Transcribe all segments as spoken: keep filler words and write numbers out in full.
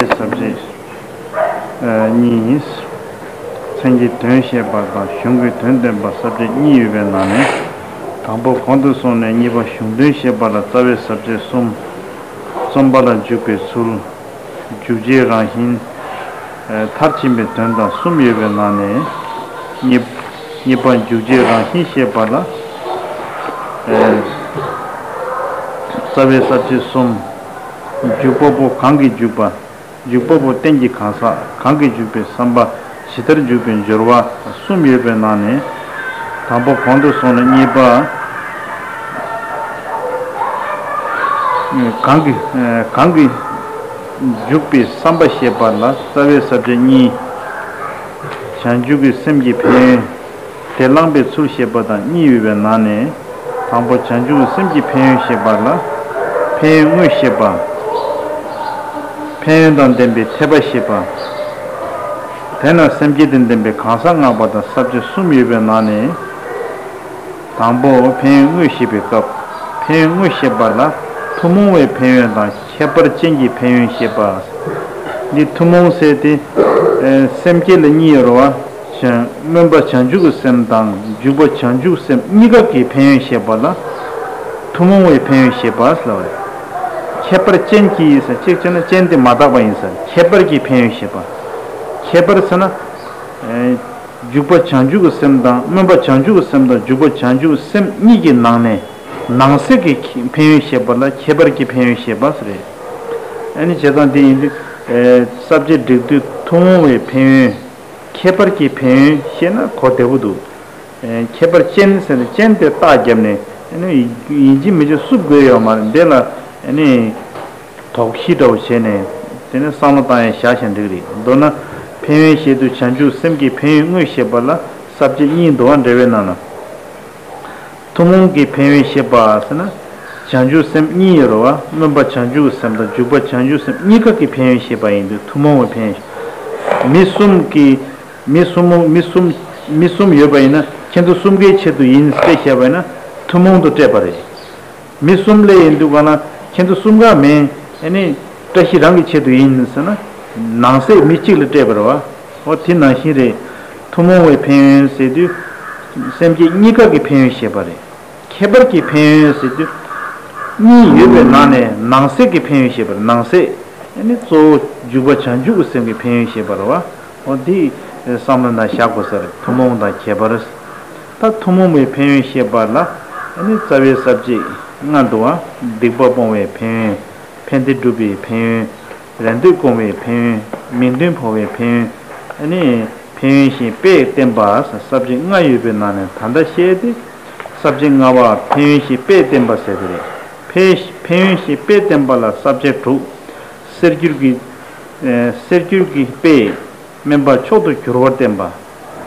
ས་བཅད་གཉིས། མཚན་གྱི་དོན་བཤད་པ་དང་གཞུང་གི་དོན་སྟོན་པ་ས་བཅད་གཉིས་ཡོད་པའི་ནང་ནས། དང་པོ་གོང་དུ་སོང་ནས་གཉིས་པ་གཞུང་དོན་བཤད་པ་ལ་རྩ་བའི་ས་བཅད་གསུམ། རྩོམ་པ་ལ་འཇུག་པའི་ཚུལ། འཇུག་བྱེད་རང་བཞིན། མཐར་ཕྱིན་པའི་དོན་དང་གསུམ་ཡོད་པའི་ནང་ནས། གཉིས། གཉིས་པ་འཇུག་བྱེད་རང་བཞིན་བཤད་པ་ལ། རྩ་བའི་ས་བཅད་གསུམ། འཇུག་པ་པོ་གང་གིས་འཇུག་པ། འཇུག་པ་པོ་རྟེན་གྱི་གང་ཟག་གང་གིས་འཇུག་པའི་བསམ་པ་ཇི་ལྟར་འཇུག་པའི་སྦྱོར་བ་གསུམ་ཡོད་པའི་ནང་ནས། དང་པོ་གོང་དུ་སོང་ནས་གཉིས་པ། གང་གིས་གང་གིས་འཇུག་པའི་བསམ་པ་བཤད་པ་ལ་རྩ་བའི་ས་བཅད་གཉིས། བྱང་ཆུབ་ཀྱི་སེམས་ཀྱི་ཕན་ཡོན། དེ་བླངས་པའི་ཚུལ་བཤད་པ་དང་གཉིས་ཡོད་པའི་ནང་ནས། དང་པོ་བྱང་ཆུབ་ཀྱི་སེམས་ཀྱི་ཕན་ཡོན་བཤད་པ་ལ། ཕན་ཡོན་དངོས་བཤད་པ། ཕན་ཡོན་དང་ལྡན་པའི་འཐད་པ་བཤད་པ། དེས་ན་སེམས་བསྐྱེད་དང་ལྡན་པའི་གང་ཟག་བསྔགས་པ་དང་ས་བཅད་གསུམ་ཡོད་པའི་ནང་ནས། དང་པོ་ཕན་ཡོན་དངོས་བཤད་པའི་སྐབས། ཕན་ཡོན་དངོས་བཤད་པ་ལ་ཐུན་མོང་བའི་ཕན་ཡོན་དང་ཁྱད་པར་ཅན་གྱི་ཕན་ཡོན་བཤད་པ། འདི་ཐུན་མོང་ཟེར་དེ། སེམས་བསྐྱེད་ལ་གཉིས་ཡོད་རེད་བ། བྱང་སྨོན་པ་བྱང་ཆུབ་ཀྱི་སེམས་དང་འཇུག་པ་བྱང་ཆུབ་སེམས་གཉིས་ཀ་གི་ཕན་ཡོན་བཤད་པ་ལ། ཐུན་མོང་བའི་ཕན་ཡོན་བཤད་པ་ཟེར་བ་རེད། ཁྱད་པར་ཅན་གྱི་ཟེར་གཅིག་བྱས་ན་ཅན་དེ་མ་དག་པ་ཡིན་ཟེར། ཁྱད་པར་གྱི་ཕན་ཡོན་བཤད་པ། ཁྱད་པར་ཟེར་ན། འཇུག་པ་བྱང་ཆུབ་ཀྱི་སེམས་དང་སྨོན་པ་བྱང་ཆུབ་ཀྱི་སེམས་དང་འཇུག་པ་བྱང་ཆུབ་ཀྱི་སེམས་གཉིས་ཀྱི་ནང་ནས་ནང་གསེས་ཀྱི་ཕན་ཡོན་བཤད་པ་ལ་ཁྱད་པར་གྱི་ཕན་ཡོན་བཤད་པ་ཟེར་རེད། ཨ་ནི་བྱས་ཙང་དེ་ཡིན་དུས། ས་བཅད་སྒྲིག་དུས་ཐུན་མོང་བའི་ཕན་ཡོན། ཁྱད་པར་གྱི་ཕན་ཡོན་བཤད་ན་གོ་བདེ་པོ་འདུག་ཁྱད་པར་ཅན་ཟེར་ནས་ཅན་དེ་རྟགས་བརྒྱབ་ནས་ཨ་ནི་ཡིན་གཅིག་མིན་གཅིག་བསུབ་དགོས་ཡོད་མ་རེད། འདི་ལ་ཨ་ནི། དོགས་གཞི་འདྲ་བོ་བྱས་ནས། དེ་ནས་བསམ་བློ་བཏང་ཡས་བཞག་བཞག་འགྲིག་རེད། མདོར་ན། ཕན་ཡོན་བཤད་དུས་བྱང་ཆུབ་སེམས་ཀྱི་ཕན་ཡོན་དངོས་བཤད་པ་ལ་ས་བཅད་གཉིས་འདུག་བ། འགྲེལ་པའི་ནང་ན། ཐུན་མོང་གི་ཕན་ཡོན་བཤད་པ་ཟེར་ན། བྱང་ཆུབ་སེམས་གཉིས་ཡོད་རེད་བ། སྨོན་པ་བྱང་ཆུབ་སེམས་དང་འཇུག་པ་བྱང་ཆུབ་སེམས་གཉིས་ཀ་གི་ཕན་ཡོན་བཤད་པ་ཡིན་དུས་ཐུན་མོང་བའི་ཕན་ཡོན། མི་གསུམ་གྱི། མི་གསུམ་མོ་མི་གསུམ། མི་གསུམ་ཡོད་པ་ཡིན་ན་ཁྱེད་ཚོ་གསུམ་ཀའི་ཆེད་དུ་ཡིན་ཟེར་བཤད་པ་ཡིན་ན་ཐུན་མོང་དུ་སྤྲད་པ་རེད། མི་གསུམ་ལས་ཡིན་དུས་ག་ན་ཁྱེད་ཚོ་གསུམ་ག་མིན། ཨ་ནི། བཀྲ་ཤིས་རང་གི་ཆེད་དུ་ཡིན་ཟེར་ན། ནང་གསེས་མི་གཅིག་ལ་སྤྲད་པ་རེད་བ། འོ་དེ་ནང་བཞིན་རེད། ཐུན་མོང་བའི་ཕན་ཡོན་ཟེར་དུས། སེམས་བསྐྱེད་གཉིས་ཀ་གི་ཕན་ཡོན་བཤད་པ་རེད། ཁྱད་པར་གྱི་ཕན་ཡོན་ཟེར་དུས། གཉིས་ཡོད་པའི་ནང་ནས་ནང་གསེས་ཀྱི་ཕན་ཡོན་བཤད་པ་རེད། ནང་གསེས། ཨ་ནི་གཙོ་བོ་འཇུག་པ་བྱང་ཆུབ་ཀྱི་སེམས་ཀྱི་ཕན་ཡོན་བཤད་པ་རེད་བ། འོ་འདི་བསམ་བློ་ནང་བཞག་དགོས་ས་རེད། ཐུན་མོང་དང་ཁྱད་པར། ད་ཐུན་མོང་བའི་ཕན་ཡོན་བཤད་པ་ལ་ཨ་ནི་རྩ་བའི་ས་བཅད་ལྔ་འདུག་བ། སྡིག་པ་སྤོང་བའི་ཕན་ཡོན། ཕན་བདེ་སྒྲུབ་པའི་ཕན་ཡོན། རེ་འདོད་སྐོང་བའི་ཕན་ཡོན། མིང་དོན་འཕོ་བའི་ཕན་ཡོན། ཨ་ནི་ཕན་ཡོན་བཞིན་དཔེས་བསྟན་པ་ས་བཅད་ལྔ་ཡོད་པའི་ནང་ནས་ད་ལྟ་བཤད་དེ། ས་བཅད་ལྔ་པ་ཕན་ཡོན་བཞིན་དཔེས་བསྟན་པ་ཟེར་དེ་རེད། ཕན་ཕན་ཡོན་བཞིན་དཔེས་བསྟན་པ་ལ་ས་བཅད་དྲུག་གསེར་འགྱུར་གྱི། གསེར་འགྱུར་གྱི་དཔེས། དམན་པ་མཆོག་ཏུ་གྱུར་པར་བསྟན་པ།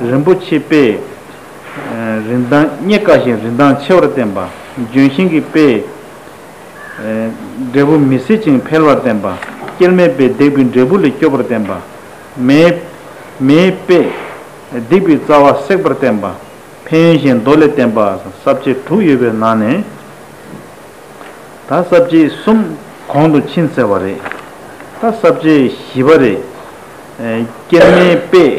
རིན་པོ་ཆེའི་དཔེས། རིན་ཐང་རྙེད་དཀའ་ཞིང་རིན་ཐང་ཆེ་བར་བསྟན་པ། ལྗོན་ཤིང་གི་དཔེས། འབྲས་བུ་མི་སྲིད་ཅིང་འཕེལ་བར་བསྟན་པ། སྐྱེལ་མའི་དཔེས་སྡིག་པའི་འབྲས་བུ་ལས་སྐྱོབ་པར་བསྟན་པ། མེའི་མེའི་དཔེས་སྡིག་པའི་རྩ་བ་བསྲེག་པར་བསྟན་པ། ཕན་ཡོན་གཞན་མདོ་ལས་བསྟན་པ་ས་བཅད་དྲུག་ཡོད་པའི་ནང་ནས། ད་ས་བཅད་གསུམ་གོང་དུ་ཕྱིན་ཟེར་བ་རེད། ད་ས་བཅད་བཞི་པ་རེད། སྐྱེལ་མའི་དཔེས་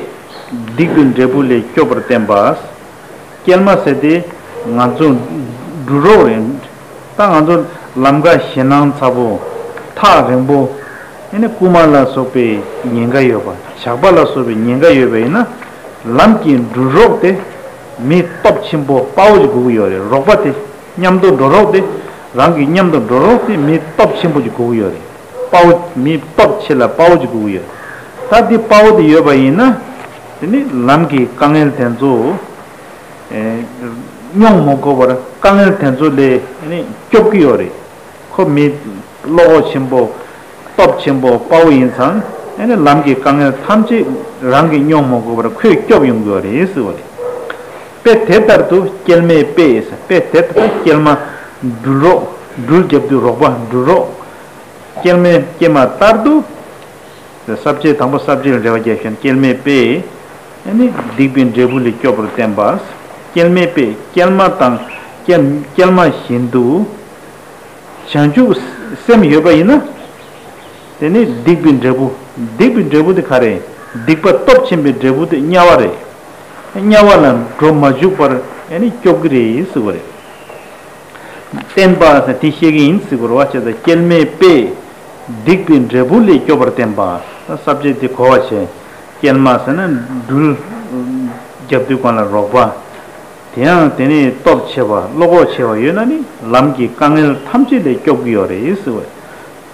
སྡིག་པའི་འབྲས་བུ་ལས་སྐྱོབ་པར་བསྟན་པ། སྐྱེལ་མ་ཟེར་དེ་ང་ཚོ་འབྲུ་རོགས་རེད། ད་ང་ཚོ་ལམ་ཁ་ཞེད་སྣང་ཚ་པོ། ཐག་རིང་པོ། ཨ་ནི་རྐུན་མ་ལ་སོགས་པའི་ཉེན་ཁ་ཡོད་པ། ཇག་པ་ལ་སོགས་པའི་ཉེན་ཁ་ཡོད་པ་ཡིན་ན། ལམ་གྱི་འབྲུ་རོགས་དེ་མི་སྟོབས་ཆེན་པོ་དཔའ་བོ་ཅིག་དགོས་ཀྱི་ཡོད་རེད། རོགས་པ་དེ། མཉམ་དུ་འགྲོ་རོགས་དེ། རང་གི་མཉམ་དུ་འགྲོ་རོགས་དེ་མི་སྟོབས་ཆེན་པོ་ཅིག་དགོས་ཀྱི་ཡོད་རེད། དཔའ་བོ། མི་སྟོབས་ཆེ་ལ་དཔའ་བོ་ཅིག་དགོས་ཀྱི་ཡོད་རེད། ད་དེ་དཔའ་བོ་དེ་ཡོད་པ་ཡིན་ན། དེ་ནི་ལམ་གྱི་དཀའ་ངལ་དེ་ཚོ། ཨེ། མྱོང་མ་དགོས་པར་དཀའ་ངལ་དེ་ཚོ་ལས་ནི་སྐྱོབ་ཀྱི་ཡོད་རེད། ཁོ་མི་བློ་ཁོག་ཆེན་པོ། སྟོབས་ཆེན་པོ་དཔའ་བོ་ཡིན་ཙང་། ཨ་ནི་ལམ་གྱི་དཀའ་ངལ་ཐམས་ཅད་རང་གིས་མྱོང་མ་དགོས་པར་ཁོས་སྐྱོབ་ཡོང་གི་ཡོད་རེད་ཟེར་བ་རེད། དཔེ་དེ་ལྟར་དུ་སྐྱེལ་མའི་དཔེ་ཡིས་དཔེ་དེ་ལྟར་སྐྱེལ་མ། འབྲུ་རོགས། འབྲུ་རྒྱབ་དུས་རོགས་པ་འབྲུ་རོགས། སྐྱེལ་མའི་སྐྱེལ་མ་ལྟར་དུ། ས་བཅད་དང་པོ་ས་བཅད་ལ་འགྲེལ་བ་རྒྱག་ཤིང་སྐྱེལ་མའི་དཔེ། ཨ་ནི་སྡིག་པའི་འབྲས་བུ་ལས་སྐྱོབ་པར་བསྟན་པ། སྐྱེལ་མའི་དཔེ་སྐྱེལ་མ་དང་སྐྱེལ་སྐྱེལ་མ་བཞིན་དུ། བྱང་ཆུབ་སེམས་ཡོད་པ་ཡིན་ན། དེ་ནས་སྡིག་པའི་འབྲས་བུ། སྡིག་པའི་འབྲས་བུ་དེ་ག་རེ། སྡིག་པ་སྟོབས་ཆེན་པོའི་འབྲས་བུ་དེ་དམྱལ་བ་རེད། དམྱལ་བ་ལ་འགྲོ་མ་བཅུག་པར་ཨ་ནི་སྐྱོབ་ཀྱི་རེད་ཟེར་བ་རེད། བསྟན་པ་ཟེར་དེ་བཤད་ཀྱི་ཡིན་ཟེར་བ་རེད་བ། བྱས་ཙང་སྐྱེལ་མའི་དཔེས་སྡིག་པའི་འབྲས་བུ་ལས་སྐྱོབ་པར་བསྟན་པ། ས་བཅད་དེ་གོ་བ་བྱས། སྐྱེལ་མ་ཟེར་ན་སྦྲུལ་རྒྱབ་དུས་སྒང་ལ་རོགས་པ། དེ་ཡང་དེ་ནི་སྟོབས་ཆེ་བ་བློ་ཁོག་ཆེ་བ་ཡོད་ན་ནི་ལམ་གྱི་དཀའ་ངལ་ཐམས་ཅད་ལས་སྐྱོབ་ཀྱི་ཡོད་རེད་ཟེར་བས།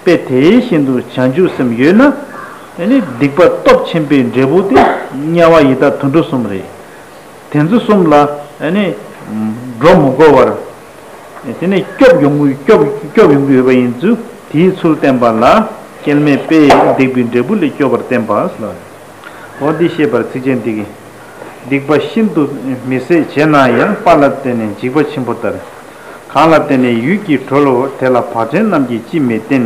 དཔེ་དེ་བཞིན་དུ་བྱང་ཆུབ་སེམས་ཡོད་ན་ཨ་ནི་སྡིག་པ་སྟོབས་ཆེན་པོའི་འབྲས་བུ་དེ་དམྱལ་བ་ཡི་དྭགས་དུད་འགྲོ་གསུམ་རེད། དེ་ཚོ་གསུམ་ལ་ཨ་ནི་འགྲོ་མི་དགོས་པར། དེ་ནས་སྐྱོབ་ཡོང་གི་སྐྱོབ་སྐྱོབ་ཡོང་གི་ཡོད་པ་ཡིན་ཚུལ་དེའི་ཚུལ་བསྟན་པ་ལ་སྐྱེལ་མའི་དཔེས་སྡིག་པའི་འབྲས་བུ་ལས་སྐྱོབ་པར་བསྟན་པ་ཟེར་ལ། འོ་འདི་བཤད་པར་ཚིགས་བཅད་འདི་གིས། སྡིག་པ་ཤིན་ཏུ་མི་བཟད་བྱས་ན་ཡང་། དཔའ་ལ་བརྟེན་ནས་འཇིགས་པ་ཆེན་པོ་ལྟར། གང་ལ་བརྟེན་ནས་ཡུད་ཀྱིས་གྲོལ་བ། དེ་ལ་བག་ཅན་རྣམས་ཀྱིས་ཅིས་མི་བརྟེན།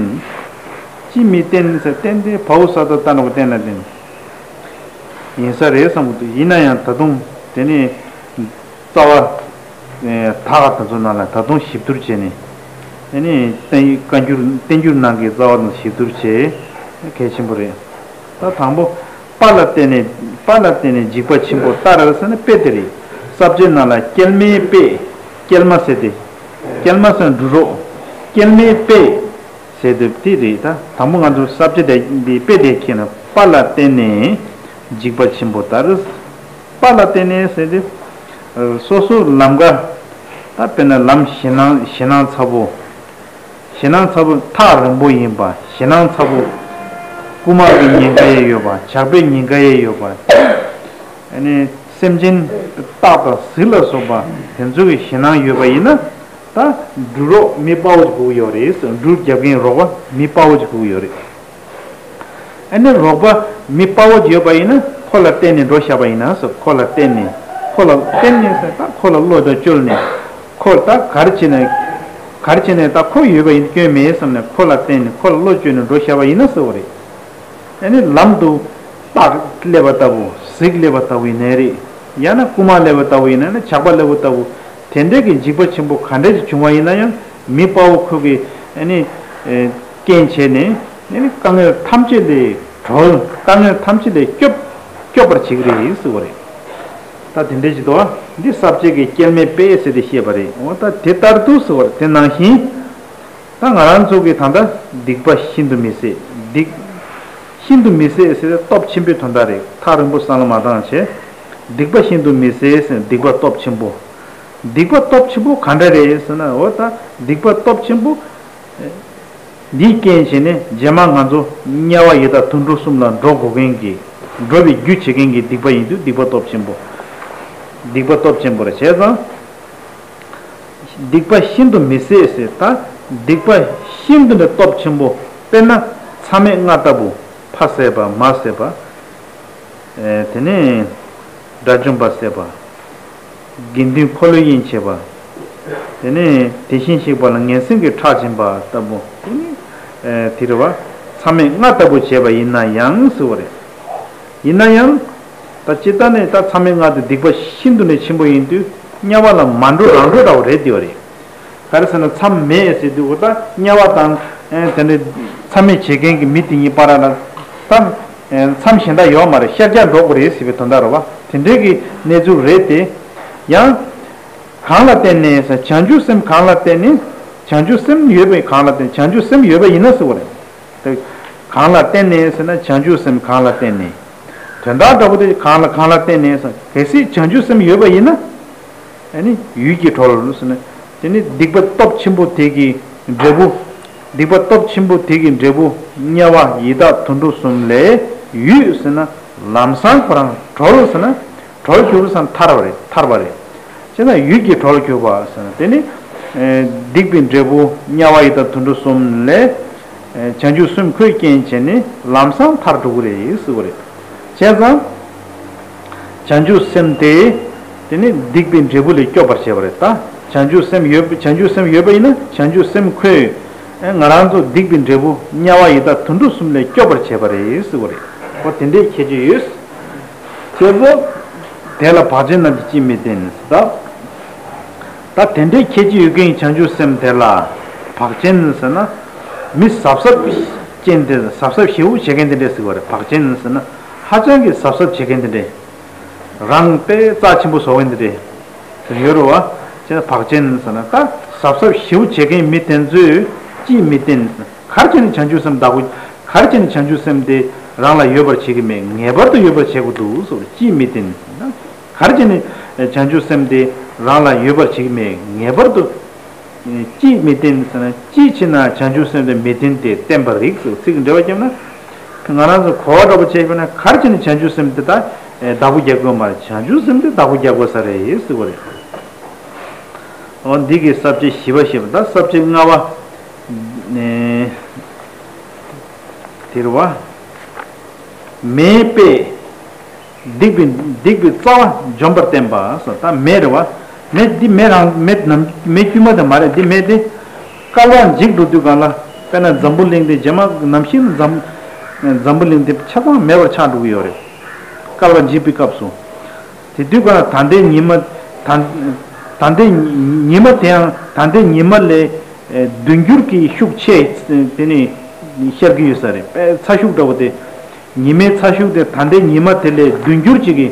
ཅིས་མི་བརྟེན་ཟེར་བརྟེན་ཏེ་བའུ་ས་ཏ་ཏ་ནོ་བརྟེན་ལ་བརྟེན། ཡིན་ས་རེད་བསམ་གྱི་འདུག་ཡིན་ན་ཡང་ད་དུང་དེ་ནི། རྩ་བ། ད་ག་ད་ཚོ་ནང་ལ་ད་དུང་ཞིབ་བསྡུར་བྱས་ནས། ཨ་ནི་བསྟན་བཀའ་འགྱུར་བསྟན་འགྱུར་ནང་གི་རྩ་བ་དང་ཞིབ་བསྡུར་བྱས། གལ་ཆེན་པོ་རེད། ད་དང་པོ། དཔའ་ལ་བརྟེན་ནས་དཔའ་ལ་བརྟེན་ནས་འཇིགས་པ་ཆེན་པོ་ལྟར་ཟེར་ན་དཔེ་དེ་རེད། ས་བཅད་ནང་ལ་སྐྱེལ་མའི་དཔེ། སྐྱེལ་མ་ཟེར་ཏེ། སྐྱེལ་མ་ཟེར་ན་འབྲུ་རོགས། སྐྱེལ་མའི་དཔེ། ཟེར་དུས་དེ་རེད། ད་དང་པོ་ང་ཚོ་ས་བཅད་དེ་འདི་དཔེ་དེ་ཁྱེད་ན་དཔའ་ལ་བརྟེན་ནས་འཇིགས་པ་ཆེན་པོ་ལྟར། དཔའ་ལ་བརྟེན་ནས་ཟེར་དུས། སོ་སོ་ལམ་ཀ་ད་དཔེར་ན་ལམ་ཞེད་སྣང་ཞེད་སྣང་ཚ་པོ། ཞེད་སྣང་ཚ་པོ་ཐག་རིང་པོ་ཡིན་པ། ཞེད་སྣང་ཚ་པོ། རྐུ་མ་གི་ཉེན་ཁ་ཡང་ཡོད་པ། ཇག་པའི་ཉེན་ཁ་ཡང་ཡོད་པ། ཨ་ནི་སེམས་ཅན་སྟག་དང་གཟིག་ལ་སོགས་པ་དེ་ཚོ་གི་ཞེད་སྣང་ཡོད་པ་ཡིན་ན། ད་འབྲུ་རོགས་མི་དཔའ་བོ་ཅིག་དགོས་ཀྱི་ཡོད་རེད། འབྲུ་རྒྱབ་མཁན་རོགས་པ་མི་དཔའ་བོ་ཅིག་དགོས་ཀྱི་ཡོད་རེད། ཨ་ནི་རོགས་པ་མི་དཔའ་བོ་ཅིག་ཡོད་པ་ཡིན་ན་ཁོ་ལ་བརྟེན་ནས་འགྲོ་བཞག་པ་ཡིན་ན་ཟེར། ཁོ་ལ་བརྟེན་ནས། ཁོ་ལ་བརྟེན་ནས་ཟེར་ད་ཁོ་ལ་བློ་དང་བཅོལ་ནས། ཁོ་ད་ག་རེ་བྱས་ནས། ག་རེ་བྱས་ནས་ད་ཁོ་ཡོད་པ་ཡིན་སྐྱོན་མེད་བསམ་ནས་ཁོ་ལ་བརྟེན་ནས་ཁོ་ལ་བློ་བཅོལ་ནས་འགྲོ་བཞག་པ་ཡིན་ན་ཟེར་བ་རེད། ཨ་ནི་ལམ་དུ་སྟག་སླེབས་པ་ལྟ་བུ། གཟིག་སླེབས་པ་ལྟ་བུ་ཡིན་ནའི་རེད། ཡང་ན་རྐུ་མ་སླེབས་པ་ལྟ་བུ་ཡིན་ན་ན་ཇག་པ་སླེབས་པ་ལྟ་བུ། དེ་འདྲས་ཀྱི་འཇིགས་པ་ཆེན་པོ་ག་འདྲས་ཀྱི་བྱུང་བ་ཡིན་ན་ཡང་མི་དཔའ་བོ་ཁོ་གིས་ཨ་ནི་ཨེ་རྐྱེན་བྱས་ནས་ཨ་ནི་དཀའ་ངལ་ཐམས་ཅད་ལས་གྲོལ། དཀའ་ངལ་ཐམས་ཅད་ལས་སྐྱོབ། སྐྱོབ་པར་བྱེད་ཀྱི་རེད་ཟེར་བ་རེད། ད་དེ་འདྲས་ཀྱི་དོ། འདི་ས་བཅད་ཀྱི་སྐྱེལ་མའི་དཔེ་ཟེར་ཏེ་བཤད་པ་རེད། འོ་ད་དེ་ལྟར་དུ་ཟེར་བ་རེད། དེ་ནང་བཞིན། ད་ང་རང་ཚོ་གི་ད་ལྟ་སྡིག་པ་ཤིན་ཏུ་མི་བཟད། སྡིག་ཤིན་ཏུ་མི་བཟད་ཟེར་ཏེ་སྟོབས་ཆེན་པོའི་དོན་དག་རེད། ཐག་རིང་པོ་བསམ་བློ་མ་བཏང་བྱས། སྡིག་པ་ཤིན་ཏུ་མི་བཟད་ཟེར་སྡིག་པ་སྟོབས་ཆེན་པོ། སྡིག་པ་སྟོབས་ཆེན་པོ་ག་འདྲ་རེད་ཟེར་ན། འོ་ད་སྡིག་པ་སྟོབས་ཆེན་པོ་འདིའི་རྐྱེན་བྱས་ནས་རྗེས་མ་ང་ཚོ་དམྱལ་བ་ཡི་དྭགས་དུད་འགྲོ་གསུམ་ལ་འགྲོ་དགོས་མཁན་གྱི། འགྲོ་བའི་རྒྱུ་བྱེད་མཁན་གྱི་སྡིག་པ་ཡིན་དུས་སྡིག་པ་སྟོབས་ཆེན་པོ། སྡིག་པ་སྟོབས་ཆེན་པོ་རེད། བྱས་ཙང་། སྡིག་པ་ཤིན་ཏུ་མི་བཟད་ཟེར་ད། སྡིག་པ་ཤིན་ཏུ་ནས་སྟོབས་ཆེན་པོ། དཔེར་ན་མཚམས་མེད་ལྔ་ལྟ་བུ། ཕ་བསད་པ། མ་བསད་པ། ཨེ་དེ་ནས་དགྲ་བཅོམ་པ་བསད་པ། དགེ་འདུན་འཁོར་ལོས་དབྱེན་བྱེད་པ། དེ་ནས་དེ་བཞིན་གཤེགས་པ་ལ་ངན་སེམས་ཀྱི་ཁྲག་འབྱིན་པ་ལྟ་བུ། དེ་ནི་ཨེ་དེ་རེད་བ། མཚམས་མེད་ལྔ་ལྟ་བུ་བྱས་པ་ཡིན་ན་ཡང་ཟེར་བ་རེད། ཡིན་ན་ཡང་། ད་སྤྱིར་བཏང་ནས་ད་མཚམས་མེད་ལྔ་དེ་སྡིག་པ་ཤིན་ཏུ་ནས་ཆེན་པོ་ཡིན་དུས་དམྱལ་བ་ལ་མ་འགྲོ་རང་འགྲོ་འདྲ་བོ་རེད་དེ་བ་རེད། ག་རེ་ཟེར་ན་མཚམས་མེད་ཟེར་དུས་འོ་ད་དམྱལ་བ་དང་ཨེ་དེ་འདྲའི་མཚམས་མེད་བྱེད་མཁན་གྱི་མི་དེ་གཉིས་བར་ལ་ད་ཨེ་མཚམས་གཞན་དག་ཡོད་མ་རེད། ཤར་རྒྱག་འགྲོ་དགོས་རེད་ཟེར་བའི་དོན་དག་རེད་བ། དེ་འདྲའི་གི་གནས་ཚུལ་རེད་དེ། ཡང་། གང་ལ་བརྟེན་ནས་ཟེར་བྱང་ཆུབ་སེམས་གང་ལ་བརྟེན་ནས། བྱང་ཆུབ་སེམས་ཡོད་པའི་གང་ལ་བརྟེན། བྱང་ཆུབ་སེམས་ཡོད་པ་ཡིན་ན་ཟེར་བ་རེད། དེ་གང་ལ་བརྟེན་ནས་ཟེར་ན་བྱང་ཆུབ་སེམས་གང་ལ་བརྟེན་ནས། དོན་དག་འདྲ་པོ་དེ་གང་ལ་གང་ལ་བརྟེན་ནས་ཟེར། གལ་སྲིད་བྱང་ཆུབ་སེམས་ཡོད་པ་ཡིན་ན། ཨ་ནི་ཡུད་ཀྱིས་གྲོལ་ཟེར་ན། དེ་ནི་སྡིག་པ་སྟོབས་ཆེན་པོ་དེ་གི་འབྲས་བུ། སྡིག་པ་སྟོབས་ཆེན་པོ་དེ་གི་འབྲས་བུ་དམྱལ་བ་ཡི་དྭགས་དུད་འགྲོ་གསུམ་ལས་ཡུད་ཟེར་ན་ལམ་སང་ཁོ་རང་གྲོལ་ཟེར་ན། གྲོལ་གྱུར་ཟེར་ན་ཐར་བ་རེད། ཐར་བ་རེད། བྱས་ན་ཡུད་ཀྱིས་གྲོལ་གྱུར་པ་ཟེར་ན་དེ་ནི། ཨེ་སྡིག་པའི་འབྲས་བུ་དམྱལ་བ་ཡི་དྭགས་དུད་འགྲོ་གསུམ་ལས། ཨེ་བྱང་ཆུབ་སེམས་ཁོས་རྐྱེན་བྱས་ནས་ལམ་སང་ཐར་འགྲོ་གི་རེད་ཟེར་བ་རེད། བྱས་ཙང་། བྱང་ཆུབ་སེམས་དེ། དེ་ནི་སྡིག་པའི་འབྲས་བུ་ལས་སྐྱོབ་པར་བྱེད་པ་རེད་ད། བྱང་ཆུབ་སེམས་ཡོད། བྱང་ཆུབ་སེམས་ཡོད་པ་ཡིན་ན་བྱང་ཆུབ་སེམས་ཁོས། ཨེ་ང་རང་ཚོ་སྡིག་པའི་འབྲས་བུ་དམྱལ་བ་ཡི་དྭགས་དུད་འགྲོ་གསུམ་ལས་སྐྱོབ་པར་བྱེད་པ་རེད་ཟེར་བ་རེད། ཨོ་དེ་འདྲའི་ཁྱད་ཆོས་ཡོད། ཁྱེད་ཚོ། དེ་ལ་བག་ཅན་རྣམས་ཀྱིས་ཅིས་མི་བརྟེན་ཟེར་ད། ད་དེ་འདྲའི་ཁྱད་ཆོས་ཡོད་མཁན་བྱང་ཆུབ་སེམས་དེ་ལ། བག་ཅན་ཟེར་ན། མི་གཟབ་གཟབ་ ཅན་དེ་གཟབ་གཟབ་ཞེ་པོ་བྱེད་མཁན་དེ་འདྲས་ཟེར་བ་རེད། བག་ཅན་ཟེར་ན་ཧ་ཅང་གི་གཟབ་གཟབ་བྱེད་མཁན་དེ་འདྲས། རང་དཔེ་རྩ་ཆེན་པོ་བཟོ་མཁན་དེ་འདྲས་ཡོད་རེད་བ། བྱས་ན་བག་ཅན་ཟེར་ན་ད་གཟབ་གཟབ་ཞེ་པོ་བྱེད་མཁན་མི་དེ་ཚོས་ཅིས་མི་བསྟེན། ག་རེ་བྱས་ནས་བྱང་ཆུབ་སེམས་བདག་པོ། ག་རེ་བྱས་ནས་བྱང་ཆུབ་སེམས་དེ་རང་ལ་ཡོད་པར་བྱེད་ཀྱི་མེད། ངེས་པར་དུ་ཡོད་པར་བྱེད་དགོས་འདུག་ཟེར་བ་ཅིས་མི་བསྟེན། ག་རེ་བྱས་ནས་བྱང་ཆུབ་སེམས་དེ་རང་ལ་ཡོད་པར་བྱེད་ཀྱི་མེད། ངེས་པར་དུ། ཅིས་མི་བསྟེན་ཟེར་ན། ཅིའི་ཕྱིར་ན་བྱང་ཆུབ་སེམས་དེ་མི་བསྟེན་ཏེ་བསྟེན་པར་རིགས་སོ། ཚིག་འགྲེལ་བ་བརྒྱབ་ན། ང་རང་ཚོ་གོ་བ་འདྲ་པོ་བྱས་པ་ན་ག་རེ་བྱས་ནས་བྱང་ཆུབ་སེམས་དེ་དག་བདག་པོ་རྒྱག་དགོས་མ་རེད། བྱང་ཆུབ་སེམས་དེ་བདག་པོ་རྒྱག་དགོས་ས་རེད་ཟེར་བ་རེད། འོ་འདི་གི་ས་བཅད་བཞི་པ་བཤད་པ་ད་ས་བཅད་ལྔ་པ། དེ་རེད་བ། མེའི་དཔེས། སྡིག་པའི་སྡིག་པའི་རྩ་བ་འཇོམས་པར་བསྟན་པ་ཟེར། ད་མེ་རེད་བ། མེ་འདི་མེ་རང་མེ་ནམ་མེ་དཀྱུས་མ་དེ་མ་རེད། འདི་མེ་དེ་བསྐལ་པ་འཇིག་འགྲོ་དུས་གང་ལ་དཔེར་ན་འཛམ་བུ་གླིང་དེ་རྗེས་མ་ནམ་ཞིག་འཛམ་འཛམ་བུ་གླིང་དེ་ཆ་ཚང་མེད་པར་ཆགས་འགྲོ་གི་ཡོད་རེད། བསྐལ་པ་འཇིག་པའི་སྐབས་སུ། དེ་དུས་གང་ལ་ད་ལྟའི་ཉི་མ་ད་ད་ལྟའི་ཉི་མ་དེའང་ད་ལྟའི་ཉི་མ་ལས་བདུན་འགྱུར་གྱི་ཤུགས་ཆེ་དེ་ནི་ཤར་གྱི་ཡོད་ས་རེད། དཔེ་ཚ་ཤུགས་འདྲ་བོ་དེ། ཉི་མའི་ཚ་ཤུགས་དེ་ད་ལྟའི་ཉི་མ་དེ་ལས་བདུན་འགྱུར་གཅིག་གི་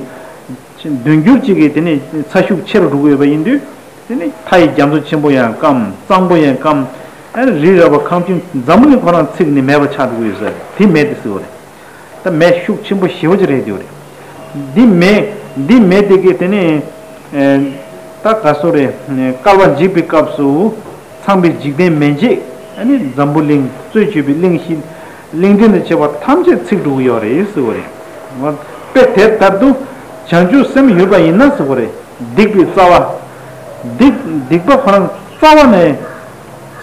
བདུན་འགྱུར་གཅིག་གི་དེ་ནས་ཚ་ཤུགས་ཆེ་རུ་འགྲོ་གི་ཡོད་པ་ཡིན་དུས། དེ་ནས་མཐའ་ཡི་རྒྱ་མཚོ་ཆེན་པོ་ཡང་སྐམ། གཙང་པོ་ཡང་སྐམ། ཨ་ནི་རི་རབ་ཁང་ཁྱིམ་འཛམ་བུ་གླིང་ཁོ་རང་ཚིག་ནས་མེད་པ་ཆགས་འགྲོ་གི་ཡོད་ས་རེད། དེ་མེ་དེ་ཟེར་བ་རེད། ད་མེ་ཤུགས་ཆེན་པོ་ཞེ་པོ་ཅིག་རེད་དེ་རེད། འདི་མེ་འདི་མེ་དེ་གི་དེ་ནས་ད་ག་སོ་རེད། བསྐལ་པ་འཇིག་པའི་སྐབས་སུ། ཚངས་པའི་འཇིག་རྟེན་མན་ཆད་ཨ་ནི་འཛམ་བུ་གླིང་གཙོས་བྱས་པའི་གླིང་བཞི། གླིང་ཕྲན་དུ་བྱས་པ་ཐམས་ཅད་ཚིག་འགྲོ་གི་ཡོད་རེད་ཟེར་བ་རེད། དཔེ་དེ་ལྟར་དུ་བྱང་ཆུབ་སེམས་ཡོད་པ་ཡིན་ན་ཟེར་བ་རེད། སྡིག་པའི་རྩ་བ། སྡིག་སྡིག་པ་ཁོ་རང་རྩ་བ་ནས་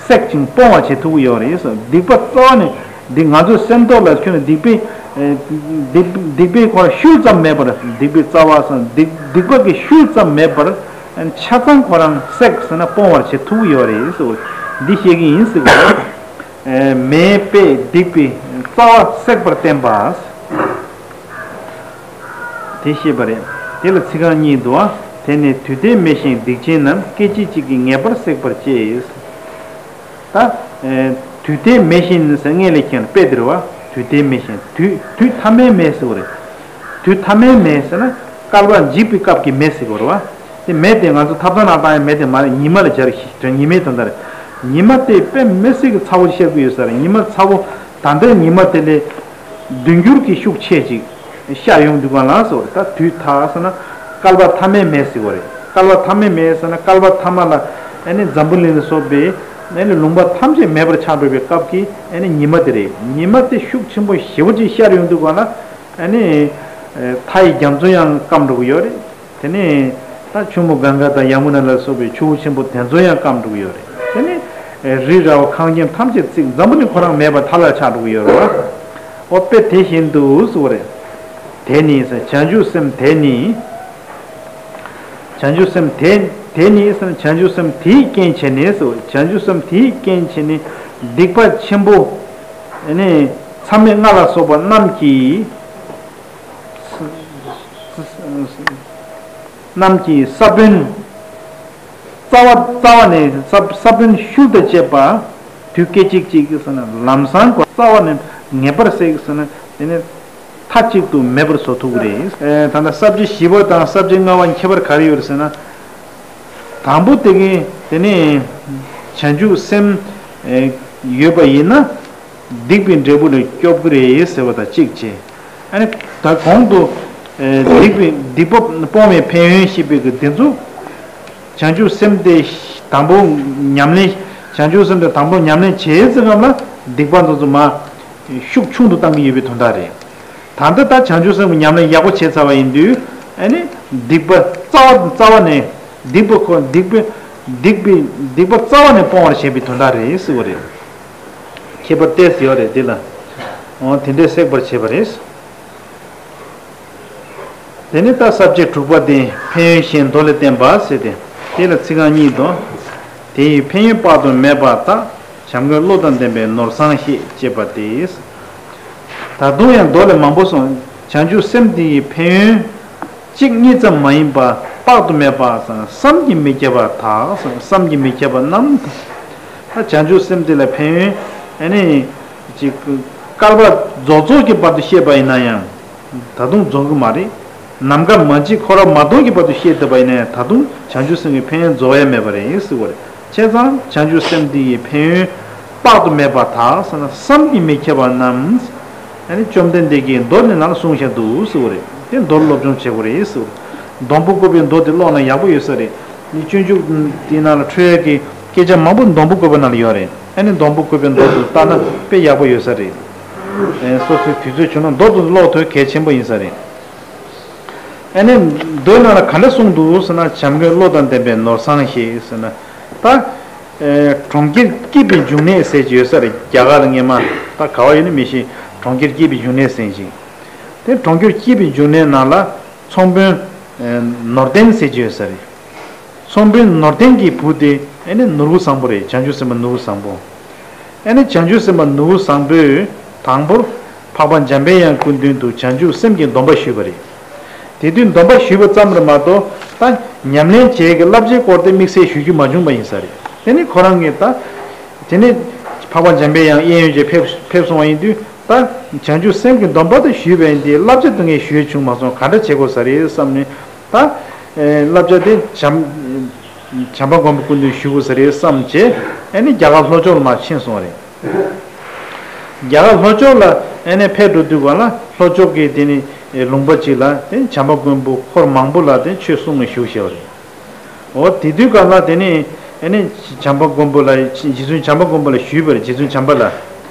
བསྲེག་ཅིང་སྤོང་བར་བྱེད་ཐུབ་ཀྱི་ཡོད་རེད་ཟེར། སྡིག་པ་རྩ་བ་ནས་སྡིག་ང་ཚོའི་སེམས་ཐོག་ལ་ཁྱོན་ནས་སྡིག་པའི་སྡིག་སྡིག་པའི་ཁོ་རང་ཤུལ་ཙམ་མེད་པར། སྡིག་པའི་རྩ་བ་ཟེར་སྡིག་སྡིག་པ་གི་ཤུལ་ཙམ་མེད་པར་ཆ་ཚང་ཁོ་རང་བསྲེག་ཟེར་ན་སྤོང་བར་བྱེད་ཐུབ་ཀྱི་ཡོད་རེད་ཟེར། འདི་བཤད་ཀྱི་ཡིན་ཟེར་གི་རེད། མེའི་དཔེས་སྡིག་པའི་རྩ་བ་བསྲེག་པར་བསྟན་པ། དེ་བཤད་པ་རེད། དེ་ལ་ཚིག་རྐང་གཉིས་འདུག་ཨ། དེ་ནས་དུས་མཐའི་མེ་བཞིན་སྡིག་ཅན་རྣམས། སྐད་ཅིག་གཅིག་གིས་ངེས་པར་བསྲེག་པར་བྱེད། ད། དུས་མཐའི་མེ་བཞིན་ཟེར་སྔས་ལས་མཁྱེན་དཔེ་དེ་རེད་བ། དུས་མཐའི་མེ་བཞིན་དུས་དུས་ཐ་མའི་མེ་ཟེར་བ་རེད། དུས་ཐ་མའི་མེ་ཟེར་ན་བསྐལ་པ་འཇིག་པའི་སྐབས་ཀྱི་མེ་ཟེར་གྱི་ཡོད་རེད་བ། དེ་མེ་དེ་ང་ཚོ་ཐབ་ཚང་ནང་བཏང་ཡ་མེ་དེ་མ་རེད། ཉི་མ་ལ་སྦྱར་ཞིག་དོན་ཉི་མའི་དོན་དག་རེད། ཉི་མ་དེ་དཔེ་མི་སྲིད་ཀྱི་ཚ་བོ་ཤར་གྱི་ཡོད་ས་རེད། ཉི་མ་ཚ་བོ་ད་ལྟའི་ཉི་མ་དེ་ལས་བདུན་འགྱུར་གྱི་ཤུགས་ཆེ་ཅིག་ཤར་ཡོང་དུས་གང་ལ་ཟེར་བ་རེད། ད་དུས་ཐ་ཟེར་ན་བསྐལ་པ་ཐ་མའི་མེ་ཟེར་བ་རེད། བསྐལ་པ་ཐ་མའི་མེ་ཟེར་ན་བསྐལ་པ་ཐ་མ་ལ་ཨ་ནི་འཛམ་བུ་གླིང་ལ་སོགས་པའི་ཨ་ནི་ལུང་པ་ཐམས་ཅད་མེད་པར་ཆགས་འགྲོ་བའི་སྐབས་ཀྱི་ཨ་ནི་ཉི་མ་དེ་རེད། ཉི་མ་དེ་ཤུགས་ཆེན་པོ་ཞེ་པོ་ཅིག་ཤར་ཡོང་དུས་གང་ལ་ཨ་ནི་མཐའ་ཡི་རྒྱ་མཚོ་ཡང་སྐམ་འགྲོ་གི་ཡོད་རེད། དེ་ནས་ད་ཆུ་མོ་གངྒཱ་དང་ཡ་མུ་ན་ལ་སོགས་པའི་ཆུ་བོ་ཆེན་པོ་དེ་ཚོ་ཡང་སྐམ་འགྲོ་གི་ཡོད་རེད། དེ་ནས་རི་རབ་ཁང་ཁྱིམ་ཐམས་ཅད་ཚིག་འཛམ་བུ་གླིང་ཁོ་རང་མེད་པར་ཐལ་བར་ཆགས་འགྲོ་གི་ཡོད་རེད་བ། འོ་དཔེ་དེ་བཞིན་དུ་ཟེར་བ་རེད། དེ་ནི་ཟེར་བྱང་ཆུབ་སེམས་དེ་ནི། བྱང་ཆུབ་སེམས་དེ་དེ་ནི་ཟེར་བྱང་ཆུབ་སེམས་དེའི་རྐྱེན་བྱས་ནས་ཟེར་བ། བྱང་ཆུབ་སེམས་དེའི་རྐྱེན་བྱས་ནས་སྡིག་པ་ཆེན་པོ་ནི་མཚམས་མེད་ལྔ་ལ་སོགས་པ་རྣམས་ཀྱིས། རྣམས་ཀྱི་ས་བོན། རྩ་བ་རྩ་བ་ནས་ས་ས་བོན་ཤུལ་དང་བཅས་པ། དུས་སྐད་ཅིག་གཅིག་གིས་ཟེར་ན་ལམ་སང་གོ་རྩ་བ་ནས་ངེས་པར་བསྲེག་ཟེར་ན་དེ་ནི་མཐའ་གཅིག་ཏུ་མེད་པར་བཟོ་ཐུབ་ཀྱི་རེད། ཨེ་ད་ལྟ་ས་བཅད་བཞི་པ་དང་ས་བཅད་ལྔ་པ་ཁྱད་པར་ག་རེ་ཡོད་རེད་ཟེར་ན། དང་པོ་དེ་གིས་དེ་ནི་བྱང་ཆུབ་སེམས་ཨེ་ཡོད་པ་ཡིན་ན། སྡིག་པའི་འབྲས་བུ་ལས་སྐྱོབ་ཀྱི་རེད་ཟེར་བ་དང་གཅིག་བྱས། ཨ་ནི་ད་གོང་དུ་ཨེ་སྡིག་པའི་སྡིག་པ་སྤོང་བའི་ཕན་ཡོན་ཞེས་པའི་གི་འདི་ཚོ། བྱང་ཆུབ་སེམས་དེ་དང་པོ་ཉམས་ལེན། བྱང་ཆུབ་སེམས་དེ་དང་པོ་ཉམས་ལེན་བྱས་ཙམ་ལ་སྡིག་པ་ཚོ་ཚོ་མ་ཤུགས་ཆུང་དུ་བཏང་གི་ཡོད་པའི་དོན་དག་རེད། ད་ལྟ་ད་བྱང་ཆུབ་སེམས་ཀྱི་ཉམས་ལེན་ཡག་པོ་བྱས་ཚར་བ་ཡིན་དུས་ཨ་ནི་སྡིག་པ་རྩ་བ་རྩ་བ་ནས་སྡིག་པ་ཁོ་སྡིག་པའི་སྡིག་པའི་སྡིག་པ་རྩ་བ་ནས་སྤོང་བར་བྱེད་པའི་དོན་དག་རེད་ཟེར་བ་རེད། ཁྱད་པར་ཏོག་ཙམ་ཡོད་རེད་འདི་ལ། འོ་དེ་འདྲས་བསྲེག་པར་བྱེད་པ་རེད། དེ་ནས་ད་ས་བཅད་དྲུག་པ་དེ་ཕན་ཡོན་གཞན་མདོ་ལས་བསྟན་པ་ཟེར་ཏེ། དེ་ལ་ཚིག་རྐང་གཉིས་དང་། དེ་ཡི་ཕན་ཡོན་དཔག་ཏུ་མེད་པ་དག། བྱམས་མགོན་བློ་དང་ལྡན་པས་ནོར་བཟང་བཤད། ཅེས་པ་སྟེ། ད་དུང་ཡང་མདོ་ལས་མང་པོ་གསུངས། བྱང་ཆུབ་སེམས་དེ་ཡི་ཕན་ཡོན་གཅིག་གཉིས་ཙམ་མ་ཡིན་པ་དཔག་ཏུ་མེད་པ་བསམ་གྱིས་མི་ཁྱབ་པ་དག། བསམ་གྱིས་མི་ཁྱབ་པ་རྣམས་དང་། ད་བྱང་ཆུབ་སེམས་དེ་ལ་ཕན་ཡོན་ཨ་ནི་གཅིག་བསྐལ་པ་རྫོགས་རྫོགས་ཀྱི་བར་དུ་བཤད་པ་ཡིན་ན་ཡང་ད་དུང་རྫོགས་ཀྱི་མ་རེད། ནམ་མཁའ་མ་མཆིས་འཁོར་བ་མ་སྟོངས་ཀྱི་བར་དུ་བཤད་བསྡད་པ་ཡིན་ན་ཡང་ད་དུང་བྱང་ཆུབ་སེམས་ཀྱི་ཕན་ཡོན་རྫོགས་ཡ་མེད་པ་རེད་ཟེར་བ་རེད། བྱས་ཙང་བྱང་ཆུབ་སེམས་འདི་ཡི་ཕན་ཡོན་དཔག་ཏུ་མེད་པ་དག་ཟེར་ན་བསམ་གྱིས་མི་ཁྱབ་པ་རྣམས་ཨ་ནི་བཅོམ་ལྡན་འདས་ཀྱིས་མདོ་འདི་ནང་ལ་གསུངས་བཞག་འདུག་ཟེར་བ་རེད། དེ་མདོར་སློབ་སྦྱོང་བྱེད་དགོས་རེད་ཟེར་བ་རེད། སྡོང་པོ་བཀོད་པའི་མདོ་དེ་ཀློག་ན་ཡག་པོ་ཡོད་ས་རེད། ནི་སྤྱོད་འཇུག་དེའི་ནང་ལ་འཕྲོས་ཡས་ཀྱི་སྐད་ཆ་མང་པོ་སྡོང་པོ་བཀོད་པ་ནང་ལ་ཡོད་རེད། ཨ་ནི་སྡོང་པོ་བཀོད་པའི་མདོ་དེ་ལྟ་ན་དཔེ་ཡག་པོ་ཡོད་ས་རེད། ཨེ་སོ་སོའི་དུས་ཚོད་བྱུང་ན་མདོ་དེ་ཀློག་ཐུབ་གལ་ཆེན་པོ་ཡིན་ས་རེད། ཨ་ནི་མདོའི་ནང་ལ་ག་འདྲ་གསུངས་འདུག་ཟེར་ན། བྱམས་མགོན་བློ་དང་ལྡན་པས་ནོར་བཟང་ཞེས་ཟེར་ན། ད་ཨེ་གྲོང་ཁྱེར་སྐྱིད་པའི་འབྱུང་གནས་ཟེར་གྱི་ཡོད་ས་རེད། རྒྱ་གར་ལ་སྔས་མ་ད་ག་བ་ཡོད་ན་མི་ཤེས། གྲོང་ཁྱེར་སྐྱིད་པའི་འབྱུང་གནས་ཟེར་ཅིག་དེ་གྲོང་ཁྱེར་སྐྱིད་པའི་འབྱུང་གནས་ནང་ལ་ཚོང་དཔོན་ཨེ་ནོར་ལྡན་ཟེར་གྱི་ཡོད་ས་རེད། ཚོང་དཔོན་ནོར་ལྡན་གྱི་བུ་དེ་ཨེ་ནི་ནོར་བུ་བཟང་པོ་རེད། བྱང་ཆུབ་སེམས་དཔའ་ནོར་བུ་བཟང་པོ། ཨེ་ནི་བྱང་ཆུབ་སེམས་དཔའ་ནོར་བུ་བཟང་པོས་དང་པོར་འཕགས་པ་འཇམ་པའི་དབྱངས་སྐུ་མདུན་དུ་བྱང་ཆུབ་སེམས་ཀྱི་སྡོམ་པ་ཞུས་པ་རེད། དེ་དུས་སྡོམ་པ་ཞུས་པ་ཙམ་རེད་མ་གཏོགས་ད་ཉམས་ལེན་བྱེད་ཀྱི་བསླབ་བྱའི་སྐོར་དེ་དམིགས་བསལ་ཞུ་རྒྱུ་མ་བྱུང་བ་ཡིན་ས་རེད། དེ་ནི་ཁོ་རང་གིས་ད་དེ་ནི་འཕགས་པ་འཇམ་པའི་དབྱངས་གཡས་གཡོན་གྱིས་ཕེབས་ཕེབས་སོང་བ་ཡིན་དུས། ད་བྱང་ཆུབ་སེམས་ཀྱི་སྡོམ་པ་དེ་ཞུས་པ་ཡིན་དེ་བསླབ་བྱ་དེ་ངས་ཞུས་བྱུང་མ་སོང་། ག་འདྲ་བྱེད་དགོས་ས་རེད་བསམ་ནས། ད་ཨེ་བསླབ་བྱ་དེ་བྱམས་བྱམས་པ་མགོན་པོ་སྐུ་མདུན་ཞུ་དགོས་ས་རེད་བསམ་བྱས། ཨེ་ནི་རྒྱ་གར་ལྷོ་ཕྱོགས་ལ་མར་ཕྱིན་སོང་བ་རེད། རྒྱ་གར་ལྷོ་ཕྱོགས་ལ་ཨེ་ནི་ཕེབས་འགྲོ་དུས་ག་ལ་ལྷོ་ཕྱོགས་ཀྱི་དེ་ནི་ལུང་པ་ཅིག་ལ་དེ་བྱམས་པ་མགོན་པོ་འཁོར་མང་པོ་ལ་དེ་ཆོས་གསུང་ནས་བཞུགས་བཞག་པ་རེད། འོ་དེ་དུས་སྐབས་ལ་དེ་ནས་ཨེ་ནས་བྱམས་པ་མགོན་པོ་ལ་རྗེ་བཙུན་བྱམས་པ་མགོན་པོ་ལ་ཞུས་པར། རྗེ་བཙུན་བྱམས་པ་ལ།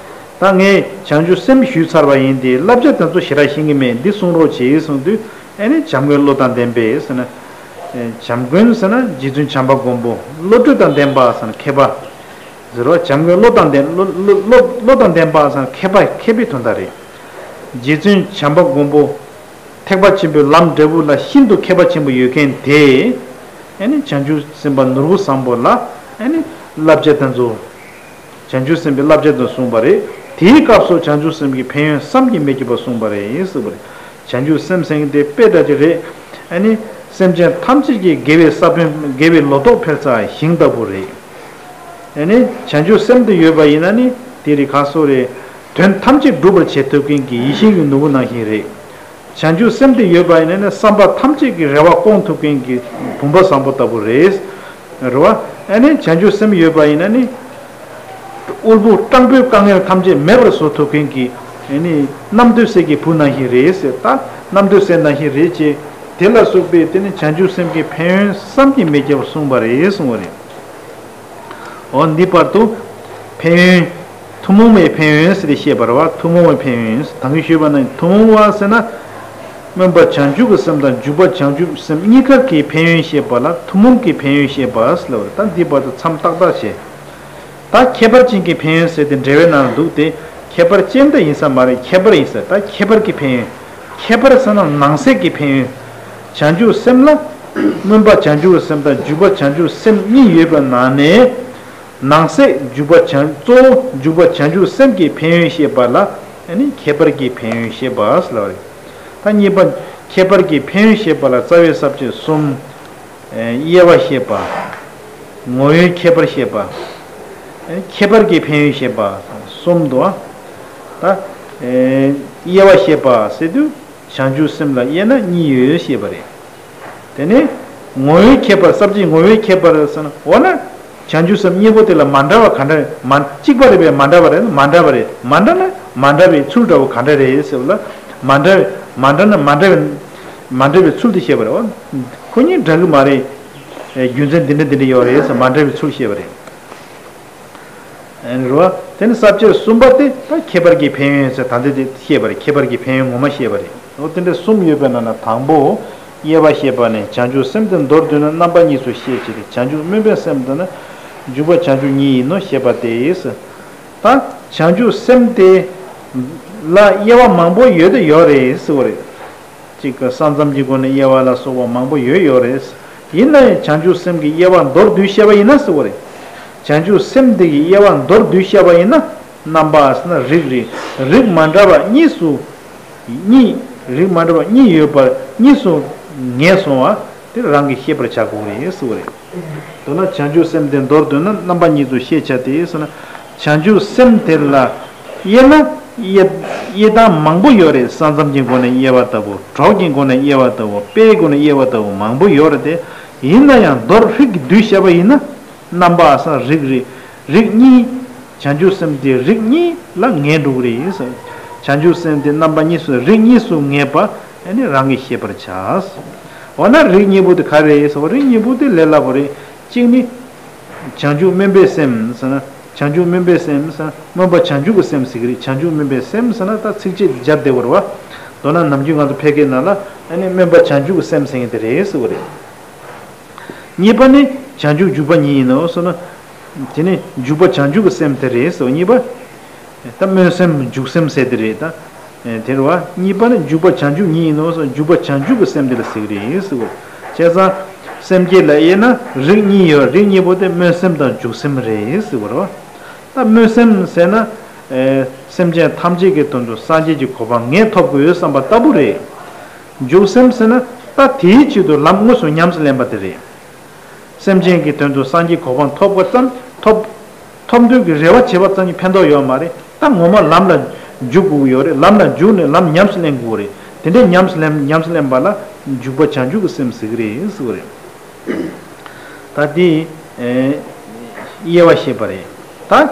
ད་ངས་བྱང་ཆུབ་སེམས་ཞུས་ཚར་བ་ཡིན་ཏེ་བསླབ་བྱ་དེ་ཚོ་ཞེ་དྲག་ཤེས་ཀྱི་མེད། འདི་གསུང་རོགས་བྱེད་གསུངས་དུས། ཨེ་ནས་བྱམས་མགོན་བློ་དང་ལྡན་པས་ཟེར་ན། ཨེ་བྱམས་མགོན་ཟེར་ན་རྗེ་བཙུན་བྱམས་པ་མགོན་པོ། བློ་གྲོས་དང་ལྡན་པ་ཟེར་ན་མཁས་པ། ཟེར་བ་བྱམས་མགོན་བློ་དང་ལྡན་བློ་བློ་བློ་བློ་དང་ལྡན་པ་ཟེར་ན་མཁས་པ་མཁས་པའི་དོན་དག་རེད། རྗེ་བཙུན་བྱམས་པ་མགོན་པོ། ཐེག་པ་ཆེན་པོའི་ལམ་འབྲས་བུ་ལ་ཤིན་ཏུ་མཁས་པ་ཆེན་པོ་ཡོད་མཁན་དེ། ཨེ་ནི་བྱང་ཆུབ་སེམས་དཔའ་ནོར་བུ་བཟང་པོ་ལ་ཨེ་ནི་བསླབ་བྱ་དེ་ཚོ། བྱང་ཆུབ་སེམས་དཔའི་བསླབ་བྱ་དེ་གསུངས་པ་རེད། དེའི་སྐབས་སུ་བྱང་ཆུབ་སེམས་ཀྱི་ཕན་ཡོན་བསམ་གྱིས་མི་ཁྱབ་པ་གསུངས་པ་རེད་ཟེར་བ་རེད། བྱང་ཆུབ་སེམས་ཟེར་མཁན་དེ་དཔེ་འདྲ་ཅིག་རེད། ཨེ་ནི་སེམས་ཅན་ཐམས་ཅད་ཀྱི་དགེ་བའི་ས་བོན། དགེ་བའི་ལོ་ཏོག་འཕེལ་ས་ཞིང་ལྟ་བུ་རེད། ཨེ་ནི་བྱང་ཆུབ་སེམས་དེ་ཡོད་པ་ཡིན་ན་ནི་དེ་རིགས་ག་སོགས་རེད། དོན་ཐམས་ཅད་སྒྲུབ་པར་བྱེད་ཐུབ་མཁན་གྱི་ཡིད་བཞིན་གྱི་ནོར་བུ་ནང་བཞིན་རེད། བྱང་ཆུབ་སེམས་དེ་ཡོད་པ་ཡིན་ན་ནི་བསམ་པ་ཐམས་ཅད་ཀྱི་རེ་བ་སྐོང་ཐུབ་མཁན་གྱི་བུམ་པ་བཟང་པོ་ལྟ་བུ་རེད། རེད་བ། ཨེ་ནི་བྱང་ཆུབ་སེམས་ཡོད་པ་ཡིན་ན་ནི། དབུལ་པོ་སྤྲང་པོའི་དཀའ་ངལ་ཐམས་ཅད་མེད་པར་བཟོ་ཐུབ་མཁན་གྱི་ཨེ་ནི་རྣམ་ཐོས་སྲས་ཀྱི་བུ་ནང་བཞིན་རེད་ཟེར། ད་རྣམ་ཐོས་སྲས་ནང་བཞིན་རེད་ཅེས་དེ་ལ་སོགས་པའི་དེ་ནི་བྱང་ཆུབ་སེམས་ཀྱི་ཕན་ཡོན་བསམ་གྱིས་མི་ཁྱབ་པ་གསུངས་པ་རེད་གསུངས་པ་རེད། འོ་འདི་བར་དུ་ཕན་ཡོན། ཐུན་མོང་བའི་ཕན་ཡོན་ཟེར་ཏེ་བཤད་པ་རེད་བ། ཐུན་མོང་བའི་ཕན་ཡོན། ད་གིན་ཞུས་པ་ནང་ཐུན་མོང་བ་ཟེར་ན། སྨོན་པ་བྱང་ཆུབ་ཀྱི་སེམས་དང་འཇུག་པ་བྱང་ཆུབ་སེམས་གཉིས་ཀ་གི་ཕན་ཡོན་བཤད་པ་ལ་ཐུན་མོང་གི་ཕན་ཡོན་བཤད་པ་ཟེར་ལབ་པ་རེད། ད་འདི་བར་དུ་མཚམས་ཏག་ཏག་བྱས། ད་ཁྱད་པར་ཅན་གྱི་ཕན་ཡོན་ཟེར་ཏེ་འགྲེལ་པའི་ནང་འདུག་སྟེ། ཁྱད་པར་ཅན་དེ་ཡིན་ས་མ་རེད། ཁྱད་པར་ཡིན་ས། ད་ཁྱད་པར་གྱི་ཕན་ཡོན། ཁྱད་པར་ཟེར་ན་ནང་གསེས་ཀྱི་ཕན་ཡོན། བྱང་ཆུབ་སེམས་ལ་སྨོན་པ་བྱང་ཆུབ་ཀྱི་སེམས་དང་འཇུག་པ་བྱང་ཆུབ་སེམས་གཉིས་ཡོད་པའི་ནང་ནས། ནང་གསེས་འཇུག་པ་བྱང་གཙོ་བོ་འཇུག་པ་བྱང་ཆུབ་སེམས་ཀྱི་ཕན་ཡོན་བཤད་པ་ལ་ཨ་ནི་ཁྱད་པར་གྱི་ཕན་ཡོན་བཤད་པ་ཟེར་ལབ་པ་རེད། ད་གཉིས་པ་ཁྱད་པར་གྱི་ཕན་ཡོན་བཤད་པ་ལ་རྩ་བའི་ས་བཅད་གསུམ། དབྱེ་བ་བཤད་པ། ངོ་བོའི་ཁྱད་པར་བཤད་པ། ཁྱད་པར་གྱི་ཕན་ཡོན་བཤད་པ་གསུམ་འདུག་ད་དབྱེ་བ་བཤད་པ་ཟེར་དུས་བྱང་ཆུབ་སེམས་ལ་དབྱེ་ན་གཉིས་ཡོད་ཞེས་པ་རེད། དེ་ནས་ངོ་བོའི་ཁྱད་པར། ས་བཅད་ངོ་བོའི་ཁྱད་པར་ཟེར་ན། འོ་ན་བྱང་ཆུབ་སེམས་གཉིས་པོ་དེ་ལ་མ་འདྲ་བ་ག་འདྲ་རེད། མ་གཅིག་པ་རེད་པས། མ་འདྲ་བ་རེད། མ་འདྲ་བ་རེད། མ་འདྲ་ན་མ་འདྲ་བའི་ཚུལ་འདྲ་བོ་ག་འདྲ་རེད་ཟེར་བ་ལ། མ་འདྲ་བའི་མ་འདྲ་ན་མ་འདྲ་བའི་མ་འདྲ་བའི་ཚུལ་དེ་བཤད་པ་རེད། འོ་ཁོ་གཉིས་འདྲ་གི་མ་རེད། རྒྱུ་མཚན་འདི་འདྲ་འདི་འདྲ་ཡོད་རེད་ཟེར་མ་འདྲ་བའི་ཚུལ་བཤད་པ་རེད། རེད་བ། དེ་ནི་ས་བཅད་གསུམ་པ་དེ་ད་ཁྱད་པར་གྱི་ཕན་ཡོན་ཟེར། ད་འདི་དེ་བཤད་པ་རེད། ཁྱད་པར་གྱི་ཕན་ཡོན་ངོ་མ་བཤད་པ་རེད། འོ་དེ་འདྲ་གསུམ་ཡོད་པའི་ནང་ན་དང་པོ། དབྱེ་བ་བཤད་པ་ནི། བྱང་ཆུབ་སེམས་དེ་མདོར་བསྡུས་ན་རྣམ་པ་གཉིས་སུ་ཤེས་བྱ་སྟེ། བྱང་ཆུབ་སྨོན་པའི་སེམས་དང་ནི། འཇུག་པ་བྱང་ཆུབ་གཉིས་ཡིན་ནོ་ཞེས་པ་སྟེ། ད་བྱང་ཆུབ་སེམས་དེ་ལ་དབྱེ་བ་མང་པོ་ཡོད་དེ་ཡོད་རེད་ཟེར་བ་རེད། གཅིག་གི་ས་མཚམས་ཀྱི་སྒོ་ནས་དབྱེ་བ་ལ་སོགས་པ་མང་པོ་ཡོད་ཡོད་རེད། ཡིན་ན་ཡང་བྱང་ཆུབ་སེམས་ཀྱི་དབྱེ་བ་མདོར་བསྡུས་བཤད་པ་ཡིན་ན་ཟེར་བ་རེད། བྱང་ཆུབ་སེམས་དེ་གི་དབྱེ་བ་མདོར་བསྡུས་བཤད་པ་ཡིན་ན། རྣམ་པ་ཟེར་ན་རིགས་རེད། རིགས་མ་འདྲ་བ་གཉིས་སུ། གཉིས། རིགས་མ་འདྲ་བ་གཉིས་ཡོད་པར་གཉིས་སུ་ངེས་སོང་བ་དེ་རང་གིས་ཤེས་པར་བྱ་དགོས་རེད་ཟེར་བ་རེད། མདོར་ན་བྱང་ཆུབ་སེམས་དེ་མདོར་བསྡུས་ན་རྣམ་པ་གཉིས་སུ་ཤེས་བྱ་སྟེ་ཟེར་ན། བྱང་ཆུབ་སེམས་དེ་ལ་དབྱེ་ན། དབྱེ་དབྱེ་སྟངས་མང་པོ་ཡོད་རེད། ས་མཚམས་ཀྱི་སྒོ་ནས་དབྱེ་བ་ལྟ་བུ། གྲོགས་ཀྱི་སྒོ་ནས་དབྱེ་བ་ལྟ་བུ། དཔེའི་སྒོ་ནས་དབྱེ་བ་ལྟ་བུ་མང་པོ་ཡོད་རེད་དེ། ཡིན་ན་ཡང་མདོར་ཧྲིལ་གྱིས་བསྡུས་བཤད་པ་ཡིན་ན། རྣམ་པ་ས་རིགས་རེད། རིགས་གཉིས། བྱང་ཆུབ་སེམས་དེ་རིགས་གཉིས་ལ་ངེས་འགྲོ་གི་རེད་ཟེར། བྱང་ཆུབ་སེམས་དེ་རྣམ་པ་གཉིས་སུ་རིགས་གཉིས་སུ་ངེས་པ་ཨ་ནི་རང་གིས་ཤེས་པར་བྱ། འོ་ན་རིགས་གཉིས་པོ་དེ་ག་རེ་རེད་ཟེར་བ། རིགས་གཉིས་པོ་དེ་ལས་སླ་པོ་རེད། གཅིག་ནི། བྱང་ཆུབ་སྨོན་པའི་སེམས་ཟེར་ན། བྱང་ཆུབ་སྨོན་པའི་སེམས་ཟེར་ན་སྨོན་པ་བྱང་ཆུབ་ཀྱི་སེམས་ཟེར་གྱི་རེད། བྱང་ཆུབ་སྨོན་པའི་སེམས་ཟེར་ན་ད་ཚིགས་བཅད་སྦྱར་བསྡད་པ་རེད་བ། མདོར་ན་ནམ་རྒྱུན་ང་ཚོ་ཕལ་སྐད་ནང་ལ་ཨ་ནི་སྨོན་པ་བྱང་ཆུབ་ཀྱི་སེམས་ཟེར་མཁན་དེ་རེད་ཟེར་བ་རེད། གཉིས་པ་ནི་བྱང་ཆུབ་འཇུག་པ་ཉིད་ཡིན་ནོ་ཟེར་ན། དེ་ནི་འཇུག་པ་བྱང་ཆུབ་ཀྱི་སེམས་དེ་རེད་ཟེར་བ། གཉིས་པ། ད་སྨོན་སེམས་འཇུག་སེམས་ཟེར་དེ་རེད་ད། དེ་རེད་བ། གཉིས་པ་ནི་འཇུག་པ་བྱང་ཆུབ་ཉིད་ཡིན་ནོ་ཟེར་བ། འཇུག་པ་བྱང་ཆུབ་ཀྱི་སེམས་དེ་ལ་ཟེར་གྱི་རེད་ཟེར་བ། བྱས་ཙང་། སེམས་བསྐྱེད་ལ་དབྱེ་ན་རིགས་གཉིས་ཡོད། རིགས་གཉིས་པོ་དེ་སྨོན་སེམས་དང་འཇུག་སེམས་རེད་ཟེར་བ་རེད་བ། ད་སྨོན་སེམས་ཟེར་ན། ཨེ། སེམས་ཅན་ཐམས་ཅད་ཀྱི་དོན་དུ་སངས་རྒྱས་ཀྱི་གོ་འཕང་ངས་ཐོབ་དགོས་བསམ་པ་ལྟ་བུ་རེད། འཇུག་སེམས་ཟེར་ན་ད་དེའི་ཆེད་དུ་ལམ་དངོས་སུ་ཉམས་སུ་ལེན་པ་དེ་རེད། སེམས་ཅན་གྱི་དོན་དུ་སངས་རྒྱས་གོ་འཕང་ཐོབ་པ་ཙམ་ཐོབ། ཐོབ་འདོད་ཀྱི་རེ་བ་བྱེད་པ་ཙམ་གྱིས་ཕན་ཐོགས་ཡོད་མ་རེད། ད་ངོ་མ་ལམ་ལ་འཇུག་དགོས་ཀྱི་ཡོད་རེད། ལམ་ལ་འཇུག་ནས་ལམ་ཉམས་སུ་ལེན་དགོས་ཀྱི་རེད། དེ་འདྲའི་ཉམས་སུ་ལེན་ཉམས་སུ་ལེན་པ་ལ་འཇུག་པ་བྱང་ཆུབ་ཀྱི་སེམས་ཟེར་གྱི་རེད་ཟེར་བ་རེད། ད་དེ། ཨེ། དབྱེ་བ་བཤད་པ་རེད། ད།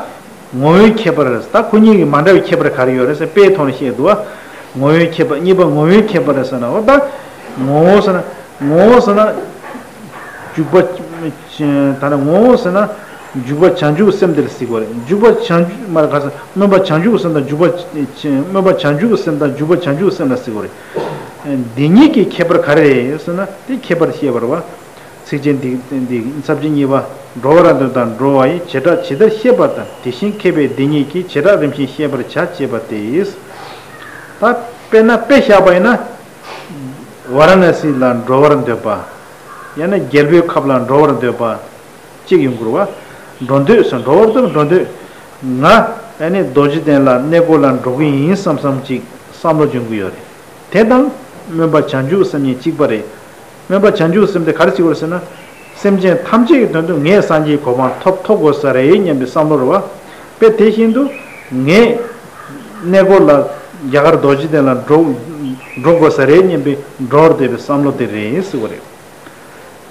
ངོ་བོའི་ཁྱད་པར། ད་ཁོ་གཉིས་ཀྱི་མ་འདྲ་བའི་ཁྱད་པར་ག་རེ་ཡོད་རེད་ཟེར་དཔེའི་ཐོག་ནས་བཤད་འདུག་བ། ངོ་བོའི་ཁྱད་པར། གཉིས་པ་ངོ་བོའི་ཁྱད་པར་ཟེར་ན། འོ་ད། ངོ་བོ་ཟེར་ན། ངོ་བོ་ཟེར་ན། འཇུག་པ། ད་ནི་ངོ་བོ་ཟེར་ན། འཇུག་པ་བྱང་ཆུབ་སེམས་དེ་ལ་ཟེར་གྱི་རེད། འཇུག་པ་བྱང་ཆུབ་མ་རེད། ག་ས་སྨོན་པ་བྱང་ཆུབ་སེམས་དང་འཇུག་པ། སྨོན་པ་བྱང་ཆུབ་སེམས་དང་འཇུག་པ་བྱང་ཆུབ་སེམས་ལ་ཟེར་གྱི་རེད། འདི་གཉིས་ཀྱི་ཁྱད་པར་ག་རེ་རེད་ཟེར་ན། དེ་ཁྱད་པར་བཤད་པ་རེད་བ། ཚིགས་བཅད་འདི་འདི་ཚིགས་བཅད་གཉིས་པ། འགྲོ་བར་འདོད་དང་འགྲོ་བ་ཡི། བྱེ་བྲག་ཇི་ལྟར་ཤེས་པ་ལྟར། དེ་བཞིན་མཁས་པས་འདི་གཉིས་ཀྱི། བྱེ་བྲག་རིམ་བཞིན་ཤེས་པར་བྱ། ཅེས་པ་སྟེ། ད་དཔེར་ན་དཔེ་བཞག་པ་ཡིན་ན། ཝཱ་ར་ཎ་སི་ལ་འགྲོ་བར་འདོད་པ། ཡང་ན་རྒྱལ་པོའི་ཁབ་ལ་འགྲོ་བར་འདོད་པ། གཅིག་ཡོང་གི་རེད་བ། འགྲོ་འདོད་ཟེར། འགྲོ་བར་འདོད། འགྲོ་འདོད། ང་ཨ་ནི་རྡོ་རྗེ་གདན་ལ་གནས་སྐོར་ལ་འགྲོ་གི་ཡིན་བསམ་བསམ་ཅིག་བསམ་བློ་འབྱུང་གི་ཡོད་རེད། དེ་དང་སྨོན་པ་བྱང་ཆུབ་སེམས་གཉིས་གཅིག་པ་རེད། སྨོན་པ་བྱང་ཆུབ་སེམས་དེ་ག་རེ་བྱེད་དགོས་རེད་ཟེར་ན། སེམས་ཅན་ཐམས་ཅད་ཀྱི་དོན་དུ་ངས་སངས་རྒྱས་གོ་འཕང་ཐོབ་ཐོབ་དགོས་ས་རེད་སྙམ་པའི་བསམ་བློ་རེད་བ། དཔེ་དེ་བཞིན་དུ་ངས་གནས་སྐོར་ལ་རྒྱ་གར་རྡོ་རྗེ་གདན་ལ་འགྲོ་འགྲོ་དགོས་ས་རེད་སྙམ་པའི་འགྲོ་བར་འདོད་པའི་བསམ་བློ་དེ་རེད་ཟེར་བ་རེད།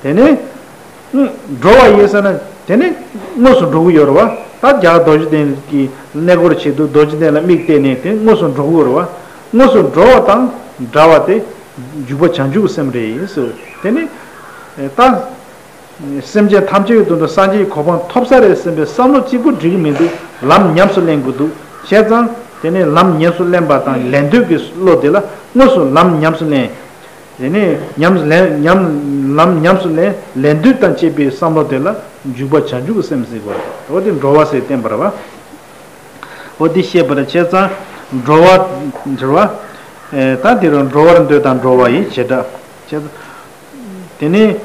དེ་ནས་འགྲོ་བ་ཡིན་ཟེར་ན། དེ་ནས་དངོས་སུ་འགྲོ་གི་ཡོད་རེད་བ། ད་རྒྱ་གར་རྡོ་རྗེ་གདན་གྱི་གནས་སྐོར་ཆེད་དུ་རྡོ་རྗེ་གདན་ལ་མིག་གཏད་ནས་དེ་དངོས་སུ་འགྲོ་གི་ཡོད་རེད་བ། དངོས་སུ་འགྲོ་བ་དང་འདྲ་བ་དེ་འཇུག་པ་བྱང་ཆུབ་ཀྱི་སེམས་རེད་ཟེར། དེ་ནས་ད་སེམས་ཅན་ཐམས་ཅད་ཀྱི་དོན་དུ་སངས་རྒྱས་ཀྱི་གོ་འཕང་ཐོབ་ས་རེད་བསམ་པའི་བསམ་བློ་གཅིག་པུ་འགྲིག་གི་མི་འདུག་ལམ་ཉམས་སུ་ལེན་དགོས་འདུག་བྱས་ཙང་དེ་ནས་ལམ་ཉམས་སུ་ལེན་པ་དང་ལེན་འདོད་ཀྱི་བློ་དེ་ལ་དངོས་སུ་ལམ་ཉམས་སུ་ལེན། དེ་ནས་ཉམས་ལེན་ཉམས་ལམ་ཉམས་སུ་ལེན་ལེན་འདོད་དང་བཅས་པའི་བསམ་བློ་དེ་ལ་འཇུག་པ་བྱང་ཆུབ་ཀྱི་སེམས་ཟེར་དགོས་རེད། འོ་དེ་འགྲོ་བ་ཟེར་བསྟན་པ་རེད་བ། འོ་དེ་བཤད་པར་བྱས་ཙང་འགྲོ་བ་འགྲོ་བ། ཨེ། ད་དེ་རུ་འགྲོ་བར་འདོད་དང་འགྲོ་བ་ཡི་བྱེ་བྲག་བྱས་ཙང་། དེ་ནས་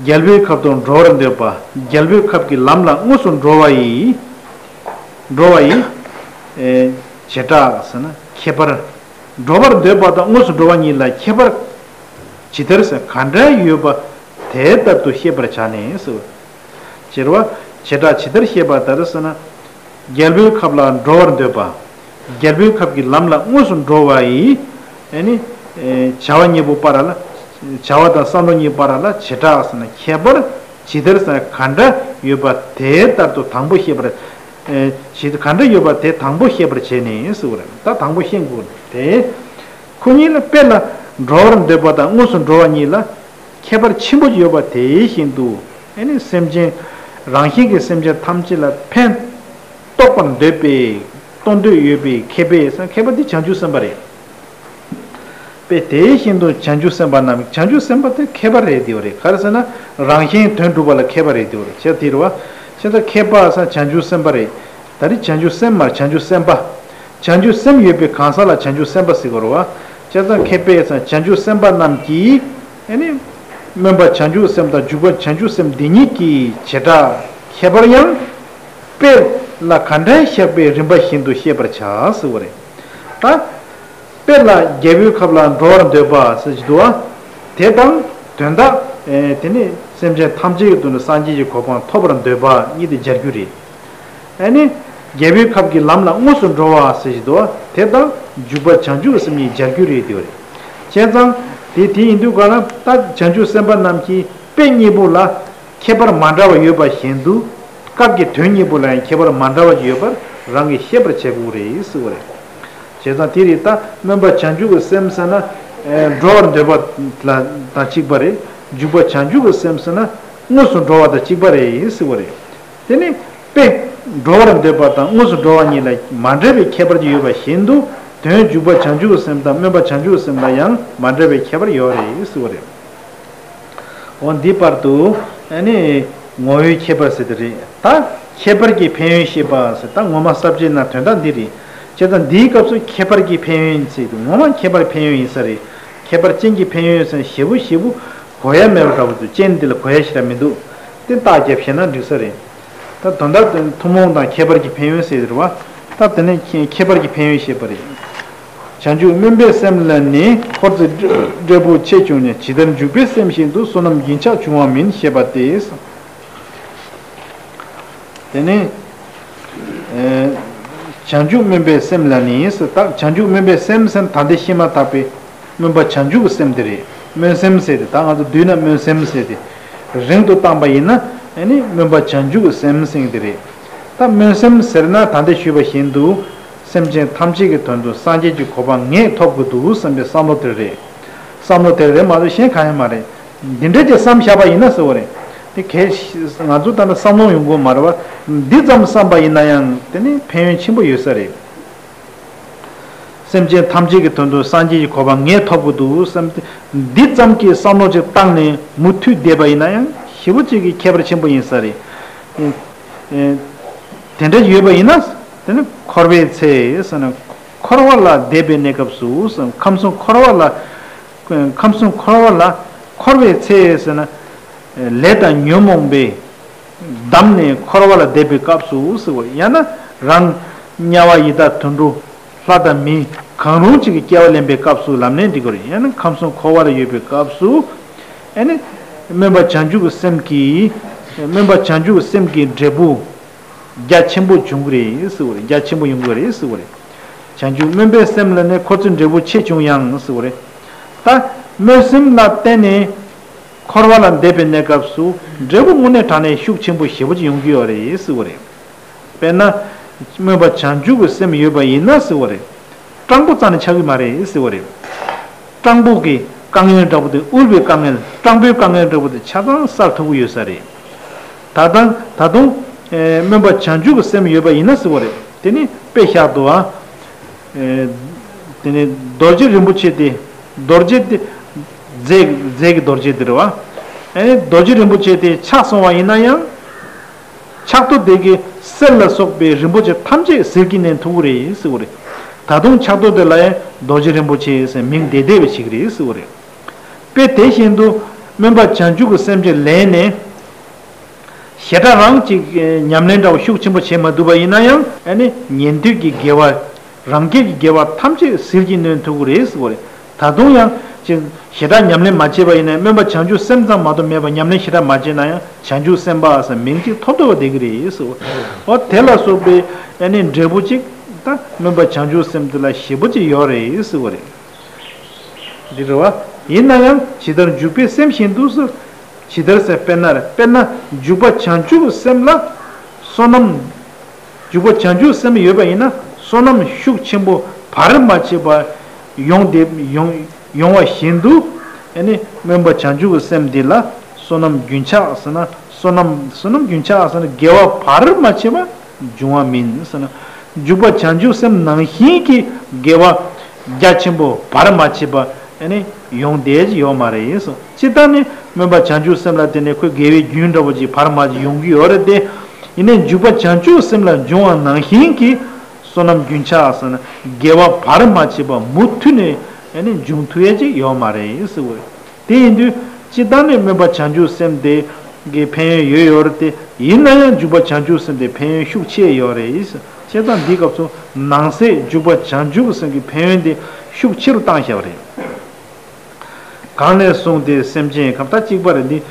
རྒྱལ་པོའི་ཁབ་ཏུ་འགྲོ་བར་འདོད་པ། རྒྱལ་པོའི་ཁབ་ཀྱི་ལམ་ལ་དངོས་སུ་འགྲོ་བ་ཡི། འགྲོ་བ་ཡི། ཨེ། བྱེ་བྲག་ཟེར་ན་ཁྱད་པར། འགྲོ་བར་འདོད་པ་དང་དངོས་སུ་འགྲོ་བ་གཉིས་ལ་ཁྱད་པར་ཇི་ལྟར་ཟེར་ག་འདྲ་ཡོད་པ་དེ་ལྟར་དུ་ཤེས་པར་བྱ་ནས་ཟེར། བྱེ་བྲག་བྱེ་བྲག་ཇི་ལྟར་ཤེས་པ་ལྟར་ཟེར་ན། རྒྱལ་པོའི་ཁབ་ལ་འགྲོ་བར་འདོད་པ། རྒྱལ་པོའི་ཁབ་ཀྱི་ལམ་ལ་དངོས་སུ་འགྲོ་བ་ཡི། ཨེ་ནི། བྱ་བ་གཉིས་པོ་བར་ལ། བྱ་བ་དང་བསམ་བློ་གཉིས་བར་ལ་བྱེ་བྲག་ཟེར་ན་ཁྱད་པར་ཇི་ལྟར་ཟེར་ན་ག་འདྲ་ཡོད་པ་དེ་ལྟར་དུ་དང་པོ་ཤེས་པར། ཨེ། ཇི་ལྟར་ག་འདྲ་ཡོད་པ་དེ་དང་པོ་ཤེས་པར་བྱས་ནས་ཟེར་བ་རེད། ད་དང་པོ་ཤེས་དགོས་དེ། ཁོ་གཉིས་ལ་དཔེ་ལ་འགྲོ་བར་འདོད་པ་དང་དངོས་སུ་འགྲོ་བ་གཉིས་ལ་ཁྱད་པར་ཆེན་པོ་ཡོད་པ་དེ་བཞིན་དུ། ཨེ་ནི་སེམས་ཅན་རང་བཞིན་གྱི་སེམས་ཅན་ཐམས་ཅད་ལ་ཕན་འདོགས་པར་འདོད་པའི་གཏོང་འདོད་ཡོད་པའི་མཁས་པས་མཁས་པ་འདི་བྱང་ཆུབ་སེམས་དཔའ་རེད། དཔེ་དེ་བཞིན་དུ་བྱང་ཆུབ་སེམས་དཔའ་རྣམས། བྱང་ཆུབ་སེམས་དཔའ་དེ་མཁས་པ་རེད་དེ་བ་རེད། ག་རེ་ཟེར་ན་རང་གཞན་དོན་སྒྲུབ་པ་ལ་མཁས་པ་རེད་དེ་བ་རེད། བྱས་དེ་རེད་བ། བྱས་ཙང་མཁས་པ་ཟེར་བྱང་ཆུབ་སེམས་དཔའ་རེད། ད་རེས་བྱང་ཆུབ་སེམས་མ་རེད། བྱང་ཆུབ་སེམས་དཔའ། བྱང་ཆུབ་སེམས་ཡོད་པའི་གང་ཟག་ལ་བྱང་ཆུབ་སེམས་དཔའ་ཟེར་གོ་རེད་བ། བྱས་ཙང་མཁས་པས་ཟེར་བྱང་ཆུབ་སེམས་དཔའ་རྣམས་ཀྱིས། ཨེ་ནི། སྨོན་པ་བྱང་ཆུབ་སེམས་དང་འཇུག་པ་བྱང་ཆུབ་སེམས་འདི་གཉིས་ཀྱི་བྱེ་བྲག་ཁྱད་པར་ཡང་། དཔེ་ལ་ག་འདྲ་བཞག་པའི་རིམ་པ་བཞིན་དུ་ཤེས་པར་བྱ་ཟེར་བ་རེད། ད། དཔེ་ལ་རྒྱལ་པོའི་ཁབ་ལ་འགྲོ་བར་འདོད་པ་ཟེར་གྱི་འདུག་བ། དེ་དང་དོན་དག་ཨེ། དེ་ནི་སེམས་ཅན་ཐམས་ཅད་ཀྱི་དོན་དུ་སངས་རྒྱས་ཀྱི་གོ་འཕང་ཐོབ་པར་འདོད་པ་གཉིས་དེ་སྦྱར་རྒྱུ་རེད། ཨེ་ནི། རྒྱལ་པོའི་ཁབ་ཀྱི་ལམ་ལ་དངོས་སུ་འགྲོ་བ་ཟེར་བཞིན་དུ་དེ་དང་འཇུག་པ་བྱང་ཆུབ་ཀྱི་སེམས་གཉིས་སྦྱར་རྒྱུ་རེད་དེ་བ་རེད། བྱས་ཙང་དེ་དེ་ཡིན་དུས་ག་ལ་ད་བྱང་ཆུབ་སེམས་དཔའ་རྣམས་ཀྱིས་དཔེ་གཉིས་པོ་ལ་ཁྱད་པར་མ་འདྲ་བ་ཡོད་པ་བཞིན་དུ་སྐབས་ཀྱི་དོན་གཉིས་པོ་ལ་ཡང་ཁྱད་པར་མ་འདྲ་བ་ཅིག་ཡོད་པར་རང་གིས་ཤེས་པར་བྱེད་དགོས་རེད་ཟེར་བ་རེད། བྱས་ཙང་དེ་རེད་ད་སྨོན་པ་བྱང་ཆུབ་ཀྱི་སེམས་ཟེར་ན་འགྲོ་བར་འདོད་པ་ལ་དང་གཅིག་པ་རེད། འཇུག་པ་བྱང་ཆུབ་ཀྱི་སེམས་ཟེར་ན་དངོས་སུ་འགྲོ་བ་དང་གཅིག་པ་རེད་ཟེར་བ་རེད། དེ་ནི་དཔེ། འགྲོ་བར་འདོད་པ་དང་དངོས་སུ་འགྲོ་བ་གཉིས་ལ་མ་འདྲ་བའི་ཁྱད་པར་གྱི་ཡོད་པ་བཞིན་དུ་དོན་འཇུག་པ་བྱང་ཆུབ་ཀྱི་སེམས་དང་སྨོན་པ་བྱང་ཆུབ་ཀྱི་སེམས་ལ་ཡང་མ་འདྲ་བའི་ཁྱད་པར་ཡོད་རེད་ཟེར་བ་རེད། འོ་འདི་བར་དུ་ཨ་ནི་ངོ་བོའི་ཁྱད་པར་ཟེར་དེ་རེད་ད། ཁྱད་པར་གྱི་ཕན་ཡོན་བཤད་པ་ཟེར་ད་ངོ་མ་ས་བཅད་ན་དོན་དག་འདི་རེད། བྱས་ཙང་འདིའི་སྐབས་སུ་ཁྱད་པར་གྱི་ཕན་ཡོན་ཟེར་དུས་ངོ་མ་ཁྱད་པར་ཕན་ཡོན་ཡིན་ས་རེད། ཁྱད་པར་ཅན་གྱི་ཕན་ཡོན་ཟེར་ཞེ་པོ་ཞེ་པོ་གོ་ཡ་མེད་པ་འདྲ་པོ་འདུག་ཅན་འདི་ལ་གོ་ཡ་ཞེ་དྲག་མི་འདུག་དེ་རྟགས་བརྒྱབ་བཤད་ན་འགྲིག་ས་རེད། ད་དོན་དག་ཐུན་མོང་དང་ཁྱད་པར་གྱི་ཕན་ཡོན་ཟེར་རེད་བ། ད་དེ་ནས་ཁྱད་པར་གྱི་ཕན་ཡོན་བཤད་པ་རེད། བྱང་ཆུབ་སྨོན་པའི་སེམས་ལ་ནི་འཁོར་ཚེ་འབྲས་བུ་ཆེ་ཆུང་ཉིད། ཇི་ལྟར་འཇུག་པའི་སེམས་བཞིན་དུ་བསོད་ནམས་རྒྱུན་ཆགས་འབྱུང་བ་མིན་ཞེས་པ་སྟེ། དེ་ནས་བྱང་ཆུབ་སྨོན་པའི་སེམས་ལ་ནི་ད་བྱང་ཆུབ་སྨོན་པའི་སེམས་སེམས་ད་ལྟ་ཤེས་མ་ཐག་པའི་སྨོན་པ་བྱང་ཆུབ་ཀྱི་སེམས་དེ་རེད། སྨོན་སེམས་ཟེར་ཏེ་ད་ང་ཚོ་བསྡུས་ན་སྨོན་སེམས་ཟེར་ཏེ། རིང་དུ་བཏང་པ་ཡིན་ན་ཨ་ནི་སྨོན་པ་བྱང་ཆུབ་ཀྱི་སེམས་ཟེར་དེ་རེད། ད་སྨོན་སེམས་ཟེར་ན་ད་ལྟ་ཞུས་པ་བཞིན་དུ་སེམས་ཅན་ཐམས་ཅད་ཀྱི་དོན་དུ་སངས་རྒྱས་ཀྱི་གོ་འཕང་ངས་ཐོབ་དགོས་འདུག་བསམ་པའི་བསམ་བློ་དེ་རེད། བསམ་བློ་དེ་རེད་མ་གཏོགས་གཞན་གང་ཡང་མ་རེད། འདི་འདྲ་ཅིག་བསམ་བཞག་པ་ཡིན་ན་ཟེར་བ་རེད། དེ་གལ་ང་ཚོ་ད་ལྟ་བསམ་བློ་ཡོང་དགོས་མ་རེད་བ། འདི་ཙམ་བསམ་པ་ཡིན་ན་ཡང་དེ་ནི་ཕན་ཡོན་ཆེན་པོ་ཡོད་ས་རེད། སེམས་ཅན་ཐམས་ཅད་ཀྱི་དོན་དུ་སངས་རྒྱས་ཀྱི་གོ་འཕང་ངས་ཐོབ་དགོས་འདུག་བསམ་སྟེ་འདི་ཙམ་གྱི་བསམ་བློ་ཅིག་བཏང་ནས་མུ་མཐུད་བསྡད་པ་ཡིན་ན་ཡང་ཞེ་པོ་ཅིག་གི་ཁྱད་པར་ཆེན་པོ་ཡིན་ས་རེད། ཨེ་ཨེ་དེ་འདྲ་ཡོད་པ་ཡིན་ན་དེ་ནི་འཁོར་བའི་ཚེ་ཟེར་ན་འཁོར་བ་ལ་བསྡད་པའི་གནས་སྐབས་སུ་ཁམས་གསུམ་འཁོར་བ་ལ་ཁམས་གསུམ་འཁོར་བ་ལ་འཁོར་བའི་ཚེ་ཟེར་ན། ལས་དང་ཉོན་མོངས་པས་བསྡམས་ནས་འཁོར་བ་ལ་བསྡད་པའི་སྐབས་སུ་ཟེར་བ་ཡང་ན་རང་དམྱལ་བ་ཡི་དྭགས་དུད་འགྲོ་ལྷ་དང་མི་གང་རུང་གཅིག་གི་སྐྱེ་བ་ལེན་པའི་སྐབས་སུ་ལབ་ནས་འགྲིག་གི་རེད། ཡང་ན་ཁམས་གསུམ་འཁོར་བ་ལ་ཡོད་པའི་སྐབས་སུ་ཨ་ནི་སྨོན་པ་བྱང་ཆུབ་ཀྱི་སེམས་ཀྱིས་སྨོན་པ་བྱང་ཆུབ་ཀྱི་སེམས་ཀྱི་འབྲས་བུ་རྒྱ་ཆེན་པོ་འབྱུང་གི་རེད་ཟེར་བ་རེད། རྒྱ་ཆེན་པོ་ཡོང་གི་རེད་ཟེར་བ་རེད། བྱང་ཆུབ་སྨོན་པའི་སེམས་ལ་ནི་འཁོར་ཚེ་འབྲས་བུ་ཆེ་ཆུང་ཡང་ཟེར་བ་རེད། ད་སྨོན་སེམས་ལ་བརྟེན་ནས་འཁོར་བ་ལ་འདས་པའི་གནས་སྐབས་སུ་འབྲས་བུ་དངོས་གནས་དྲང་གནས་ཤུགས་ཆེན་པོ་ཞེ་པོ་ཅིག་ཡོང་གི་ཡོད་རེད་ཟེར་བ་རེད། དཔེར་ན། སྨོན་པ་བྱང་ཆུབ་ཀྱི་སེམས་ཡོད་པ་ཡིན་ན་ཟེར་བ་རེད། སྤྲང་པོ་རྩ་ནས་ཆགས་ཀྱི་མ་རེད་ཟེར་བ་རེད། སྤྲང་པོ་གི་དཀའ་ངལ་འདྲ་པོ་དེ་དབུལ་བའི་དཀའ་ངལ་སྤྲང་པོའི་དཀའ་ངལ་འདྲ་པོ་དེ་ཆ་ཚང་སེལ་ཐུབ་ཀྱི་ཡོད་ས་རེད། ད་ལྟ་ད་དུང་སྨོན་པ་བྱང་ཆུབ་ཀྱི་སེམས་ཡོད་པ་ཡིན་ན་ཟེར་བ་རེད། དེ་ནི་དཔེ་བཞག་འདུག་ཨ། དེ་ནི་རྡོ་རྗེ་རིན་པོ་ཆེ་དེ་རྡོ་རྗེ་དེ་རྫས་རྫས་ཀྱི་རྡོ་རྗེ་དེ་རེད་བ། ཨ་ནི་རྡོ་རྗེ་རིན་པོ་ཆེ་དེ་ཆག་སོང་བ་ཡིན་ན་ཡང་། ཆག་རྡོ་དེ་གི་གསེར་ལ་སོགས་པའི་རིན་པོ་ཆེ་ཐམས་ཅད་ཟིལ་གྱིས་གནོན་ཐུབ་ཀྱི་རེད་ཟེར་བ་རེད། ད་དུང་ཆག་རྡོ་དེ་ལ་ཡང་རྡོ་རྗེ་རིན་པོ་ཆེ་ཟེར་མིང་དེ་བཏགས་པ་ཞིག་རེད་ཟེར་བ་རེད། དཔེ་དེ་བཞིན་དུ་སྨོན་པ་བྱང་ཆུབ་ཀྱི་སེམས་ཀྱི་ལས་ནས། ཞེ་དྲག་རང་གཅིག་ཉམས་ལེན་འདྲ་བོ་ཤུགས་ཆེན་པོ་བྱེད་མ་ཐུབ་པ་ཡིན་ན་ཡང་ཨ་ནི་ཉན་ཐོས་ཀྱི་དགེ་བ། རང་རྒྱལ་གྱི་དགེ་བ་ཐམས་ཅད་ཟིལ་གྱིས་གནོན་ཐུབ་ཀྱི་རེད་ཟེར་བ་རེད། ད་དུང་ཡང་ཅིག་ཞེ་དྲག་ཉམས་ལེན་མ་བྱས་པ་ཡིན་ན་སྨོན་པ་བྱང་ཆུབ་སེམས་ཙམ་མ་གཏོགས་མེད་པ་ཉམས་ལེན་ཞེ་དྲག་མ་བྱས་ན་ཡང་བྱང་ཆུབ་སེམས་དཔའ་ཟེར་མིང་ཅིག་ཐོབ་ཐུབ་པ་བསྡད་ཀྱི་རེད་ཟེར་བ། འོ་དེ་ལ་སོགས་པའི་ཨ་ནི་འབྲས་བུ་ཅིག་ད་སྨོན་པ་བྱང་ཆུབ་སེམས་དེ་ལ་ཞེ་པོ་ཅིག་ཡོད་རེད་ཟེར་བ་རེད། འདི་རེད་བ། ཡིན་ན་ཡང་ཇི་ལྟར་འཇུག་པའི་སེམས་བཞིན་དུ་ཟེར། ཇི་ལྟར་ཟེར་དཔེར་ན་རེད། དཔེར་ན་འཇུག་པ་བྱང་ཆུབ་སེམས་ལ་བསོད་ནམས། འཇུག་པ་བྱང་ཆུབ་སེམས་ཡོད་པ་ཡིན་ན་བསོད་ནམས་ཤུགས་ཆེན་པོ་བར་མ་ཆད་པ་ཡོང་སྟེ་ཡོང་ཡོང་བ་བཞིན་དུ་ཨ་ནི་སྨོན་པ་བྱང་ཆུབ་ཀྱི་སེམས་འདི་ལ་བསོད་ནམས་རྒྱུན་ཆགས་ཟེར་ན་བསོད་ནམས་བསོད་ནམས་རྒྱུན་ཆགས་ཟེར་ན་དགེ་བ་བར་མ་ཆད་པ་འབྱུང་བ་མིན་ཟེར་ན། འཇུག་པ་བྱང་ཆུབ་སེམས་ནང་བཞིན་གྱི་དགེ་བ་རྒྱ་ཆེན་པོ་བར་མ་ཆད་པ་ཨ་ནི་ཡོང་བསྡད་ཀྱི་ཡོད་མ་རེད་གསུངས། སྤྱིར་བཏང་ནི་སྨོན་པ་བྱང་ཆུབ་སེམས་ལ་བརྟེན་ནས་ཁོའི་དགེ་བའི་རྒྱུན་འདྲ་པོ་ཅིག་བར་མ་ཅིག་ཡོང་གི་ཡོད་རེད་དེ། ཡིན་ནའི་འཇུག་པ་བྱང་ཆུབ་སེམས་ལ་འབྱུང་བ་ནང་བཞིན་གྱི་བསོད་ནམས་རྒྱུན་ཆགས་ཟེར་ན་དགེ་བ་བར་མ་ཆད་པ་མུ་མཐུད་ནས་ཨ་ནི་འབྱུང་ཐུབ་ཡ་ཅིག་ཡོད་མ་རེད་ཟེར་བ་རེད། དེ་ཡིན་དུས་སྤྱིར་བཏང་ནས་སྨོན་པ་བྱང་ཆུབ་སེམས་དེ་གི་ཕན་ཡོན་ཡོད་ཡོད་རེད་དེ། ཡིན་ན་ཡང་འཇུག་པ་བྱང་ཆུབ་སེམས་དེ་ཕན་ཡོན་ཤུགས་ཆེ་ཡོད་རེད། བྱས་ཙང་འདིའི་སྐབས་སུ་ནང་གསེས་འཇུག་པ་བྱང་ཆུབ་སེམས་ཀྱི་ཕན་ཡོན་དེ་ཤུགས་ཆེ་རུ་བཏང་བཞག་པ་རེད། གང་ནས་བཟུང་སྟེ་སེམས་ཅན་ཁམས། ད་གཅིག་པ་རེད་འདི་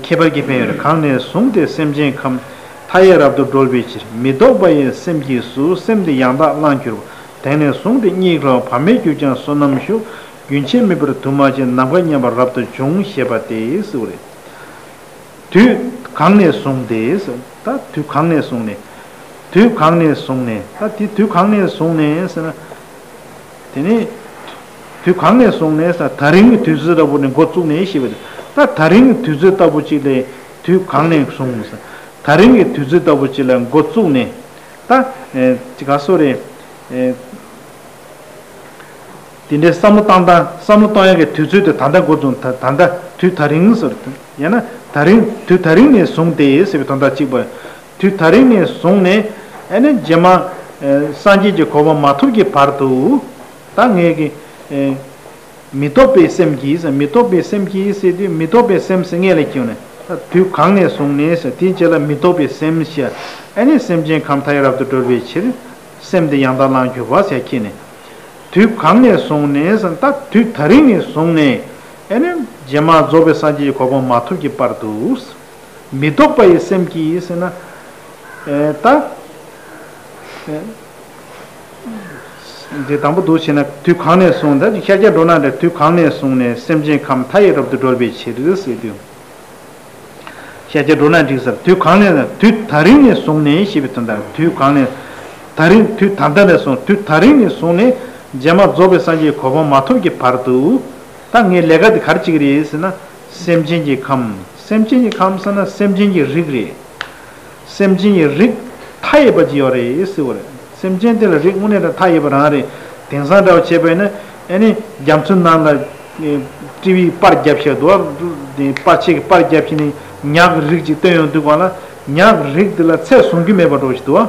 ཁྱད་པར་གྱི་ཕན་ཡོན་རེད། གང་ནས་བཟུང་སྟེ་སེམས་ཅན་ཁམས་ མཐའ་ཡས་རབ་ཏུ་སྒྲོལ་བའི་ཕྱིར། མི་ལྡོག་པ་ཡི་སེམས་ཀྱིས་སུ། སེམས་དེ་ཡང་དག་བླངས་གྱུར་པ། དེང་ནས་བཟུང་སྟེ་སྙིང་རྗེ་བ་མེད་གྱུར་ཀྱང་བསོད་ནམས་ཤུགས། རྒྱུན་ཆད་མེད་པར་དུ་མ་ཆད། ནམ་མཁའ་མཉམ་པར་རབ་ཏུ་འབྱུང་། ཞེས་པ་སྟེ་ཟེར་བ་རེད། དུས་གང་ནས་བཟུང་སྟེ་ཟེར། ད་དུས་གང་ནས་བཟུང་ནས། དུས་གང་ནས་བཟུང་ནས། ད་དེ་དུས་གང་ནས་བཟུང་ནས་ཟེར་ན། དེ་ནས་དུས་གང་ནས་བཟུང་ནས་ཟེར། ད་རིང་གི་དུས་ཚོད་ལྟ་བུ་ནས་འགོ་བཙུགས་ནས་ཞེས་པ་རེད། ད་ད་རིང་གི་དུས་ཚོད་ལྟ་བུ་གཅིག་ལས་དུས་གང་ནས་བཟུང་ཟེར། ད་རིང་གི་དུས་ཚོད་ལྟ་བུ་གཅིག་ལ་འགོ་བཙུགས་ནས། ད་ཨེ་ཅི་ག་སོ་རེད། ཨེ་དེ་འདྲའི་བསམ་བློ་བཏང་སྟངས། བསམ་བློ་གཏོང་ཡག་གི་དུས་ཚོད་དེ་ད་ལྟ་འགོ་བཙུགས། ད་ད་ལྟ་དུས་ད་རིང་ཟེར། ཡང་ན་ད་རིང་། དུས་ད་རིང་ནས་བཟུང་སྟེ་ཟེར་བའི་དོན་དག་གཅིག་པ། དུས་ད་རིང་ནས་བཟུང་ནས་ཨ་ནི་རྗེས་མ་ཨེ་སངས་རྒྱས་ཀྱི་གོ་འཕང་མ་ཐོབ་ཀྱི་བར་དུ། ད་ངས་ཀྱི་ཨེ་མི་ལྡོག་པའི་སེམས་ཀྱིས། མི་ལྡོག་པའི་སེམས་ཀྱིས་ཟེར་དུས། མི་ལྡོག་པའི་སེམས་ཟེར་ངེས་ལ་སྐྱེས་ནས། ད་དུས་གང་ནས་བཟུང་ནས་ཟེར། དེའི་རྗེས་ལ་མི་ལྡོག་པའི་སེམས་ཞེས། ཨ་ནི་སེམས་ཅན་ཁམས་མཐའ་ཡས་རབ་ཏུ་སྒྲོལ་བའི་ཕྱིར། སེམས་དེ་ཡང་དག་བླངས་གྱུར་པ་ཟེར་ཁྱེར་ནས། དུས་གང་ནས་བཟུང་ནས་ཟེར། ད་དུས་ད་རིང་ནས་བཟུང་ནས། ཨ་ནི་རྗེས་མ་རྫོགས་པའི་སངས་རྒྱས་ཀྱི་གོ་འཕང་མ་ཐོབ་ཀྱི་བར་དུ། མི་ལྡོག་པ་ཡི་སེམས་ཀྱིས་ཟེར་ན། ཨེ་ད་ཨེ་འདི་དང་པོ་འདུག་བྱས་ན། དུས་གང་ནས་བཟུང་། ད་ཤཱཀྱ་འགྲོ་ན་འགྲིག། དུས་གང་ནས་བཟུང་ནས་སེམས་ཅན་ཁམས་མཐའ་ཡས་རབ་ཏུ་སྒྲོལ་བའི་ཕྱིར་ཟེར་དུས། ཤཱཀྱ་འགྲོ་ན་འགྲིག་ཟེར། དུས་གང་ནས། དུས་ད་རིང་ནས་བཟུང་ནས་ཞེས་པའི་དོན་དག། དུས་གང་ནས། ད་རིང་། དུས་ད་ལྟ་ནས་བཟུང་། དུས་ད་རིང་ནས་བཟུང་ནས་རྗེས་མ་རྫོགས་པའི་སངས་རྒྱས་གོ་འཕང་མ་ཐོབ་ཀྱི་བར་དུ། ད་ངའི་ལས་ཀ་འདི་ག་རེ་ཅིག་རེད་ཟེར་ན། སེམས་ཅན་གྱི་ཁམས། སེམས་ཅན་གྱི་ཁམས་ཟེར་ན་སེམས་ཅན་གྱི་རིགས་རེད། སེམས་ཅན་གྱི་རིགས་མཐའ་ཡས་པ་ཅིག་ཡོད་རེད་ཟེར་བ་རེད། སེམས་ཅན་དེ་ལ་རིགས་དངོས་གནས་དྲང་མཐའ་ཡས་པ་རང་རེད། དེང་སང་འདྲ་བ་བྱས་པ་ཡིན་ན། ཨ་ནི་རྒྱ་མཚོའི་ནང་ལ་ཨེ་ཊི་བི་པར་རྒྱབ་བཞག་འདུག་བ། དེ་པར་ཆས་ཀྱི་པར་རྒྱབ་བཞག་ནས་ཉག་གི་རིགས་ཅིག་བཏོན་ཡོང་དུས་གང་ལ། ཉག་གི་རིགས་དེ་ལ་ཚད་བཟུང་རྒྱུ་མེད་པ་འདྲ་བོ་ཞིག་འདུག་བ།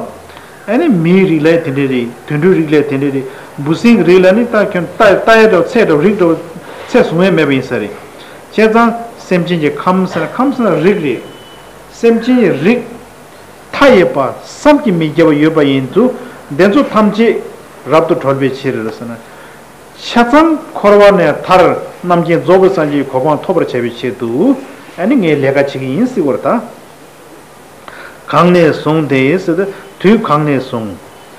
ཨ་ནི་མིའི་རིགས་ལ་དེ་འདྲ་རེད། དུད་འགྲོའི་རིགས་ལ་དེ་འདྲ་རེད། འབུ་སྲིན་གྱི་རིགས་ལ་ནི་ད་ཁྱོད་ལྟ་ལྟ་ཡ་འདྲ་བོ། ཚད་འདྲ་བོ། རིགས་འདྲ་བོ། ཚད་བཟུང་ཡ་མེད་པ་ཡིན་ས་རེད། བྱས་ཙང་སེམས་ཅན་གྱི་ཁམས་ཟེར་ན། ཁམས་ཟེར་ན་རིགས་རེད། སེམས་ཅན་གྱི་རིགས་མཐའ་ཡས་པ། བསམ་གྱིས་མི་ཁྱབ་པ་ཡོད་པ་ཡིན་དུས། དེ་ཚོ་ཐམས་ཅད་རབ་ཏུ་སྒྲོལ་བའི་ཕྱིར་ཟེར་ན། ཆ་ཚང་འཁོར་བ་ནས་ཐར། རྣམ་མཁྱེན་རྫོགས་པའི་སངས་རྒྱས་ཀྱི་གོ་འཕང་ཐོབ་པར་བྱ་བའི་ཆེད་དུ། ཨ་ནི་ངས་ལས་ཀ་བྱེད་ཀྱི་ཡིན་ཟེར་བ་རེད་ད། གང་ནས་བཟུང་སྟེ་ཟེར་ཏེ། དུས་གང་ནས་བཟུང་།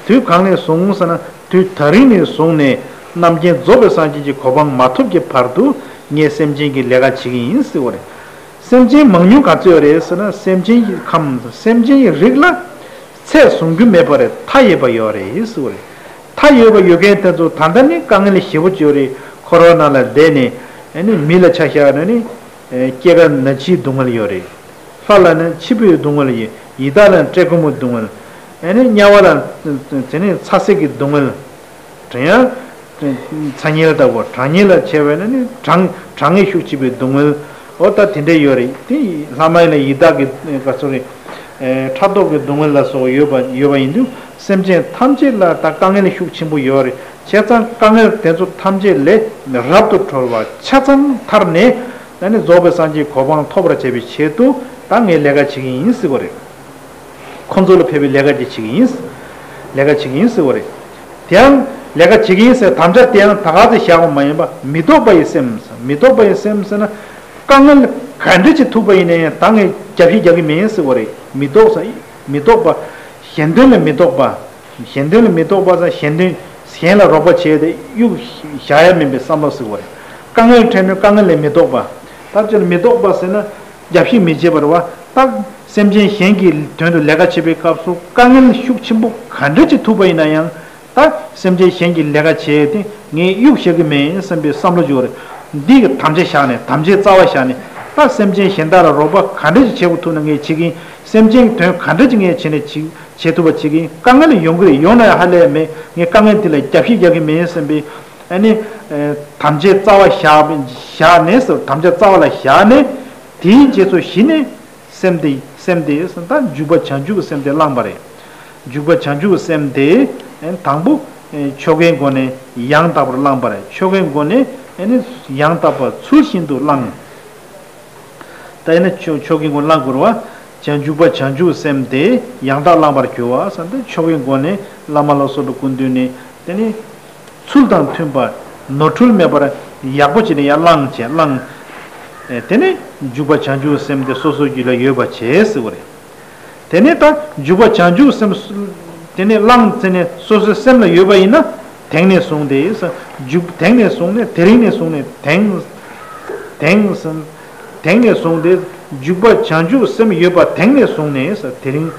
དུས་གང་ནས་བཟུང་ཟེར་ན། དུས་ད་རིང་ནས་བཟུང་ནས་རྣམ་མཁྱེན་རྫོགས་པའི་སངས་རྒྱས་ཀྱི་གོ་འཕང་མ་ཐོབ་ཀྱི་བར་དུ། ངས་སེམས་ཅན་གྱི་ལས་ཀ་བྱེད་ཀྱི་ཡིན་ཟེར་བ་རེད། སེམས་ཅན་མང་ཉུང་ག་ཚོད་ཡོད་རེད་ཟེར་ན། སེམས་ཅན་གྱི་ཁམས། སེམས་ཅན་གྱི་རིགས་ལ་ཚད་བཟུང་རྒྱུ་མེད་པ་རེད། མཐའ་ཡས་པ་ཡོད་རེད་ཟེར་བ་རེད། མཐའ་ཡས་པ་ཡོད་མཁན་དེ་ཚོ་ད་ལྟ་ནི་དཀའ་ངལ་ཞེ་པོ་ཅིག་ཡོད་རེད། འཁོར་བ་ནང་ལ་བསྡད་ནས། ཨ་ནི་མི་ལ་ཆ་བཞག་ན་ནི། ཨེ་སྐྱེ་རྒ་ན་འཆིའི་སྡུག་བསྔལ་ཡོད་རེད། ལྷ་ལ་ནི་འཆི་འཕོའི་སྡུག་བསྔལ་ཡོད། ཡི་དྭགས་ལ་བཀྲེས་སྐོམ་གྱི་སྡུག་བསྔལ། ཨེ་ནི་དམྱལ་བ་ལ་དེ་ནི་ཚ་སྲེག་གི་སྡུག་བསྔལ། དེ་ཡང་ཚ་དམྱལ་ལྟ་བུ། གྲང་དམྱལ་ལ་བྱས་པས་ན་ནི་གྲང་གྲང་ངེས་ཤུགས་ཆེ་བའི་སྡུག་བསྔལ། འོ་ད་དེ་འདྲ་ཡོད་རེད། དེ་ལྷ་མ་ཡིན་ན་ཡི་དྭགས་ཀྱི་ག་ཚོད་རེད། ཨེ་ཕྲག་དོག་གི་སྡུག་བསྔལ་ལ་སོགས་ཡོད་པ་ཡོད་པ་ཡིན་དུས། སེམས་ཅན་ཐམས་ཅད་ལ་ད་དཀའ་ངལ་ཤུགས་ཆེན་པོ་ཡོད་རེད། བྱས་ཙང་དཀའ་ངལ་དེ་ཚོ་ཐམས་ཅད་ལས་རབ་ཏུ་གྲོལ་བ། ཆ་ཚང་ཐར་ནས། ཨ་ནི་རྫོགས་པའི་སངས་རྒྱས་གོ་འཕང་ཐོབ་པར་བྱ་བའི་ཆེད་དུ། ད་ངས་ལས་ཀ་བྱེད་ཀྱི་ཡིན་ཟེར་བ་རེད། ཁོ་ཚོ་ལ་ཕན་པའི་ལས་ཀ་ཅིག་བྱེད་ཀྱི་ཡིན། ལས་ཀ་བྱེད་ཀྱི་ཡིན་ཟེར་བ་རེད། དེའང་ལས་ཀ་བྱེད་ཀྱི་ཡིན་ཟེར་དམ་བཅའ་དེའང་ད་ག་ཚོད་བཞག་པ་མ་ཡིན་པ། མི་ལྡོག་པ་ཡི་སེམས། མི་ལྡོག་པ་ཡི་སེམས་ཟེར་ན། དཀའ་ངལ་ག་འདྲ་ཅིག་ཐུག་པ་ཡིན་ན་ཡང་ད་ངས་རྒྱབ་བཤིག་རྒྱག་གི་མིན་ཟེར་བ་རེད། མི་ལྡོག་ས། མི་ལྡོག་པ། གཞན་དོན་ལ་མི་ལྡོག་པ། གཞན་དོན་ལ་མི་ལྡོག་པ་ཟེར། གཞན་དོན། གཞན་ལ་རོགས་པ་བྱས་ཏེ་གཡུག་བཞག་ཡ་མིན་པའི་བསམ་བློ་ཟེར་བ་རེད། དཀའ་ངལ་འཕྲད་ན་དཀའ་ངལ་ལས་མི་ལྡོག་པ། ད་ཅི་ལ་མི་ལྡོག་པ་ཟེར་ན། རྒྱབ་བཤིག་མི་བྱེད་པ་རེད་བ། ད་སེམས་ཅན་གཞན་གྱི་དོན་དུ་ལས་ཀ་བྱེད་པའི་སྐབས་སུ། དཀའ་ངལ་ཤུགས་ཆེན་པོ་ག་འདྲ་ཅིག་ཐུག་པ་ཡིན་ན་ཡང་། ད་སེམས་ཅན་གཞན་གྱི་ལས་ཀ་བྱས་ཏེ་ངས་གཡུག་བཞག་གི་མིན་བསམ་པའི་བསམ་བློ་ཅིག་ཡོད་རེད། འདི་གི་དམ་བཅའ་བཞག་ནས། དམ་བཅའི་རྩ་བ་བཞག་ནས། ད་སེམས་ཅན་གཞན་དག་ལ་རོགས་པ་ག་འདྲ་ཅིག་བྱེད་དགོས་ཐུག་ན་ངས་བྱེད་ཀྱི་ཡིན། སེམས་ཅན་གྱི་དོན་ག་འདྲ་ཅིག་ངས་བྱས་ནས་བྱེད་བྱེད་ཐུབ་པ་བྱེད་ཀྱི་ཡིན། དཀའ་ངལ་ཡོང་གི་རེད། ཡོང་ན་ཡང་ཧ་ལས་མེད། ངས་དཀའ་ངལ་འདི་ལ་རྒྱབ་བཤིག་རྒྱག་གི་མིན་བསམ་པའི། ཨ་ནི། ཨེ་དམ་བཅའི་རྩ་བ་བཞག་བཞག་ནས་ཟེར། དམ་བཅའ་རྩ་བ་ལ་བཞག་ནས། དེའི་རྗེས་སུ་གཞི་ནས། སེམས་དེ། སེམས་དེ་ཟེར་ན་ད་འཇུག་པ་བྱང་ཆུབ་ཀྱི་སེམས་དེ་བླངས་པ་རེད། འཇུག་པ་བྱང་ཆུབ་ཀྱི་སེམས་དེ། ཨེ་དང་པོ། ཨེ་ཆོ་གའི་སྒོ་ནས་ཡང་དག་པར་བླངས་པ་རེད། ཆོ་གའི་སྒོ་ནས། ཨེ་ནི་ཡང་དག་པར་ཚུལ་བཞིན་དུ་བླངས། ད་ཨེ་ནི་ཆོ་ཆོ་གའི་སྒོ་ནས་བླངས་དགོས་རེད་བ། བྱང་། འཇུག་པ་བྱང་ཆུབ་ཀྱི་སེམས་དེ་ཡང་དག་བླངས་པར་གྱུར་པ་ཟེར་ན། ད་ཆོ་གའི་སྒོ་ནས་བླ་མ་ལ་སོགས་པའི་སྐུ་མདུན་ནས། དེ་ནི་ཚུལ་དང་མཐུན་པ། ནོར་འཁྲུལ་མེད་པར་ཡག་པོ་བྱས་ནས་ཡར་བླངས་བྱས། བླངས། ཨེ་དེ་ནས་འཇུག་པ་བྱང་ཆུབ་སེམས་དེ་སོ་སོའི་རྒྱུད་ལ་ཡོད་པ་བྱས་ཟེར་བ་རེད། དེ་ནས་ད་འཇུག་པ་བྱང་ཆུབ་སེམས། དེ་ནས་བླངས་ཚེ་ནས་སོ་སོའི་སེམས་ལ་ཡོད་པ་ཡིན་ན། དེང་ནས་བཟུང་སྟེ། འཇུག་དེང་ནས་བཟུང་ནས། དེ་རིང་ནས་བཟུང་ནས། དེང་། དེང་སེམས། དེང་ནས་བཟུང་སྟེ། འཇུག་པ་བྱང་ཆུབ་སེམས་ཡོད་པ་དེང་ནས་བཟུང་ནས། དེ་རིང་།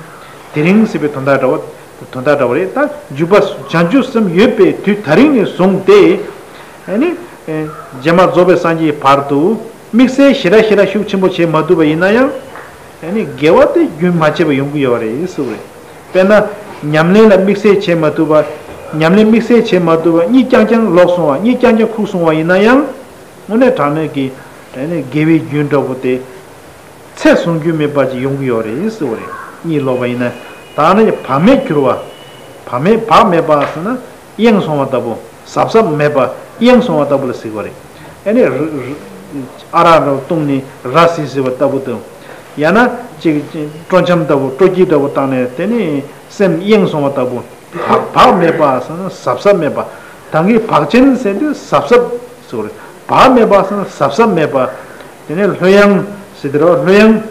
དེ་རིང་ཟེར་བའི་དོན་དག་འདྲ་བ། དོན་དག་འདྲ་བ་རེད། ད་འཇུག་པ་བྱང་ཆུབ་སེམས་ཡོད་པའི་དུས་དེ་རིང་ནས་བཟུང་སྟེ། ཨ་ནི། ཨེ། རྗེས་མ་རྫོགས་པའི་སངས་རྒྱས་ཀྱི་བར་དུ། དམིགས་བསལ་ཞེ་དྲག་ཞེ་དྲག་ཤུགས་ཆེན་པོ་བྱེད་མ་ཐུབ་པ་ཡིན་ན་ཡང་། ཨ་ནི་དགེ་བ་དེ་རྒྱུན་མ་ཆད་པ་ཡོང་གི་ཡོད་རེད་ཟེར་བ་རེད། དཔེར་ན། ཉམས་ལེན་ལ་དམིགས་བསལ་བྱེད་མ་ཐུབ་པ། ཉམས་ལེན་དམིགས་བསལ་བྱེད་མ་ཐུབ་པ། གཉིད་རྐྱང་རྐྱང་ལོག་སོང་བ། གཉིད་རྐྱང་རྐྱང་ཁུག་སོང་བ་ཡིན་ན་ཡང་། དངོས་གནས་དྲང་གནས་ཀྱི། ཨ་ནི་དགེ་བའི་རྒྱུན་འདྲ་པོ་དེ། ཚད་བཟུང་རྒྱུ་མེད་པ་ཅིག་ཡོང་གི་ཡོད་རེད་ཟེར་བ་རེད། གཉིད་ལོག་པ་ཡིན་ན། ད་ནི་བག་མེད་གྱུར་པ། བག་མེད། བག་མེད་པ་ཟེར་ན། གཡེངས་སོང་བ་ལྟ་བུ། གཟབ་གཟབ་མེད་པ། གཡེངས་སོང་བ་ལྟ་བུ་ལ་ཟེར་གྱི་ཡོད་རེད། ཨ་ནི་ར་ར་ཨ་རག་ར་བཏུང་ནས་ར་བཟི་བཟི་བ་ལྟ་བུ་དང་། ཡང་ན་ཅིག་ཅིག་སྤྲོ་འཆམ་ལྟ་བུ། སྤྲོ་སྐྱིད་ལྟ་བུ་བཏང་ནས། དེ་ནི་སེམས་གཡེངས་སོང་བ་ལྟ་བུ། བག་བག་མེད་པ་ཟེར་ན་གཟབ་གཟབ་མེད་པ། ད་གིན་བག་ཅན་ཟེར་དུས་གཟབ་གཟབ་ཟེར་གྱི་ཡོད་རེད། བག་མེད་པ་ཟེར་ན་གཟབ་གཟབ་མེད་པ། དེ་ནས་ལྷོད་ཡངས་ཟེར་དེ་རེད་བ། ལྷོད་ཡངས།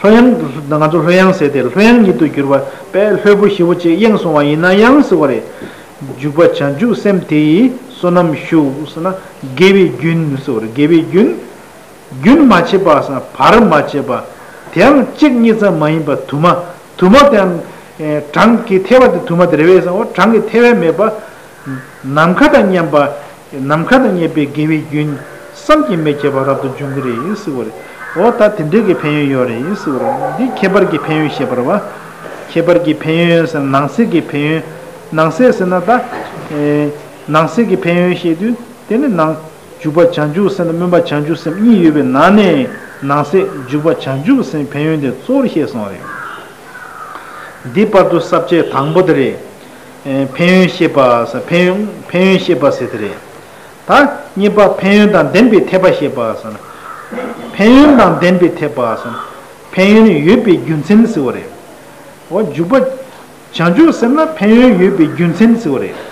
ལྷོད་ཡངས། ང་ཚོ་ལྷོད་ཡངས་ཟེར་ཏེ། ལྷོད་ཡངས་ཉིད་དུ་གྱུར་པ། དཔེ་ལྷོད་པོ་ཞེ་པོ་ཅིག་གཡེངས་སོང་བ་ཡིན་ན་ཡང་ཟེར་བ་རེད། འཇུག་པ་བྱང་ཆུབ་སེམས་དེ་ཡི་བསོད་ནམས་ཤུགས་ཟེར་ན། དགེ་བའི་རྒྱུན་ཟེར་བ་རེད། དགེ་བའི་རྒྱུན། རྒྱུན་མ་ཆད་པ་ཟེར་ན་བར་མ་ཆད་པ། དེའང་གཅིག་གཉིས་ཙམ་མ་ཡིན་པ་དུ་མ། དུ་མ་དེའང་། ཨེ། གྲངས་ཀྱི་ཐེ་བ་དེ་དུ་མ་དེ་རེད་པས་ཟེར་ན། འོ། གྲངས་ཀྱི་ཐེ་བ་མེད་པ། ནམ་མཁའ་དང་མཉམ་པ། ནམ་མཁའ་དང་མཉམ་པའི་དགེ་བའི་རྒྱུན། བསམ་གྱིས་མི་ཁྱབ་པ་རབ་ཏུ་འབྱུང་གི་རེད་ཟེར་བ་རེད། འོ། ད་དེ་འདྲའི་གི་ཕན་ཡོན་ཡོད་རེད་ཟེར་བ་རེད། འདི་ཁྱད་པར་གྱི་ཕན་ཡོན་བཤད་པ་རེད་བ། ཁྱད་པར་གྱི་ཕན་ཡོན་ཟེར་ན་ནང་གསེས་ཀྱི་ཕན་ཡོན། ནང་གསེས་ཟེར་ན་ད། ཨེ། ནང་གསེས་ཀྱི་ཕན་ཡོན་བཤད་དུས། དེ་ནི་ནང་། འཇུག་པ་བྱང་ཆུབ་སེམས་དང་སྨོན་པ་བྱང་ཆུབ་སེམས་གཉིས་ཡོད་པའི་ནང་ནས། ནང་གསེས་འཇུག་པ་བྱང་ཆུབ་སེམས་ཕན་ཡོན་དེ་གཙོ་བོར་བཤད་སོང་བ་རེད། འདི་བར་དུ་ས་བཅད་དང་པོ་དེ་རེད། ཨེ། ཕན་ཡོན་བཤད་པ་ཟེར། ཕན་ཡོན། ཕན་ཡོན་བཤད་པ་ཟེར་དེ་རེད། ད་གཉིས་པ་ཕན་ཡོན་དང་ལྡན་པའི་འཐད་པ་བཤད་པ་ཟེར་ན། ཕན་ཡོན་དང་ལྡན་པའི་འཐད་པ་ཟེར་ན། ཕན་ཡོན་ཡོད་པའི་རྒྱུ་མཚན་ཟེར་བ་རེད། འོ། འཇུག་པ་བྱང་ཆུབ་སེམས་ལ་ཕན་ཡོན་ཡོད་པའི་རྒྱུ་མཚན་ཟེར་བ་རེད།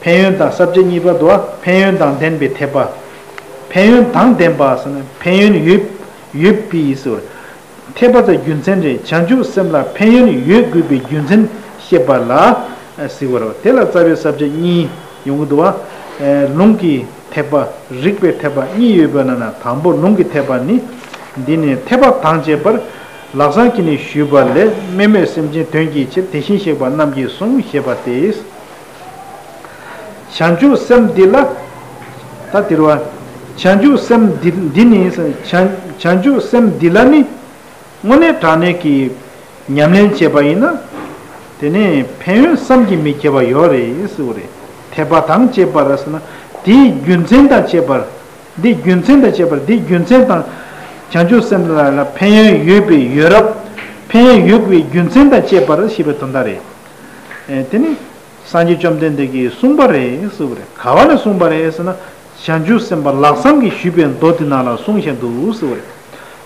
ཕན་ཡོན་དང་། ས་བཅད་གཉིས་པ་དུ་བ། ཕན་ཡོན་དང་ལྡན་པའི་འཐད་པ། ཕན་ཡོན་དང་ལྡན་པ་ཟེར་ན། ཕན་ཡོན་ཡོད། ཡོད་པའི་ཟེར་བ་རེད། འཐད་པ་དང་རྒྱུ་མཚན་རེད། བྱང་ཆུབ་སེམས་ལ་ཕན་ཡོན་ཡོད་དགོས་པའི་རྒྱུ་མཚན་བཤད་པ་ལ་ཟེར་བ་རེད། དེ་ལ་རྩ་བའི་ས་བཅད་གཉིས་ཡོང་གི་འདུག་བ། ལུང་གི་འཐད་པ། རིགས་པའི་འཐད་པ་གཉིས་ཡོད་པའི་ནང་ན། དང་པོ་ལུང་གི་འཐད་པ་ནི། འདི་ནི་འཐད་པ་དང་བཅས་པར་ལག་བཟང་གིས་ནི་ཞུས་པ་ལས། དམན་མོས་སེམས་ཅན་དོན་གྱི་ཕྱིར། དེ་བཞིན་གཤེགས་པ་རྣམས་ཀྱིས་གསུངས། ཞེས་པ་སྟེ། བྱང་ཆུབ་སེམས་འདི་ལ། ད་དེ་རུ་བ། བྱང་ཆུབ་སེམས་འདི། འདི་ནི། བྱང་། བྱང་ཆུབ་སེམས་འདི་ལ་ནི། དངོས་གནས་དྲང་གནས་ཀྱི་ཉམས་ལེན་བྱས་པ་ཡིན་ན། དེ་ནས་ཕན་ཡོན་བསམ་གྱིས་མི་ཁྱབ་པ་ཡོད་རེད་ཟེར་བ་རེད། འཐད་པ་དང་བཅས་པར་ཟེར་ན། དེའི་རྒྱུ་མཚན་དང་བཅས་པར། འདི་རྒྱུ་མཚན་དང་བཅས་པར། འདི་རྒྱུ་མཚན་དང་། བྱང་ཆུབ་སེམས་ལ་ལ་ཕན་ཡོན་ཡོད་པའི། ཡོད་རབས། ཕན་ཡོན་ཡོད་པའི་རྒྱུ་མཚན་དང་བཅས་པར་ཞེས་པའི་དོན་དག་རེད། ཨེ། དེ་ནི་སངས་རྒྱས་བཅོམ་ལྡན་འདས་ཀྱིས་གསུངས་པ་རེད་ཟེར་བ་རེད། ག་བ་ལ་གསུངས་པ་རེད་ཟེར་ན། བྱང་ཆུབ་སེམས་དཔའ་ལག་བཟང་གིས་ཞུས་པའི་མདོ་དེ་ནང་ལ་གསུངས་བཞག་འདུག་ཟེར་བ་རེད།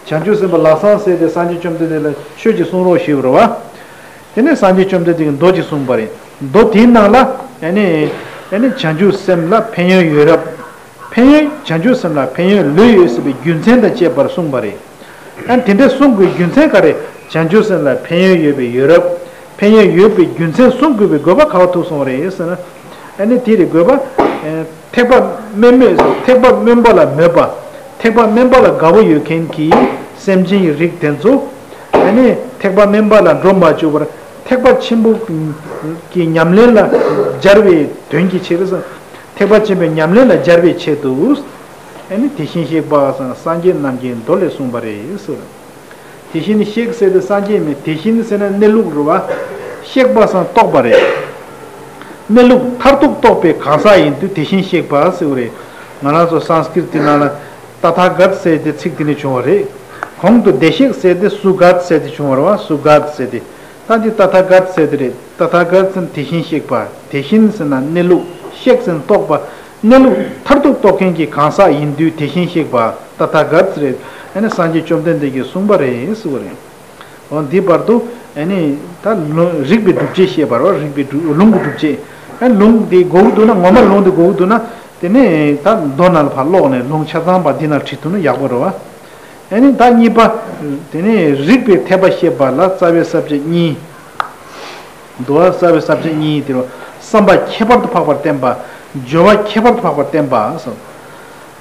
བྱང་ཆུབ་སེམས་དཔའ་ལག་བཟང་ཟེར་དེ་སངས་རྒྱས་བཅོམ་ལྡན་འདས་ལ་ཆོས་ཅིག་གསུང་རོགས་ཞུས་པ་རེད་བ། དེ་ནས་སངས་རྒྱས་བཅོམ་ལྡན་འདས་ཀྱིས་མདོ་ཅིག་གསུངས་པ་རེད། མདོ་དེའི་ནང་ལ། ཨ་ནི། ཨ་ནི་བྱང་ཆུབ་སེམས་ལ་ཕན་ཡོན་ཡོད་རབས། ཕན་ཡོན། བྱང་ཆུབ་སེམས་ལ་ཕན་ཡོན་ལོས་ཡོད་ཟེར་བའི་རྒྱུ་མཚན་དང་བཅས་པར་གསུངས་པ་རེད། ཨ། དེ་འདྲ་གསུང་དགོས་རྒྱུ་མཚན་ག་རེ། བྱང་ཆུབ་སེམས་ལ་ཕན་ཡོན་ཡོད་པའི། ཡོད་རབས། ཕན་ཡོན་ཡོད་པའི་རྒྱུ་མཚན་གསུང་དགོས་པའི་དགོས་པ་ག་བ་ཐུག་སོང་བ་རེད་ཟེར་ན། ཨ་ནི་དེ་རེད་དགོས་པ། ཨེ། ཐེག་པ་དམན་མོས། ཐེག་པ་དམན་པ་ལ་མོས་པ། ཐེག་པ་དམན་པ་ལ་དགའ་བོ་ཡོད་མཁན་གྱི་སེམས་ཅན་གྱི་རིགས་དེ་ཚོ། ཨ་ནི་ཐེག་པ་དམན་པ་ལ་འགྲོ་མ་བཅུག་པར། ཐེག་པ་ཆེན་པོ་གི་ཉམས་ལེན་ལ་སྦྱར་བའི་དོན་གྱི་ཕྱིར། ཐེག་པ་ཆེན་པོའི་ཉམས་ལེན་ལ་སྦྱར་བའི་ཆེད་དུ། ཨ་ནི་དེ་བཞིན་གཤེགས་པ་སངས་རྒྱས་རྣམས་ཀྱི་མདོ་ལས་གསུངས་པ་རེད་ཟེར། དེ་བཞིན་གཤེགས་ཟེར་དེ་སངས་རྒྱས་མིན། དེ་བཞིན་ཟེར་ན་གནས་ལུགས་རེད་བ། གཤེགས་པ་སང་རྟོགས་པ་རེད། གནས་ལུགས་མཐར་ཐུག་རྟོགས་པའི་གང་ཟག་ཡིན་དུས་དེ་བཞིན་གཤེགས་པ་ཟེར་བ་རེད། ང་རང་ཚོ་སཾ་སྐྲྀ་ཏ་ནང་ལ་ཏ་ཐཱ་ག་ཏ་ཟེར་དེ་ཚིག་དེ་ནས་བྱུང་བ་རེད། གོང་དུ་བདེ་གཤེགས་ཟེར་དེ་སུ་ག་ཏ་ཟེར་དེ་བྱུང་བ་རེད་བ། སུ་ག་ཏ་ཟེར་དེ། ད་འདི་ཏ་ཐཱ་ག་ཏ་ཟེར་དེ་རེད། ཏ་ཐཱ་ག་ཏ་ཟེར་ན་དེ་བཞིན་གཤེགས་པ། དེ་བཞིན་ཟེར་ན་གནས་ལུགས། གཤེགས་ཟེར་ན་རྟོགས་པ། གནས་ལུགས་མཐར་ཐུག་རྟོགས་མཁན་གྱི་གང་ཟག་ཡིན་དུས་དེ་བཞིན་གཤེགས་པ་ཏ་ཐཱ་ག་ཏ་རེད། ཨ་ནི་སངས་རྒྱས་བཅོམ་ལྡན་འདས་ཀྱིས་གསུངས་པ་རེད་ཟེར་བ་རེད། འོ། འདི་བར་དུ་ཨ་ནི་ད་ལུང་། རིགས་པའི་སྒྲུབ་བྱེད་བཤད་པ་རེད་བ། རིགས་པའི་སྒྲུབ། ལུང་གི་སྒྲུབ་བྱེད། ཨ། ལུང་འདི་དགོས་ཀྱི་འདུག་ན། ངོ་མ་ལུང་འདི་དགོས་ཀྱི་འདུག་ན། དེ་ནས་ད་མདོ་ནང་ལ་ཕར་ཀློག་ནས་ལུང་ཆ་ཚང་པ་འདི་ནང་བྲིས་ཐུབ་ན་ཡག་པོ་རེད་བ། ཨ་ནི་ད་གཉིས་པ། དེ་ནས་རིགས་པའི་འཐད་པ་བཤད་པ་ལ་རྩ་བའི་ས་བཅད་གཉིས། འདུལ་བ་རྩ་བའི་ས་བཅད་གཉིས་དེ་རུ་བསམ་པ་ཁྱད་པར་དུ་འཕགས་པར་བསྟན་པ། སྦྱོར་བ་ཁྱད་པར་དུ་འཕགས་པར་བསྟན་པ་སོ།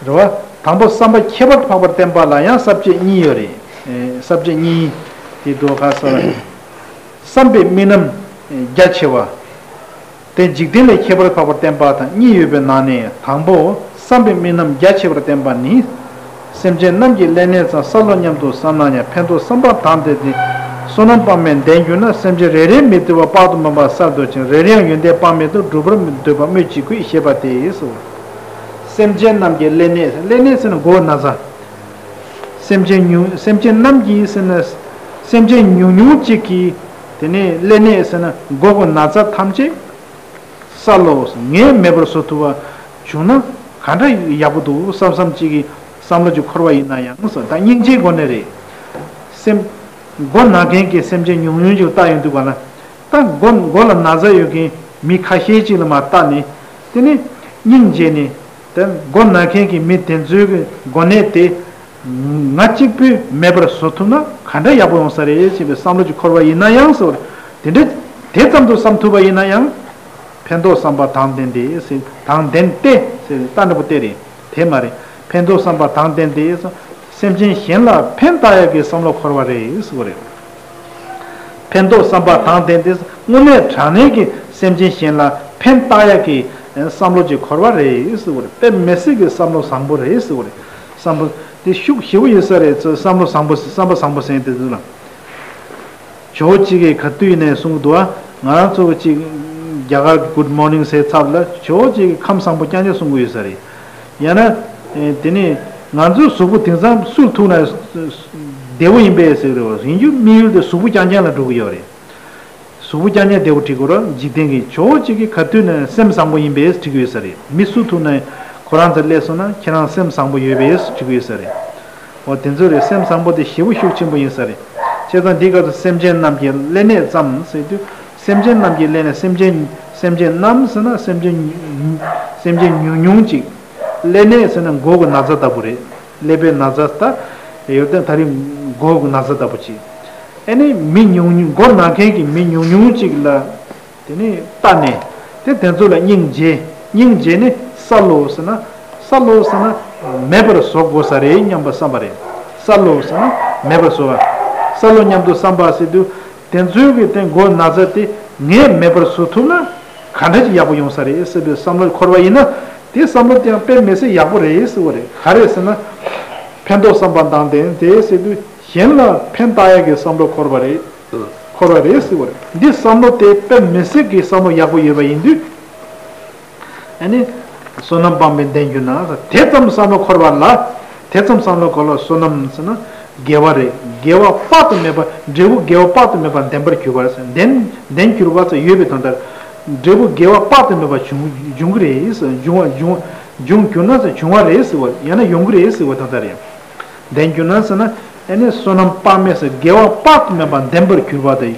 རེད་བ། དང་པོ་བསམ་པ་ཁྱད་པར་དུ་འཕགས་པར་བསྟན་པ་ལ་ཡང་ས་བཅད་གཉིས་ཡོད་རེད། ཨེ། ས་བཅད་གཉིས། དེ་འདུལ་བ་ཁ་སོ། བསམ་པའི་རྨི་ལམ་རྒྱ་ཆེ་བ། དེ་འཇིག་རྟེན་ལས་ཁྱད་པར་འཕགས་པར་བསྟན་པ་དང་གཉིས་ཡོད་པའི་ནང་ནས་དང་པོ་བསམ་པའི་རྨི་ལམ་རྒྱ་ཆེ་བར་བསྟན་པ་ནི། སེམས་ཅན་རྣམས་ཀྱི་ཀླད་གནས་ཙམ་གསལ་ལོ་སྙམ་དུ་བསམ་ན་ཡང་ཕན་འདོགས་བསམ་པ་དང་ལྡན་ཏེ། བསོད་ནམས་དཔག་མེད་ལྡན་གྱུར་ན་སེམས་ཅན་རེ་རེའི་མི་བདེ་བ་དཔག་ཏུ་མེད་པ་བསལ་འདོད་ཅིང་རེ་རེའང་ཡོན་ཏན་དཔག་མེད་དུ་འགྲུབ་པར་འདོད་པ་སྨོས་ཅི་དགོས་ཞེས་པ་སྟེ་སོ། སེམས་ཅན་རྣམས་ཀྱི་ཀླད་གནས། ཀླད་གནས་ཟེར་ན་མགོ་ན་ཚ། སེམས་ཅན་ཉུང་། སེམས་ཅན་རྣམས་ཀྱི་ཟེར་ན། སེམས་ཅན་ཉུང་ཉུང་གཅིག་གི། དེ་ནས་ཀླད་གནས་ཟེར་ན་མགོ་གི་ན་ཚ་ཐམས་ཅད་བསལ་ལོ། ངས་མེད་པར་བཟོ་ཐུབ་པ་བྱུང་ན་ག་འདྲ་ཡག་པོ་འདུག་བསམ་བསམ་གཅིག་གི་བསམ་བློ་ཅིག་འཁོར་བ་ཡིན་ན་ཡང་སོ། ད་སྙིང་རྗེའི་སྒོ་ནས་རེད། སེམས། མགོ་ན་མཁན་གྱི་སེམས་ཅན་ཉུང་ཉུང་ཅིག་ལ་བལྟ་ཡོང་དུས་ག་ལ། ད་མགོ་མགོ་ལ་ན་ཚ་ཡོད་མཁན་མི་ཁ་ཤས་ཅིག་ལ་མར་བལྟ་ནས། དེ་ནས་སྙིང་རྗེ་ནས། དེ་མགོ་ན་མཁན་གྱི་མི་དེ་ཚོའི་གི་གོ་གནས་དེ་ང་གཅིག་པུས་མེད་པར་བཟོ་ཐུབ་ན་ག་འདྲ་ཡག་པོ་ཡོང་ས་རེད་ཅེས་པའི་བསམ་བློ་ཅིག་འཁོར་བ་ཡིན་ན་ཡང་ཟེར་བ་རེད། དེ་འདྲ་དེ་ཙམ་དུ་བསམ་ཐུབ་པ་ཡིན་ན་ཡང་། ཕན་འདོགས་བསམ་པ་དང་ལྡན་ཏེ་ཟེར། དང་ལྡན་ཏེ་ཟེར། ད་འདྲ་པོ་དེ་རེད། དེ་མ་རེད། ཕན་འདོགས་བསམ་པ་དང་ལྡན་ཏེ་ཟེར། སེམས་ཅན་གཞན་ལ་ཕན་བཏགས་ཡག་གི་བསམ་བློ་འཁོར་བ་རེད་ཟེར་བ་རེད། ཕན་འདོགས་བསམ་པ་དང་ལྡན་ཏེ་དངོས་གནས་དྲང་གནས་ཀྱི་སེམས་ཅན་གཞན་ལ་ཕན་བཏགས་ཡག་གི་བསམ་བློ་ཅིག་འཁོར་བ་རེད་ཟེར་བ་རེད། དཔེ་མི་སྲིད་ཀྱི་བསམ་བློ་བཟང་པོ་རེད་ཟེར་བ་རེད། བསམ་བློ་དེ་ཤུགས་ཞེ་པོ་ཡོད་ས་རེད། བསམ་བློ་བཟང་པོ། བསམ་པ་བཟང་པོ་ཟེར་དེ་ཚོ་ལ། ཇོ་བོ་གཅིག་གིས་ག་དུས་ཡིན་ནའི་གསུང་གི་འདུག་ཨ། ང་རང་ཚོ་གཅིག་རྒྱ་གར་གྱི་Good Morning་ཟེར་ཚབ་ལ་ཇོ་བོ་གཅིག་གིས་ཁམས་བཟང་པོ་རྐྱང་རྐྱང་གསུང་གི་ཡོད་ས་རེད། ཡང་ན། ཨེ། དེ་ནས་ང་ཚོའི་གཟུགས་པོ་དེང་སང་སུ་ཐུག་ན་བདེ་བོ་ཡིན་པས་ཟེར་གི་རེད་བ། ཡིན་རྒྱུ་དམིགས་ཡུལ་དེ་གཟུགས་པོ་རྐྱང་རྐྱང་ལ་འགྲོ་གི་ཡོད་རེད། གཟུགས་པོ་རྐྱང་རྐྱང་བདེ་བོ་འགྲིག་གི་རེད། འཇིག་རྟེན་གྱི་ཇོ་བོ་གཅིག་གིས་ག་དུས་ནས་སེམས་བཟང་པོ་ཡིན་པས་འགྲིག་གི་ཡོད་ས་རེད། མི་སུ་ཐུག་ན་ཁོ་རང་ཚོ་སླེབས་སོང་ན་ཁྱེད་རང་སེམས་བཟང་པོ་ཡོད་པས་འགྲིག་གི་ཡོད་ས་རེད། འོ་དེ་ཚོ་རེད། སེམས་བཟང་པོ་དེ་ཞེ་པོ་ཤུགས་ཆེན་པོ་ཡིན་ས་རེད། བྱས་ཙང་འདི་སྐབས་སུ་སེམས་ཅན་རྣམས་ཀྱི་ཀླད་གནས་ཙམ་ཟེར་དུས་སེམས་ཅན་རྣམས་ཀྱི་ཀླད་གནས། སེམས་ཅན། སེམས་ཅན་རྣམས་ཟེར་ན་སེམས་ཅན། སེམས་ཅན་ཉུང་ཉུང་ཅིག་ཀླད་གནས་ཟེར་ན་མགོ་གི་ན་ཚ་ལྟ་བུ་རེད། ཀླད་པའི་ན་ཚ་ད་ཡོད་དོན་ད་རིང་མགོ་གི་ན་ཚ་ལྟ་བུ་ཅིག་ཨ་ནི་མི་ཉུང་ཉུང་། མགོ་ན་མཁན་གྱི་མི་ཉུང་ཉུང་ཅིག་ལ། དེ་ནས་བལྟ་ནས། དེ་དེ་ཚོ་ལ་སྙིང་རྗེ། སྙིང་རྗེ་ནི་བསལ་ལོ་ཟེར་ན། བསལ་ལོ་ཟེར་ན་མེད་པར་བཟོ་དགོས་ས་རེད་སྙམ་པ་བསམ་པ་རེད། བསལ་ལོ་ཟེར་ན་མེད་པར་བཟོ་བ། བསལ་ལོ་སྙམ་དུ་བསམ་པ་ཟེར་དུས་དེ་ཚོའི་གི་དེ་མགོ་ན་ཚ་དེ་ངས་མེད་པར་བཟོ་ཐུབ་ན་ག་འདྲ་ཅིག་ཡག་པོ་ཡོང་ས་རེད་ཟེར་བའི་བསམ་བློ་འཁོར་བ་ཡིན་ན། དེ་བསམ་བློ་དེ་ཡང་དཔེ་མི་སྲིད་ཡག་པོ་རེད་ཟེར་བ་རེད། ག་རེ་ཟེར་ན། ཕན་འདོགས་བསམ་པ་དང་ལྡན་ཏེ་ཟེར་དུས་གཞན་ལ་ཕན་བཏགས་ཡག་གི་བསམ་བློ་འཁོར་བ་རེད། འཁོར་བ་རེད་ཟེར་བ་རེད། འདི་བསམ་བློ་དེ་དཔེ་མི་སྲིད་ཀྱི་བསམ་བློ་ཡག་པོ་ཡོད་པ་ཡིན་དུས། ཨ་ནི། བསོད་ནམས་དཔག་མེད་ལྡན་གྱུར་ན། དེ་ཙམ་བསམ་བློ་འཁོར་བ་ལ། དེ་ཙམ་བསམ་བློ་འཁོར་ལ་བསོད་ནམས་ཟེར་ན། དགེ་བ་རེད། དགེ་བ་དཔག་ཏུ་མེད་པ། འབྲས་བུ་དགེ་བ་དཔག་ཏུ་མེད་པ་ལྡན་པར་གྱུར་པ་རེད། ལྡན། ལྡན་གྱུར་པ་ཟེར་ཡོད་པའི་དོན་དག་ཡོད། འབྲས་བུ་དགེ་བ་དཔག་ཏུ་མེད་པ་འབྱུང་། འབྱུང་གི་རེད་ཟེར། འབྱུང་བ། འབྱུང་། འབྱུང་གྱུར་ན་ཟེར། འབྱུང་བ་རེད་ཟེར་བ། ཡང་ན་ཡོང་གི་རེད་ཟེར་བའི་དོན་དག་རེད། ལྡན་གྱུར་ན་ཟེར་ན། ཨ་ནི་བསོད་ནམས་དཔག་མེད་ཟེར། དགེ་བ་དཔག་ཏུ་མེད་པ་ལྡན་པར་གྱུར་པ་དེ་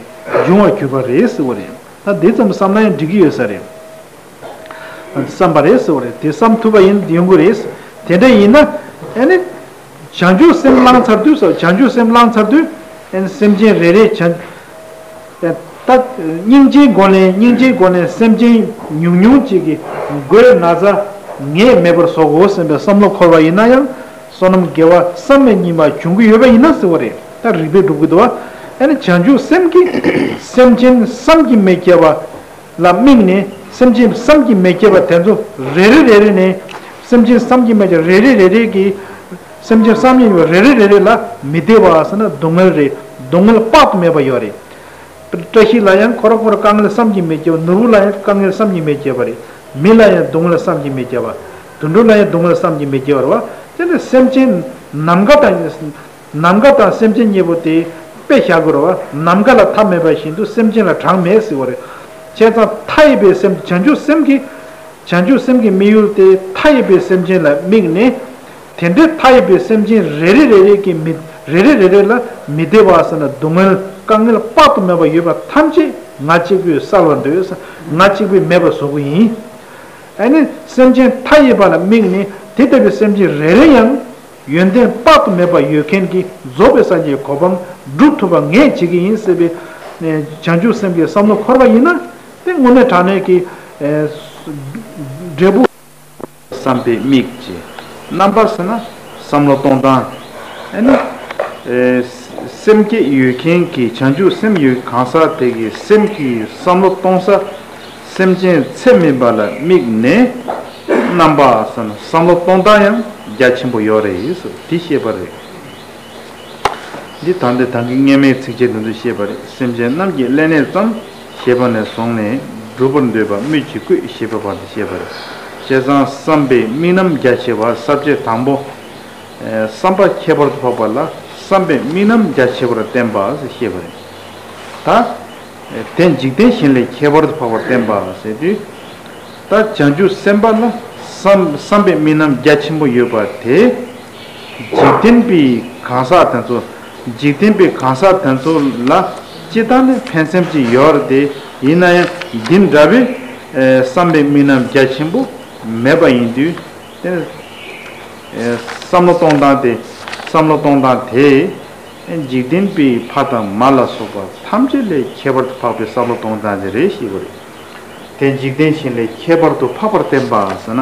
འབྱུང་བར་གྱུར་པ་རེད་ཟེར་བ་རེད། ད་འདི་ཙམ་བསམ་ན་ཡང་འགྲིག་གི་ཡོད་ས་རེད། བསམ་པ་རེད་ཟེར་བ་རེད། དེ་བསམ་ཐུབ་པ་ཡིན། ཡོང་གི་རེད། དེ་འདྲ་ཡིན་ན། ཨ་ནི། བྱང་ཆུབ་སེམས་བླངས་ཚར་དུས་སོ། བྱང་ཆུབ་སེམས་བླངས་ཚར་དུས། ཨ་ནི་སེམས་ཅན་རེ་རེ་བྱང་། ཨ། ད་སྙིང་རྗེའི་སྒོ་ནས། སྙིང་རྗེའི་སྒོ་ནས་སེམས་ཅན་ཉུང་ཉུང་ཅིག་གི་མགོའི་ན་ཚ་ངས་མེད་པར་བཟོ་དགོས་བསམ་པའི་བསམ་བློ་འཁོར་བ་ཡིན་ན་ཡང་། བསོད་ནམས་དགེ་བ་བསམ་མེད་གཉིས་མ་བྱུང་གི་ཡོད་པ་ཡིན་ན་ཟེར་བ་རེད། ད་རིགས་པས་སྒྲུབ་ཀྱི་འདུག་བ། ཨ་ནི་བྱང་ཆུབ་སེམས་ཀྱིས་སེམས་ཅན་བསམ་གྱིས་མི་ཁྱབ་པ་ལ་དམིགས་ནས། སེམས་ཅན་བསམ་གྱིས་མི་ཁྱབ་པ་དེ་ཚོ་རེ་རེ་རེ་རེ་ནས། སེམས་ཅན་བསམ་གྱིས་མི་ཁྱབ་རེ་རེ་རེ་རེ་གིས། སེམས་ཅན་བསམ་གྱིས་མི་ཁྱབ་རེ་རེ་རེ་རེ་ལ་མི་བདེ་བ་ཟེར་ན་སྡུག་བསྔལ་རེད། སྡུག་བསྔལ་དཔག་ཏུ་མེད་པ་ཡོད་རེད། བཀྲ་ཤིས་ལ་ཡང་ཁོ་རང་ཁོ་རང་དཀའ་ངལ་བསམ་གྱིས་མི་ཁྱབ། ནོར་བུ་ལ་ཡང་དཀའ་ངལ་བསམ་གྱིས་མི་ཁྱབ་པ་རེད། མི་ལ་ཡང་སྡུག་བསྔལ་བསམ་གྱིས་མི་ཁྱབ་པ། དུད་འགྲོ་ལ་ཡང་སྡུག་བསྔལ་བསམ་གྱིས་མི་ཁྱབ་པ་རེད་བ། དེ་ནི་སེམས་ཅན་ནམ་མཁའ་དང་། ནམ་མཁའ་དང་སེམས་ཅན་གཉིས་པོ་དེ་དཔེ་བཞག་དགོས་རེད་བ། ནམ་མཁའ་ལ་མཐའ་མེད་པ་བཞིན་དུ་སེམས་ཅན་ལ་གྲངས་མེད་ཟེར་བ་རེད། བྱས་ཙང་མཐའ་ཡས་པའི་སེམས། བྱང་ཆུབ་སེམས་ཀྱི། བྱང་ཆུབ་སེམས་ཀྱི་དམིགས་ཡུལ་དེ་མཐའ་ཡས་པའི་སེམས་ཅན་ལ་དམིགས་ནས། དེ་འདྲའི་མཐའ་ཡས་པའི་སེམས་ཅན་རེ་རེ་རེ་རེ་གི་མི། རེ་རེ་རེ་རེ་ལ་མི་བདེ་བ་ཟེར་ན་སྡུག་བསྔལ་དཀའ་ངལ་དཔག་ཏུ་མེད་པ་ཡོད་པ་ཐམས་ཅད་ང་གཅིག་པུས་བསལ་བར་འདོད། ང་གཅིག་པུས་མེད་པར་བཟོ་གི་ཡིན། ཨ་ནི་སེམས་ཅན་མཐའ་ཡས་པ་ལ་དམིགས་ནས་དེ་ལྟ་བུའི་སེམས་ཅན་རེ་རེ་ཡང་། ཡོན་ཏན་དཔག་ཏུ་མེད་པ་ཡོད་མཁན་གྱི་རྫོགས་པའི་སངས་རྒྱས་གོ་འཕང་སྒྲུབ་ཐུབ་པ་ངས་བྱེད་ཀྱི་ཡིན་ཟེར་བའི་བྱང་ཆུབ་སེམས་ཀྱི་བསམ་བློ་འཁོར་བ་ཡིན་ན། དེ་དངོས་གནས་དྲང་གནས་ཀྱི་འབྲས་བུ། བསམ་པའི་དམིགས་ཀྱི་རྣམ་པ་ཟེར་ན་བསམ་བློ་གཏོང་སྟངས། ཨ་ནི། སེམས་བསྐྱེད་ཡོད་མཁན་གྱི་བྱང་ཆུབ་སེམས་ཡོད་གང་ཟག་དེ་གི་སེམས་ཀྱི་བསམ་བློ་གཏོང་ས། སེམས་ཅན་ཚད་མེད་པ་ལ་དམིགས་ནས་རྣམ་པ་ཟེར་ན་བསམ་བློ་གཏོང་སྟངས་ཡང་རྒྱ་ཆེན་པོ་ཡོད་རེད་ཟེར་དེ་བཤད་པ་རེད། འདི་ད་ལྟ་ད་གིན་སྔས་མའི་ཚིགས་བཅད་དེ་ཚོ་བཤད་པ་རེད། སེམས་ཅན་རྣམས་ཀྱི་ཀླད་ནད་ཙམ། ཞེས་པ་ནས་བཟུང་ནས་སྒྲུབ་པར་འདོད་པ་སྨོས་ཅི་དགོས་ཞེས་པ་བར་དུ་བཤད་པ་རེད། བྱས་ཙང་བསམ་པའི་དམིགས་རྣམ་རྒྱ་ཆེ་བ་ས་བཅད་དང་པོ། བསམ་པ་ཁྱད་པར་དུ་འཕགས་པ་ལ་བསམ་པའི་དམིགས་རྣམ་རྒྱ་ཆེ་བར་བསྟན་པ་ཞེས་བཤད་པ་རེད། ད། དེ་འཇིག་རྟེན་གཞན་ལས་ཁྱད་པར་དུ་འཕགས་པར་བསྟན་པ་ཟེར་དུས། ད་བྱང་ཆུབ་སེམས་དཔའ་ལ་བསམ་བསམ་པའི་དམིགས་རྣམ་རྒྱ་ཆེན་པོ་ཡོད་པ་དེ། འཇིག་རྟེན་པའི་གང་ཟག་དེ་ཚོ། འཇིག་རྟེན་པའི་གང་ཟག་དེ་ཚོ་ལ་སྤྱིར་བཏང་ནས་ཕན་སེམས་ཅིག་ཡོད་རེད་དེ། ཡིན་ན་ཡང་འདི་འདྲ་བའི་བསམ་པའི་དམིགས་རྣམ་རྒྱ་ཆེན་པོ་མེད་པ་ཡིན་དུས། དེ་བསམ་བློ་གཏོང་སྟངས་དེ། བསམ་བློ་གཏོང་སྟངས་དེ། འཇིག་རྟེན་པའི་ཕ་དང་མ་ལ་སོགས་པ་ཐམས་ཅད་ལས་ཁྱད་པར་དུ་འཕགས་པའི་བསམ་བློ་གཏོང་སྟངས་དེ་རེད་ཞེས་པ་རེད། དེ་འཇིག་རྟེན་གཞན་ལས་ཁྱད་པར་དུ་འཕགས་པར་བསྟན་པ་ཟེར་ན།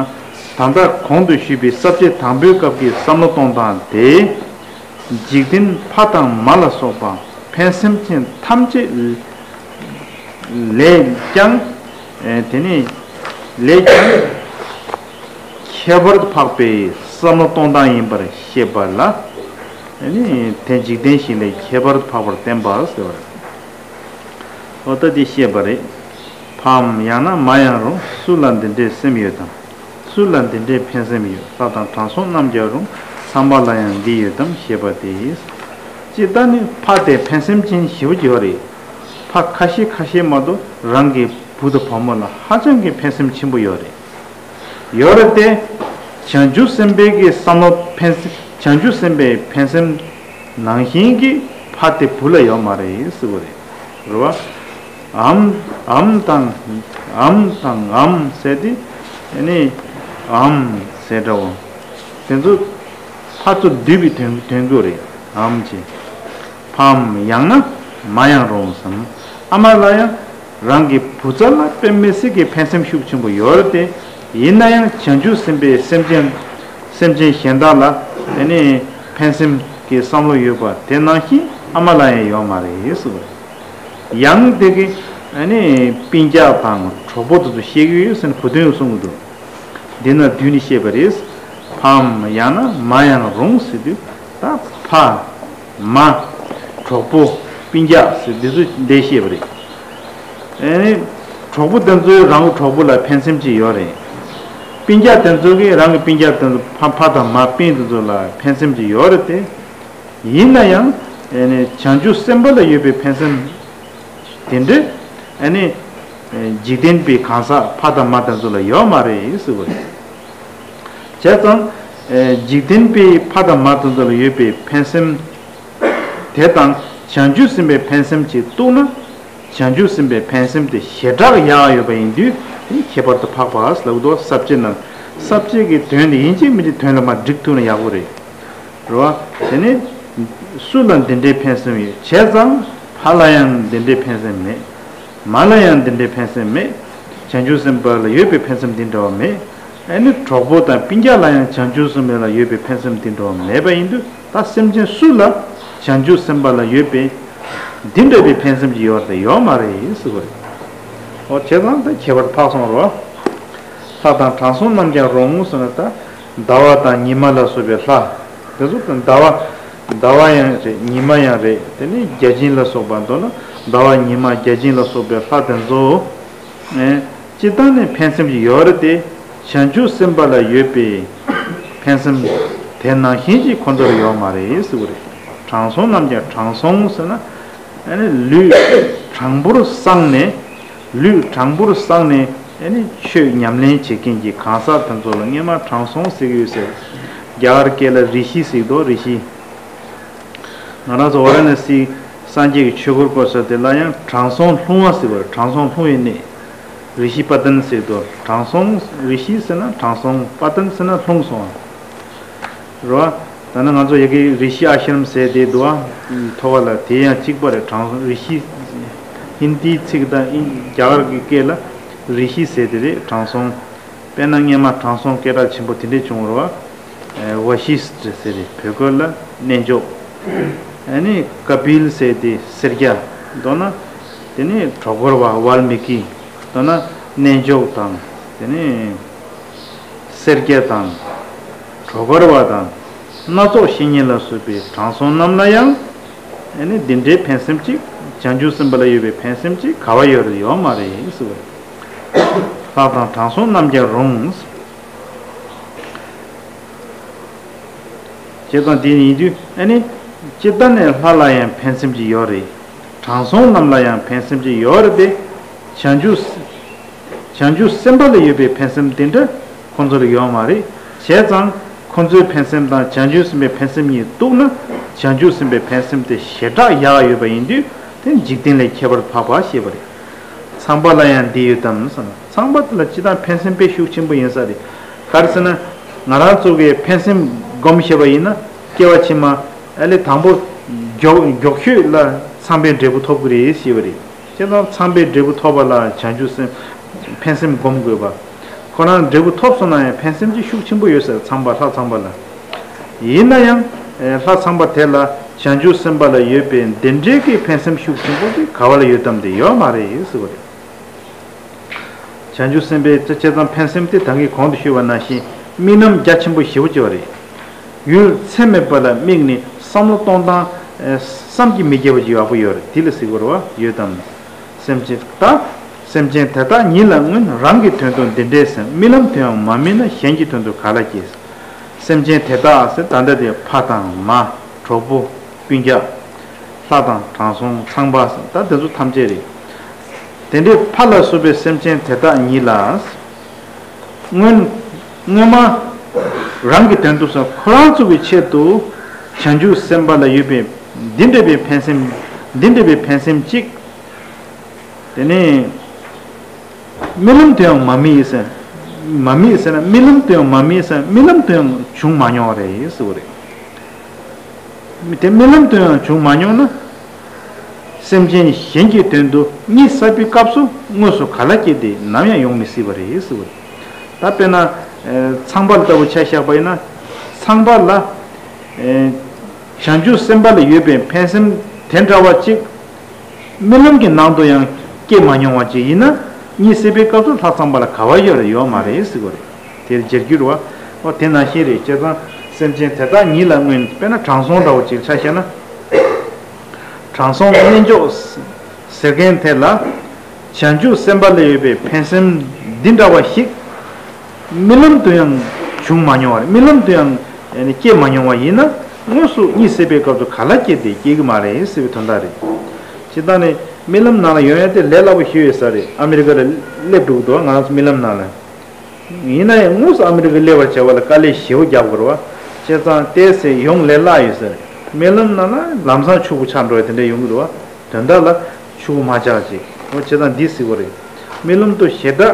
ད་ལྟ་གོང་དུ་ཞུས་པའི་ས་བཅད་དང་པོའི་སྐབས་ཀྱི་བསམ་བློ་གཏོང་སྟངས་དེ། འཇིག་རྟེན་ཕ་དང་མ་ལ་སོགས་པ་ཕན་སེམས་ཅན་ཐམས་ཅད་ལས་ཀྱང་། དེ་ནས་ལས་ཀྱང་། ཁྱད་པར་དུ་འཕགས་པའི་བསམ་བློ་གཏོང་སྟངས་ཡིན་པར་བཤད་པ་ལ། ཨ་ནི་དེ་འཇིག་རྟེན་གཞན་ལས་ཁྱད་པར་དུ་འཕགས་པར་བསྟན་པ་ཟེར་བ་རེད། འོ་ད་འདི་བཤད་པ་རེད། ཕའམ་ཡང་ན་མ་ཡང་རུང་། སུ་ལ་འདི་འདྲའི་སེམས་ཡོད་དམ། སུ་ལ་འདི་འདྲའི་ཕན་སེམས་ཡོད། ལྷ་དང་དྲང་སྲོང་རྣམས་ཀྱང་རུང་། ཚངས་པ་ལ་ཡང་འདི་ཡོད་དམ་ཞེས་པ་སྟེ། སྤྱིར་བཏང་ནི་ཕ་དེ་ཕན་སེམས་ཅན་ཞེ་པོ་ཅིག་ཡོད་རེད། ཕ་ཁ་ཤས་ཁ་ཤས་མ་གཏོགས་རང་གི་བུ་དང་བུ་མོ་ལ་ཧ་ཅང་གི་ཕན་སེམས་ཆེན་པོ་ཡོད་རེད། ཡོད་རེད་དེ། བྱང་ཆུབ་སེམས་དཔའི་གི་བསམ་བློ་ཕན་སེམས། བྱང་ཆུབ་སེམས་དཔའི་ཕན་སེམས་ནང་བཞིན་གྱི་ཕ་དེ་བུ་ལ་ཡོད་མ་རེད་ཟེར་བ་རེད། རེད་བ། ཨམ། ཨམ་དང་། ཨམ་དང་ཨམ་ཟེར་ཏེ། ཨ་ནི་ཨམ་ཟེར་འདྲ་བོ། དེ་ཚོ་ཕར་ཚུར་བསྡུས་པའི་དོན་དོན་གོ་རེད། ཨམ་ཅེ། ཕའམ་ཡང་ན་མ་ཡང་རུང་བསམ། ཨ་མ་ལ་ཡང་རང་གི་བུ་ཚ་ལ་དཔེ་མི་སྲིད་ཀྱི་ཕན་སེམས་ཤུགས་ཆེན་པོ་ཡོད་རེད་དེ། ཡིན་ན་ཡང་བྱང་ཆུབ་སེམས་དཔའི་སེམས་ཅན། སེམས་ཅན་གཞན་དག་ལ་དེ་ནི་ཕན་སེམས་ཀྱི་བསམ་བློ་ཡོད་པ་དེ་ནང་བཞིན་ཨ་མ་ལ་ཡང་ཡོད་མ་རེད་ཟེར་བ་རེད། ཡང་དེ་གི་ཨ་ནི་སྤུན་ཀྱག་དང་གྲོགས་པོ་དེ་ཚོ་བཤད་ཀྱི་ཡོད་ཟེར་ནས་གོ་དོན་གསུང་གི་འདུག་འདི་ན་བསྡུས་ནས་བཤད་པ་རེད། ཕའམ་ཡང་ན་མ་ཡང་རུང་ཟེར་དུས་ད་ཕ། མ། གྲོགས་པོ། སྤུན་ཀྱག་ཟེར་འདི་ཚོ་འདི་བཤད་པ་རེད། ཨེ་ནི། གྲོགས་པོ་དེ་ཚོས་རང་གི་གྲོགས་པོ་ལ་ཕན་སེམས་ཅིག་ཡོད་རེད། སྤུན་ཀྱག་དེ་ཚོ་གིས་རང་གི་སྤུན་ཀྱག་དེ་ཚོ་ཕ་ཕ་དང་མ་སྤུན་དེ་ཚོ་ལ་ཕན་སེམས་ཅིག་ཡོད་རེད་དེ། ཡིན་ན་ཡང་། ཨེ་ནི་བྱང་ཆུབ་སེམས་དཔའ་ལ་ཡོད་པའི་ཕན་སེམས་དེ་འདྲ། ཨེ་ནི། འཇིག་རྟེན་པའི་གང་ཟག་ཕ་དང་མ་དེ་ཚོ་ལ་ཡོད་མ་རེད་ཟེར་བ་རེད། བྱས་ཙང་། འཇིག་རྟེན་པའི་ཕ་དང་མ་དེ་ཚོ་ལ་ཡོད་པའི་ཕན་སེམས་དེ་དང་བྱང་ཆུབ་སེམས་དཔའི་ཕན་སེམས་ཀྱིས་གཏུགས་ན། བྱང་ཆུབ་སེམས་དཔའི་ཕན་སེམས་དེ་ཞེ་དྲག་ཡག་ཡོད་པ་ཡིན་དུས་དེ་ཁྱད་པར་དུ་འཕགས་པ་ལབ་འདུག་ས་བཅད་ནང་། ས་བཅད་ཀྱི་དོན་དེ་ཡིན་གཅིག་མིན་གཅིག་དོན་ལ་མར་བསྒྲིགས་ཐུབ་ན་ཡག་པོ་རེད། རེད་བ། དེ་ནས། སུ་ལ་འདི་འདྲའི་ཕན་སེམས་ཡོད། བྱས་ཙང་ཕ་ལ་ཡང་འདི་འདྲའི་ཕན་སེམས་མེད། མ་ལ་ཡང་འདི་འདྲའི་ཕན་སེམས་མེད། བྱང་ཆུབ་སེམས་དཔའ་ལ་ཡོད་པའི་ཕན་སེམས་འདི་འདྲ་བ་མེད། ཨ་ནི་གྲོགས་པོ་དང་སྤུན་ཀྱག་ལ་ཡང་བྱང་ཆུབ་སེམས་དཔའ་ལ་ཡོད་པའི་ཕན་སེམས་འདི་འདྲ་བ་མེད་པ་ཡིན་དུས་ད་སེམས་ཅན་སུ་ལ་བྱང་ཆུབ་སེམས་དཔའ་ལ་ཡོད་པའི་འདི་འདྲ་བའི་ཕན་སེམས་ཀྱི་ཡོད་རེད་ཡོད་མ་རེད་ཟེར་བ་རེད། འོ་བྱས་ཙང་ད་ཁྱད་པར་འཕགས་སོང་རོ། ལྷ་དང་དྲང་སྲོང་རྣམས་ཀྱང་རུང་ཟེར་ན་ད། ཟླ་བ་དང་ཉི་མ་ལ་སོགས་པའི་ལྷ། དེ་ཚོ་ཟླ་བ། ཟླ་བ་ཡང་རེད། ཉི་མ་ཡང་རེད། དེ་ནས་བརྒྱ་བྱིན་ལ་སོགས་པ་མདོར་ན་ཟླ་བ་ཉི་མ་བརྒྱ་བྱིན་ལ་སོགས་པའི་ལྷ་དེ་ཚོ། ཨེ། སྤྱིར་བཏང་ནས་ཕན་སེམས་ཀྱི་ཡོད་རེད་དེ། བྱང་ཆུབ་སེམས་དཔའ་ལ་ཡོད་པའི་ཕན་སེམས་དེ་ནང་བཞིན་གྱི་ཁོ་ཚོར་ཡོད་མ་རེད་ཟེར་བ་རེད། དྲང་སྲོང་རྣམས་ཀྱང་དྲང་སྲོང་ཟེར་ན། ཨ་ནི་ལུས་དྲང་པོར་བསྲངས་ནས། ལུས་དྲང་པོར་བསྲངས་ནས་ཨ་ནི་ཆོས་ཉམས་ལེན་བྱེད་མཁན་གྱི་གང་ཟག་དེ་ཚོ་ལ་སྔོན་མ་དྲང་སྲོང་ཟེར་གྱི་ཡོད་ཟེར། རྒྱ་གར་སྐད་ལ་རི་ཤི་ཟེར་གྱི་འདུག་རི་ཤི། ང་རང་ཚོ་ཝཱ་ར་ཎ་སི་སངས་རྒྱས་ཀྱི་ཆོས་འཁོར་བསྐོར་ས་དེ་ལ་ཡང་དྲང་སྲོང་ལྷུང་བ་ཟེར་བ་རེད། དྲང་སྲོང་ལྷུང་བའི་གནས། རི་ཤི་པ་ཏན་ཟེར་གྱི་འདུག་དྲང་སྲོང་རི་ཤི་ཟེར་ན་དྲང་སྲོང་པ་ཏན་ཟེར་ན་ལྷུང་སོང་བ་རེད་བ། ད་ནི་ང་ཚོ་ཡ་གི་རི་ཤི་ཨ་ཤི་རམ་ཟེར་དེ་འདུག་ཨ། ཐོ་བ་ལ་དེ་ཡང་གཅིག་པ་རེད། དྲང་སྲོང་རི་ཤི། ཧིན་དིའི་ཚིག་དང་ཨིན་རྒྱ་གར་གྱི་སྐད་ལ་རི་ཤི་ཟེར་དེ་རེད། དྲང་སྲོང་། དཔེར་ན་སྔས་མ་དྲང་སྲོང་སྐད་གྲགས་ཆེན་པོ་དེ་འདྲས་བྱུང་བ་རེད་བ། ཝ་ཤི་སྟྲ་ཟེར་རེད། བོད་སྐད་ལ་རྣལ་འབྱོར། ཨ་ནི་ཀ་པིལ་ཟེར་དེ་སེར་སྐྱ། མདོར་ན། དེ་ནི་སྒྲོ་སྐུར་བ་ཝཱལ་མི་ཀི། མདོར་ན་རྣལ་འབྱོར་དང་། དེ་ནི། སེར་སྐྱ་དང་། སྒྲོ་སྐུར་བ་དང་། སྣ་ཚོགས་བཤེས་གཉེན་ལ་སོགས་པའི་དྲང་སྲོང་རྣམས་ལ་ཡང་། ཨ་ནི་འདི་འདྲའི་ཕན་སེམས་ཅིག་བྱང་ཆུབ་སེམས་དཔའ་ལ་ཡོད་པའི་ཕན་སེམས་ཅིག་ག་བ་ཡོད་རེད། ཡོད་མ་རེད་ཟེར་བ་རེད། ལྷ་དང་དྲང་སྲོང་རྣམས་ཀྱང་རུང་། ཞེས་དང་དེ་ཡིན་དུས་ཨ་ནི། ཇི་ལྟར་ནས་ལྷ་ལ་ཡང་ཕན་སེམས་ཅིག་ཡོད་རེད། དྲང་སྲོང་རྣམས་ལ་ཡང་ཕན་སེམས་ཅིག་ཡོད་རེད་དེ། བྱང་ཆུབ། བྱང་ཆུབ་སེམས་དཔའ་ལ་ཡོད་པའི་ཕན་སེམས་དེ་འདྲ་ཁོ་ཚོ་ལ་ཡོད་མ་རེད། བྱས་ཙང་ཁོ་ཚོའི་ཕན་སེམས་དང་བྱང་ཆུབ་སེམས་དཔའི་ཕན་སེམས་གཉིས་གཏུགས་ན། བྱང་ཆུབ་སེམས་དཔའི་ཕན་སེམས་དེ་ཞེ་དྲག་ཡག་ཡོད་པ་ཡིན་དུས་དེ་འཇིག་རྟེན་ལས་ཁྱད་པར་འཕགས་པ་ཞེས་པ་རེད། ཚངས་པ་ལ་ཡང་འདི་ཡོད་དམ་བསམ་ན། ཚངས་པ་དེ་ལ་སྤྱིར་བཏང་ཕན་སེམས་དཔེ་ཤུགས་ཆེན་པོ་ཡིན་ས་རེད། ག་རེ་ཟེར་ན། ང་རང་ཚོ་གིས་ཕན་སེམས་སྒོམ་ཤེས་པ་ཡིན་ན། སྐྱེ་བ་ཕྱི་མ་ཨ་ལས་དང་པོ་མགྱོགས་མགྱོགས་ཤོས་ལ་ཚངས་པའི་འབྲས་བུ་ཐོབ་ཀྱི་རེད་ཞེས་པ་རེད། བྱས་ཙང་ཚངས་པའི་འབྲས་བུ་ཐོབ་པ་ལ་བྱང་ཆུབ་སེམས། ཕན་སེམས་སྒོམ་དགོས་པ། ཁོ་རང་འབྲས་བུ་ཐོབ་སོང་ན་ཡང་ཕན་སེམས་ཀྱི་ཤུགས་ཆེན་པོ་ཡོད་ཟེར། ཚངས་པ་ལྷ་ཚངས་པ་ལ། ཡིན་ན་ཡང་། ལྷ་ཚངས་པ་དེ་ལ་བྱང་ཆུབ་སེམས་དཔའ་ལ་ཡོད་པའི་འདི་འདྲའི་གི་ཕན་སེམས་ཤུགས་ཆེན་པོ་དེ་ག་བ་ལ་ཡོད་དམ་དེ་ཡོད་མ་རེད་ཟེར་བ་རེད། བྱང་ཆུབ་སེམས་དཔའི་བྱས་ཙང་ཕན་སེམས་དེ་ད་གིན་གོང་དུ་ཞུས་པ་ནང་བཞིན་དམིགས་རྣམ་རྒྱ་ཆེན་པོ་ཞེ་པོ་ཅིག་ཡོད་རེད། ཡུལ་ཚད་མེད་པ་ལ་དམིགས་ནས་བསམ་བློ་གཏོང་སྟངས་བསམ་གྱིས་མི་ཁྱབ་པ་ཅིག་ཡག་པོ་ཡོད་རེད། དེ་ལ་ཟེར་དགོས་རེད་བ། ཡོད་དམ། སེམས་ཅན་ད། སེམས་ཅན་དེ་དག་ཉིད་ལ་སྔོན་རང་གི་དོན་དུ་འདི་འདྲའི་སེམས། རྨི་ལམ་དུ་ཡང་མ་རྨིས་ན་གཞན་གྱི་དོན་དུ་ག་ལ་སྐྱེ། སེམས་ཅན་དེ་དག་ཟེར་ད་ལྟ་དེ་ཕ་དང་མ། གྲོགས་པོ། སྤུན་ཀྱག་ལྷ་དང་དྲང་སྲོང་ཚངས་པ་ཟེར་ད་དེ་ཚོ་ཐམས་ཅད་རེད། དེ་འདྲའི་ཕ་ལ་སོགས་པའི་སེམས་ཅན་དེ་དག་ཉིད་ལ། སྔོན། སྔོན་མ། རང་གི་དོན་དུ་སོང་ཁོ་རང་ཚོ་གི་ཆེད་དུ། བྱང་ཆུབ་སེམས་དཔའ་ལ་ཡོད་པའི། འདི་འདྲ་བའི་ཕན་སེམས། འདི་འདྲ་བའི་ཕན་སེམས་གཅིག་དེ་ནས། རྨི་ལམ་དུ་ཡང་མ་རྨིས་ཟེར། མ་རྨིས་ཟེར་ན་རྨི་ལམ་དུ་ཡང་མ་རྨིས་ཟེར་ན་རྨི་ལམ་དུ་ཡང་བྱུང་མ་མྱོང་བ་རེད་ཟེར་བ་རེད། དེ་རྨི་ལམ་དུ་ཡང་བྱུང་མ་མྱོང་ན། སེམས་ཅན་གཞན་གྱི་དོན་དུ་གཉིད་སད་པའི་སྐབས་སུ་དངོས་སུ་ག་ལ་སྐྱེས་ཏེ་ནམ་ཡང་ཡོང་མི་སྲིད་པ་རེད་ཟེར་བ་རེད། ད་དཔེར་ན། ཚངས་པ་ལྟ་བུ་ཆ་བཞག་པ་ཡིན་ན། ཚངས་པ་ལ། བྱང་ཆུབ་སེམས་དཔའ་ལ་ཡོད་པའི་ཕན་སེམས་དེ་འདྲ་བ་གཅིག་རྨི་ལམ་གྱི་ནང་དུ་ཡང་སྐྱེས་མ་མྱོང་བ་ཅིག་ཡིན་ན། གཉིད་སད་པའི་སྐབས་སུ་ལྷ་ཚངས་པ་ལ་ག་བ་ཡོད་རེད། ཡོད་མ་རེད་ཟེར་གྱི་རེད། དེར་རྗེར་འགྱུར་བ། འོ་དེ་ནང་བཞིན་རེད། བྱས་ཙང་སེམས་ཅན་དེ་དག་ཉིད་ལ་སྔོན་དཔེར་ན་དྲང་སྲོང་འདྲ་བོ་ཅིག་ཆ་བཞག་ན། དྲང་སྲོང་རྣལ་འབྱོར་ཟེར་མཁན་དེ་ལ། བྱང་ཆུབ་སེམས་དཔའ་ལ་ཡོད་པའི་ཕན་སེམས་འདི་འདྲ་བ་ཞིག་རྨི་ལམ་དུ་ཡང་བྱུང་མ་མྱོང་བ་རེད། རྨི་ལམ་དུ་ཡང་སྐྱེས་མ་མྱོང་བ་ཡིན་ན། དངོས་སུ་གཉིད་སད་པའི་སྐབས་སུ་ག་ལ་སྐྱེས་ཏེ་སྐྱེ་གི་མ་རེད་ཟེར་བའི་དོན་དག་རེད། སྤྱིར་བཏང་ནས་རྨི་ལམ་ནང་ལ་ཡོང་ཡ་དེ་ལས་སླ་པོ་ཞིག་ཡོད་ས་རེད། ཨ་མི་རི་ཀ་ལ་སླེབས་འགྲོ་གི་འདུག་ང་རང་ཚོ་རྨི་ལམ་ནང་ལ། ཡིན་ན་ཡང་དངོས་སུ་ཨ་མི་རི་ཀ་སླེབས་པར་བྱ་བ་ལ་དཀའ་ལས་ཞེ་པོ་རྒྱག་དགོས་རེད་བ། བྱས་ཙང་ཏོག་ཙམ་ཡོང་ལས་སླ་ཡོད་ས་རེད། རྨི་ལམ་ནང་ལ་ལམ་སང་ཕྱུག་པོ་ཆགས་འགྲོ་ཡ་དེ་འདྲ་ཡོང་གི་རེད་བ། དོན་དག་ལ་ཕྱུག་པོ་མ་ཆགས་ཅིག་འོ་བྱས་ཙང་འདི་ཟེར་དགོས་རེད། རྨི་ལམ་དུ་ཞེ་དྲག་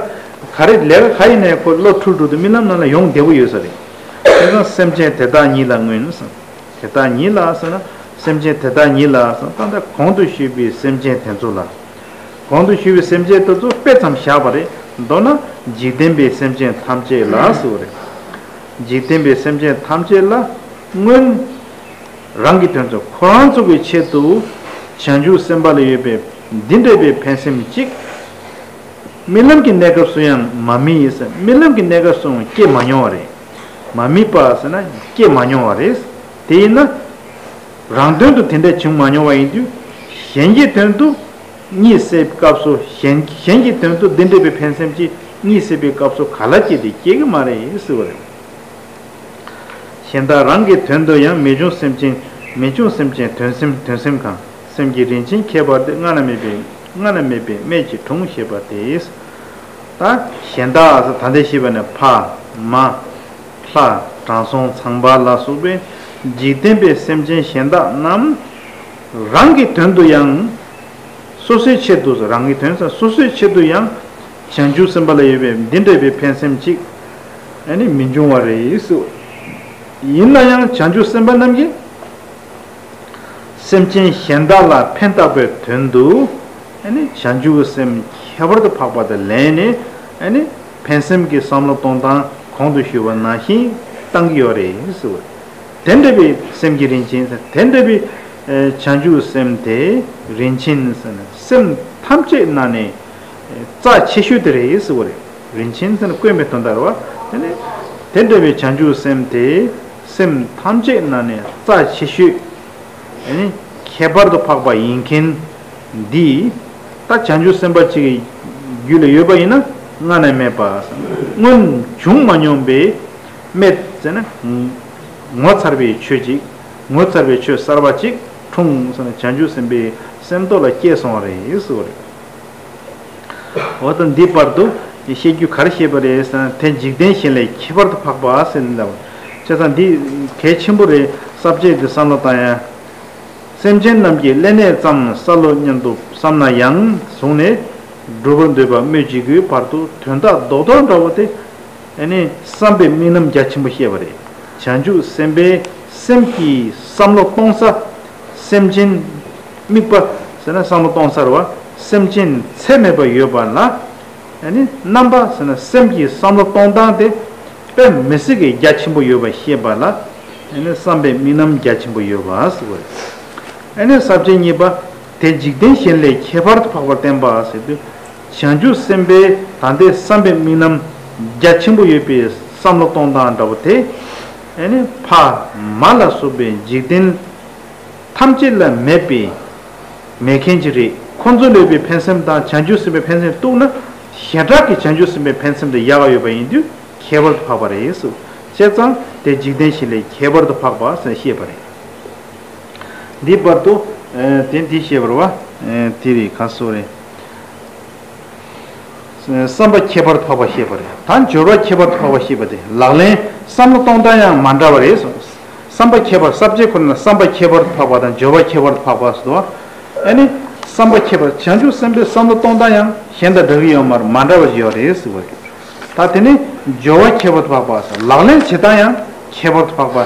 ག་རེ་ལས་ཀ་ག་ཡིན་ནའི་ཁོ་བློ་འཁྲུལ་འགྲོ་དུས་རྨི་ལམ་ནང་ལ་ཡོང་བདེ་པོ་ཡོད་ས་རེད། བྱས་ཙང་སེམས་ཅན་དེ་དག་ཉིད་ལ་སྔོན་ཟེར། དེ་དག་ཉིད་ལ་ཟེར་ན། སེམས་ཅན་དེ་དག་ཉིད་ལ་ཟེར་ན་ད་ལྟ་གོང་དུ་ཞུས་པའི་སེམས་ཅན་དེ་ཚོ་ལ། གོང་དུ་ཞུས་པའི་སེམས་ཅན་དེ་ཚོ་དཔེ་ཙམ་བཞག་པ་རེད། མདོར་ན་འཇིག་རྟེན་པའི་སེམས་ཅན་ཐམས་ཅད་ལ་ཟེར་བ་རེད། འཇིག་རྟེན་པའི་སེམས་ཅན་ཐམས་ཅད་ལ་སྔོན་རང་གི་དོན་དུ་ཁོ་རང་ཚོ་གི་ཆེད་དུ་བྱང་ཆུབ་སེམས་དཔའ་ལ་ཡོད་པའི་འདི་འདྲ་བའི་ཕན་སེམས་གཅིག་རྨི་ལམ་གྱི་གནས་སྐབས་སུ་ཡང་མ་རྨིས་ཟེར། རྨི་ལམ་གྱི་གནས་སྐབས་སུ་སྐྱེས་མ་མྱོང་བ་རེད། མ་རྨིས་པ་ཟེར་ན་སྐྱེས་མ་མྱོང་བ་རེད། དེ་ཡིན་ན། རང་དོན་དུ་དེ་འདྲ་བྱུང་མ་མྱོང་བ་ཡིན་དུས། གཞན་གྱི་དོན་དུ་གཉིད་སད་སྐབས་སུ་གཞན་གཞན་གྱི་དོན་དུ་འདི་འདྲ་བའི་ཕན་སེམས་ཀྱིས་གཉིད་སད་པའི་སྐབས་སུ་ག་ལ་སྐྱེས་ཏེ་སྐྱེ་གི་མ་རེད་ཟེར་བ་རེད། གཞན་དག་རང་གི་དོན་དུ་ཡང་མི་འབྱུང་སེམས་ཅན། མི་འབྱུང་སེམས་ཅན་དོན་སེམས་དོན་སེམས་གང་། སེམས་ཀྱི་རིན་ཆེན་ཁྱད་པར་དེ། སྔ་ན་མེད་པའི་སྔ་ན་མེད་པའི་སྨད་ཀྱི་གྲོང་ཞེས་པ་སྟེ། ད་གཞན་དག་ད་ལྟ་ཞེས་པ་ནི་ཕ། མ། ལྷ། དྲང་སྲོང་ཚངས་པ་ལ་སོགས་པའི་འཇིག་རྟེན་པའི་སེམས་ཅན་གཞན་དག་རྣམས་རང་གི་དོན་དུ་ཡང་། སོ་སོའི་ཆེད་དུ་རང་གི་དོན་སོ་སོའི་ཆེད་དུ་ཡང་བྱང་ཆུབ་སེམས་དཔའ་ལ་ཡོད་པའི་འདི་འདྲ་བའི་ཕན་སེམས་གཅིག་ཨ་ནི་མི་འབྱུང་བ་རེད་ཟེར། ཡིན་ན་ཡང་བྱང་ཆུབ་སེམས་དཔའ་རྣམས་ཀྱིས་སེམས་ཅན་གཞན་དག་ལ་ཕན་བཏགས་པའི་དོན་དུ། ཨ་ནི་བྱང་ཆུབ་སེམས་ཁྱད་པར་དུ་འཕགས་པ་དེ་ལེན་ནས། ཨ་ནི་ཕན་སེམས་ཀྱི་བསམ་བློ་གཏོང་སྟངས་གོང་དུ་ཞུས་པ་ནང་བཞིན་བཏང་གི་ཡོད་རེད་ཟེར་བ། དེ་འདྲ་བའི་སེམས་ཀྱི་རིན་ཆེན། དེ་འདྲ་བའི་ཨ་བྱང་ཆུབ་སེམས་དེ་རིན་ཆེན་ཟེར་ན་སེམས་ཐམས་ཅད་ནང་ནས་རྩ་ཆེ་ཤོས་དེ་རེད་ཟེར་བ་རེད། རིན་ཆེན་ཟེར་ན་དཀོན་པའི་དོན་དག་རེད་བ། དེ་ནི་དེ་འདྲ་བའི་བྱང་ཆུབ་སེམས་དེ་སེམས་ཐམས་ཅད་ནང་ནས་རྩ་ཆེ་ཤོས། ཨ་ནི་ཁྱད་པར་དུ་འཕགས་པ་ཡིན་མཁན་འདི། ད་བྱང་ཆུབ་སེམས་དཔའ་གཅིག་གི་རྒྱུད་ལ་ཡོད་པ་ཡིན་ན་སྔ་ནས་མེད་པ། སྔོན་བྱུང་མ་མྱོང་པའི་རྨད་ཟེར་ན་ངོ་མཚར་བའི་ཆོས་ཅིག་ངོ་མཚར་བའི་ཆོས་གསར་པ་ཅིག་འཁྲུངས་ཟེར་ན་བྱང་ཆུབ་སེམས་དཔའི་སེམས་ཐོག་ལ་སྐྱེས་སོང་བ་རེད་ཟེར་བ་རེད། འོ་ད་འདི་བར་དུ་བཤད་རྒྱུ་ག་རེ་བཤད་པ་རེད་ཟེར་ན། དེ་འཇིག་རྟེན་གཞན་ལས་ཁྱད་པར་དུ་འཕགས་པ་ཟེར་ནས་ལབ། བྱས་ཙང་འདི་གལ་ཆེན་པོ་རེད། ས་བཅད་འདི་བསམ་བློ་བཏང་ཡ། སེམས་ཅན་རྣམས་ཀྱི་བསླད་ནད་ཙམ་བསལ་ལོ་སྙམ་དུ་བསམ་ན་ཡང་བཟུང་ནས་སྒྲུབ་པར་འདོད་པ་སྨོས་ཅི་དགོས་བར་དུ་དོན་དག་རྡོག་རྡོག་འདྲ་བོ་དེ། ཨ་ནི་བསམ་པའི་དམིགས་རྣམ་རྒྱ་ཆེན་པོ་བཤད་པ་རེད། བྱང་ཆུབ་སེམས་དཔའི་སེམས་ཀྱི་བསམ་བློ་གཏོང་ས། སེམས་ཅན་དམིགས་པ་ཟེར་ན་བསམ་བློ་གཏོང་ས་རེད་བ། སེམས་ཅན་ཚད་མེད་པ་ཡོད་པ་ལ། ཨ་ནི་རྣམ་པ་ཟེར་ན་སེམས་ཀྱི་བསམ་བློ་གཏོང་སྟངས་དེ་དཔེ་མི་སྲིད་ཀྱི་རྒྱ་ཆེན་པོ་ཡོད་པ་ཤེས་པ་ལ། ཨ་ནི་བསམ་པའི་དམིགས་རྣམ་རྒྱ་ཆེན་པོ་ཡོད་པ་ཟེར་བ་རེད། ཨ་ནི་ས་བཅད་གཉིས་པ། དེ་འཇིག་རྟེན་གཞན་ལས་ཁྱད་པར་དུ་འཕགས་པར་བསྟན་པ་ཟེར་དུས། བྱང་ཆུབ་སེམས་དཔའི་ད་ལྟའི་བསམ་པའི་དམིགས་རྣམ་རྒྱ་ཆེན་པོ་ཡོད་པའི་བསམ་བློ་གཏོང་སྟངས་འདྲ་བོ་དེ། ཨ་ནི་ཕ་མ་ལ་སོགས་པའི་འཇིག་རྟེན་ཐམས་ཅད་ལ་མེད་པའི་མེད་མཁན་ཅིག་རེད། ཁོ་ཚོ་ལས་པའི་ཕན་སེམས་དང་བྱང་ཆུབ་སེམས་དཔའི་ཕན་སེམས་གཏུགས་ན། ཞེ་དྲག་གི་བྱང་ཆུབ་སེམས་དཔའི་ཕན་སེམས་དེ་ཡག་ག་ཡོད་པ་ཡིན་དུས་ཁྱད་པར་དུ་འཕགས་པ་རེད་ཟེར། བྱས་ཙང་དེ་འཇིག་རྟེན་གཞན་ལས་ཁྱད་པར་དུ་འཕགས་པ་ཟེར་བཤད་པ་རེད། འདི་བར་དུ། ཨ་དེ་འདི་བཤད་པ་རེད་བ། ཨ་དེ་རེད། ག་སོ་རེད། བསམ་པ་ཁྱད་པར་དུ་འཕགས་པ་བཤད་པ་རེད། ད་སྦྱོར་བ་ཁྱད་པར་དུ་འཕགས་པ་བཤད་པ་དེ་ལག་ལེན་བསམ་བློ་གཏོང་སྟངས་ཡང་མ་འདྲ་བ་རེད་གསུངས། བསམ་པ་ཁྱད་པར། ས་བཅད་ཁོ་ན་ལ་བསམ་པ་ཁྱད་པར་དུ་འཕགས་པ་དང་སྦྱོར་བ་ཁྱད་པར་དུ་འཕགས་པ་ཟེར་དུས། ཨ་ནི་བསམ་པ་ཁྱད་པར། བྱང་ཆུབ་སེམས་དཔའི་བསམ་བློ་གཏོང་སྟངས་ཡང་གཞན་དང་འདྲ་གི་ཡོད་མ་རེད། མ་འདྲ་བ་ཞིག་ཡོད་རེད་ཟེར་བ་རེད། ད་དེ་ནི་སྦྱོར་བ་ཁྱད་པར་དུ་འཕགས་པ་ཟེར། ལག་ལེན་བྱེད་སྟངས་ཡང་ཁྱད་པར་དུ་འཕགས་པ།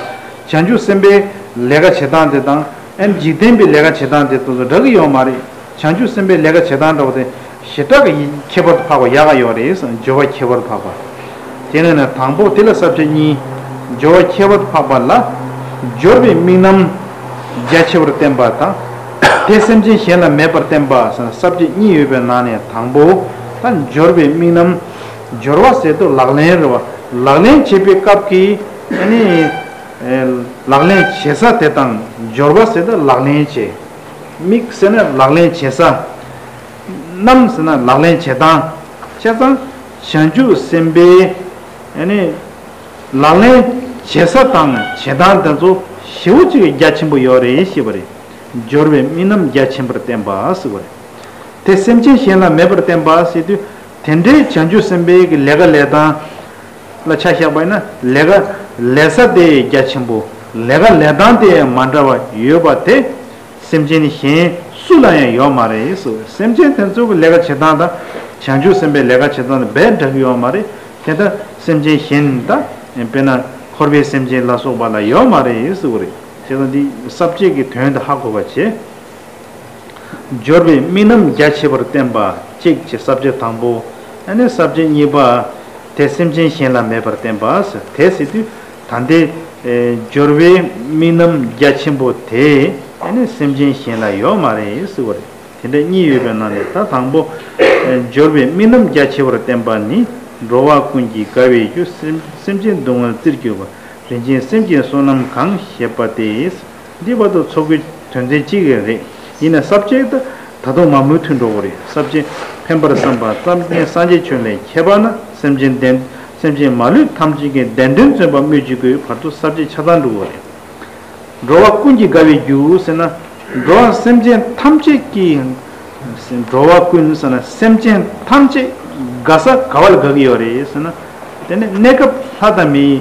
བྱང་ཆུབ་སེམས་དཔའི་ལས་ཀ་བྱེད་སྟངས་དེ་དང་། ཨ་ནི་འཇིག་རྟེན་པའི་ལས་ཀ་བྱེད་སྟངས་དེ་དང་འདྲ་གི་ཡོད་མ་རེད། བྱང་ཆུབ་སེམས་དཔའི་ལས་ཀ་བྱེད་སྟངས་འདྲ་བོ་དེ་ཞེ་དྲག་གི་ཁྱད་པར་དུ་འཕགས་པ་ཡག་ག་ཡོད་རེད་ཟེར། སྦྱོར་བ་ཁྱད་པར་དུ་འཕགས་པ། དེ་ནས་ནི་དང་པོ་དེ་ལ་ས་བཅད་གཉིས། སྦྱོར་བ་ཁྱད་པར་དུ་འཕགས་པ་ལ། སྦྱོར་བའི་དམིགས་རྣམ་རྒྱ་ཆེ་བར་བསྟན་པ་དང་། དེ་སེམས་ཅན་གཞན་ལ་མེད་པར་བསྟན་པ་ཟེར་ན་ས་བཅད་གཉིས་ཡོད་པའི་ནང་ནས་དང་པོ། ད་སྦྱོར་བའི་དམིགས་རྣམ། སྦྱོར་བ་ཟེར་དུས་ལག་ལེན་རེད་བ། ལག་ལེན་བྱེད་པའི་སྐབས་ཀྱི། ཨ་ནི། ཨེ། ལག་ལེན་བྱེད་ས་དེ་དང་། སྦྱོར་བ་ཟེར་དུས་ལག་ལེན་བྱེད། དམིགས་ཟེར་ན་ལག་ལེན་བྱེད་ས། རྣམ་ཟེར་ན་ལག་ལེན་བྱེད་སྟངས། བྱས་ཙང་བྱང་ཆུབ་སེམས་དཔའི། ཨ་ནི། ལག་ལེན་བྱེད་ས་དང་བྱེད་སྟངས་དེ་ཚོ་ཞེ་པོ་ཅིག་རྒྱ་ཆེན་པོ་ཡོད་རེད་ཞེས་པ་རེད། སྦྱོར་བའི་དམིགས་རྣམ་རྒྱ་ཆེན་པོར་བསྟན་པ་ཟེར་བ་རེད། དེ་སེམས་ཅན་གཞན་ལ་མེད་པར་བསྟན་པ་ཟེར་དུས། དེ་འདྲའི་བྱང་ཆུབ་སེམས་དཔའི་གི་ལས་ཀ་ལས་སྟངས་ལ་ཆ་བཞག་པ་ཡིན་ན། ལས་ཀ་ལས་ས་དེ་རྒྱ་ཆེན་པོ། ལས་ཀ་ལས་སྟངས་དེ་མ་འདྲ་བ་ཡོད་པ་དེ། སེམས་ཅན་གཞན་སུ་ལ་ཡང་ཡོད་མ་རེད་ཟེར། སེམས་ཅན་དེ་ཚོ་གི་ལས་ཀ་བྱེད་སྟངས་དང་། བྱང་ཆུབ་སེམས་དཔའི་ལས་ཀ་བྱེད་སྟངས་དང་རྦད་འདྲ་གི་ཡོད་མ་རེད། དེ་ལྟར་སེམས་ཅན་གཞན་དང་། དཔེར་ན་འཁོར་བའི་སེམས་ཅན་ལ་སོགས་པ་ལ་ཡོད་མ་རེད་ཟེར་བ་རེད། བྱས་ཙང་འདི་ས་བཅད་ཀྱི་དོན་དེ་ཧ་གོ་བ་བྱེད། སྦྱོར་བའི་དམིགས་རྣམ་རྒྱ་ཆེ་བར་བསྟན་པ་གཅིག་བྱས། ས་བཅད་དང་པོ། ཨ་ནི་ས་བཅད་གཉིས་པ། དེ་སེམས་ཅན་གཞན་ལ་མེད་པར་བསྟན་པ་ཟེར། དེ་ཟེར་དུས་ད་ལྟའི་སྦྱོར་བའི་དམིགས་རྣམ་རྒྱ་ཆེན་པོ་དེ། ཨ་ནི་སེམས་ཅན་གཞན་ལ་ཡོད་མ་རེད་ཟེར་བ་རེད། དེ་འདྲ་གཉིས་ཡོད་པའི་ནང་ནས་ད་དང་པོ། སྦྱོར་བའི་དམིགས་རྣམ་རྒྱ་ཆེ་བར་བསྟན་པ་ནི། འགྲོ་བ་ཀུན་གྱི་དགའ་བའི་རྒྱུ། སེམས་སེམས་ཅན་སྡུག་བསྔལ་བརྩིར་གྱུར་པ། རིན་ཆེན་སེམས་ཀྱི་བསོད་ནམས་གང་ཞེས་པ་སྟེ། འདི་བར་དུ་ཚོགས་ཀྱི་དོན་ཚན་གཅིག་རེད། ཡིན་ན་ས་བཅད་ད་ད་དུང་མ་མུ་མཐུད་འགྲོ་གི་རེད། ས་བཅད་ཕན་པར་བསམ་པ་ཙམ་གྱིས་སངས་རྒྱས་ཆོས་ལས་ཁྱད་པར་ན། སེམས་ཅན་བདེན། སེམས་ཅན་མ་ལུས་ཐམས་ཅད་ཀྱི་བདེན་དོན་བརྩོན་པ་སྨོས་ཅི་དགོས་བར་དུ་ས་བཅད་ཆ་ཚང་འགྲོ་གི་རེད། འགྲོ་བ་ཀུན་གྱི་དགའ་བའི་རྒྱུ་ཟེར་ན། འགྲོ་བ་སེམས་ཅན་ཐམས་ཅད་ཀྱི། འགྲོ་བ་ཀུན་ཟེར་ན་སེམས་ཅན་ཐམས་ཅད་དགའ་ས་ག་བ་ལ་དགའ་གི་ཡོད་རེད་ཟེར་ན། དེ་ནི་གནས་སྐབས་ལྷ་དང་མིའི་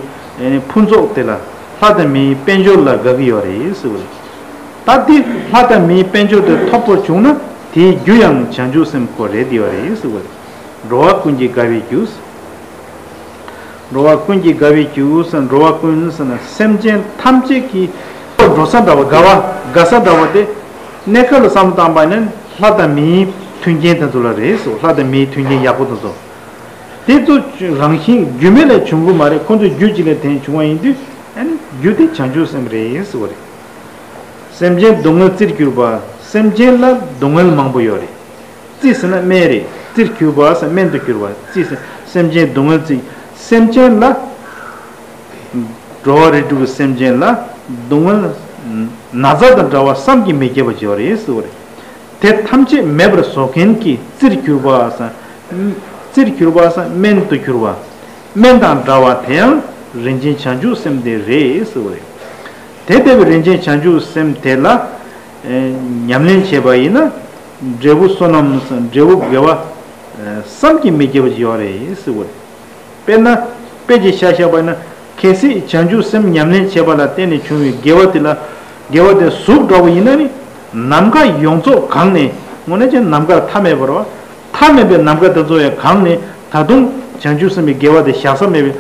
ཕུན་ཚོགས་དེ་ལ། ལྷ་དང་མིའི་དཔལ་འབྱོར་ལ་དགའ་གི་ཡོད་རེད་ཟེར་བ་རེད། ད་འདི་ལྷ་དང་མིའི་དཔལ་འབྱོར་དེ་ཐོབ་པར་བྱུང་ན་དེའི་རྒྱུ་ཡང་བྱང་ཆུབ་སེམས་ཁོ་རེད་ཡོད་རེད་ཟེར་བ་རེད། འགྲོ་བ་ཀུན་གྱི་དགའ་བའི་རྒྱུ། འགྲོ་བ་ཀུན་གྱི་དགའ་བའི་རྒྱུ་ཟེར། འགྲོ་བ་ཀུན་ཟེར་ན་སེམས་ཅན་ཐམས་ཅད་ཀྱི་འགྲོ་ས་འདྲ་བ། དགའ་བ་དགའ་ས་འདྲ་བ་དེ། གནས་སྐབས་ལ་བསམ་བློ་བཏང་པ་ནི་ལྷ་དང་མིའི་མཐུན་རྐྱེན་དེ་ཚོ་ལ་རེད་ཟེར། ལྷ་དང་མིའི་མཐུན་རྐྱེན་ཡག་པོ་དེ་ཚོ། དེ་ཚོ་རང་བཞིན་རྒྱུ་མེད་ལས་བྱུང་གི་མ་རེད། ཁོ་ཚོ་རྒྱུ་གཅིག་ལས་དེ་བྱུང་བ་ཡིན་དུས། ཨ་ནི་རྒྱུ་དེ་བྱང་ཆུབ་སེམས་རེད་ཟེར་བ་རེད། སེམས་ཅན་སྡུག་བསྔལ་བརྩིར་གྱུར་པ། སེམས་ཅན་ལ་སྡུག་བསྔལ་མང་པོ་ཡོད་རེད། བརྩི་ཟེར་ན་སྨན་རེད། བརྩིར་གྱུར་པ་ཟེར་སྨན་དུ་གྱུར་པ། བརྩི་ཟེར་སེམས་ཅན་སྡུག་བསྔལ་བརྩི། སེམས་ཅན་ལ། འགྲོ་བ་རིགས་དྲུག་གི་སེམས་ཅན་ལ་སྡུག་བསྔལ་ན་ཚ་དང་འདྲ་བ་བསམ་གྱིས་མི་ཁྱབ་པ་ཅིག་ཡོད་རེད་ཟེར་བ་རེད། དེ་ཐམས་ཅད་མེད་པར་བཟོ་མཁན་གྱི་བརྩིར་གྱུར་པ་ཟེར། བརྩིར་གྱུར་པ་ཟེར་སྨན་དུ་གྱུར་པ། སྨན་དང་འདྲ་བ་དེ་ཡང་རིན་ཆེན་བྱང་ཆུབ་སེམས་དེ་རེད་ཟེར་བ་རེད། དེ་ལྟ་བུའི་རིན་ཆེན་བྱང་ཆུབ་སེམས་དེ་ལ་ཨེ་ཉམས་ལེན་བྱས་པ་ཡིན་ན། འབྲས་བུ་བསོད་ནམས་འབྲས་བུ་དགེ་བ་ཨེ་བསམ་གྱིས་མི་ཁྱབ་པ་ཅིག་ཡོད་རེད་ཟེར་བ་རེད། དཔེར་ན། དཔེ་ཅིག་བཞག་བཞག་པ་ཡིན་ན། གལ་སྲིད་བྱང་ཆུབ་སེམས་ཉམས་ལེན་བྱས་པ་ལ་བརྟེན་ནས་བྱུང་བའི་དགེ་བ་དེ་ལ། དགེ་བ་དེ་གཟུགས་འདྲ་བོ་ཡིན་ན་ནི། ནམ་མཁའ་ཡོངས་རྫོགས་གང་ནས། དངོས་གནས་ཀྱི་ནམ་མཁར་མཐའ་མེད་པར་བ། མཐའ་མེད་པའི་ནམ་མཁའ་དེ་ཚོ་ཡང་གང་ནས་ད་དུང་བྱང་ཆུབ་སེམས་ཀྱི་དགེ་བ་དེ་བཞག་ས་མེད་པའི།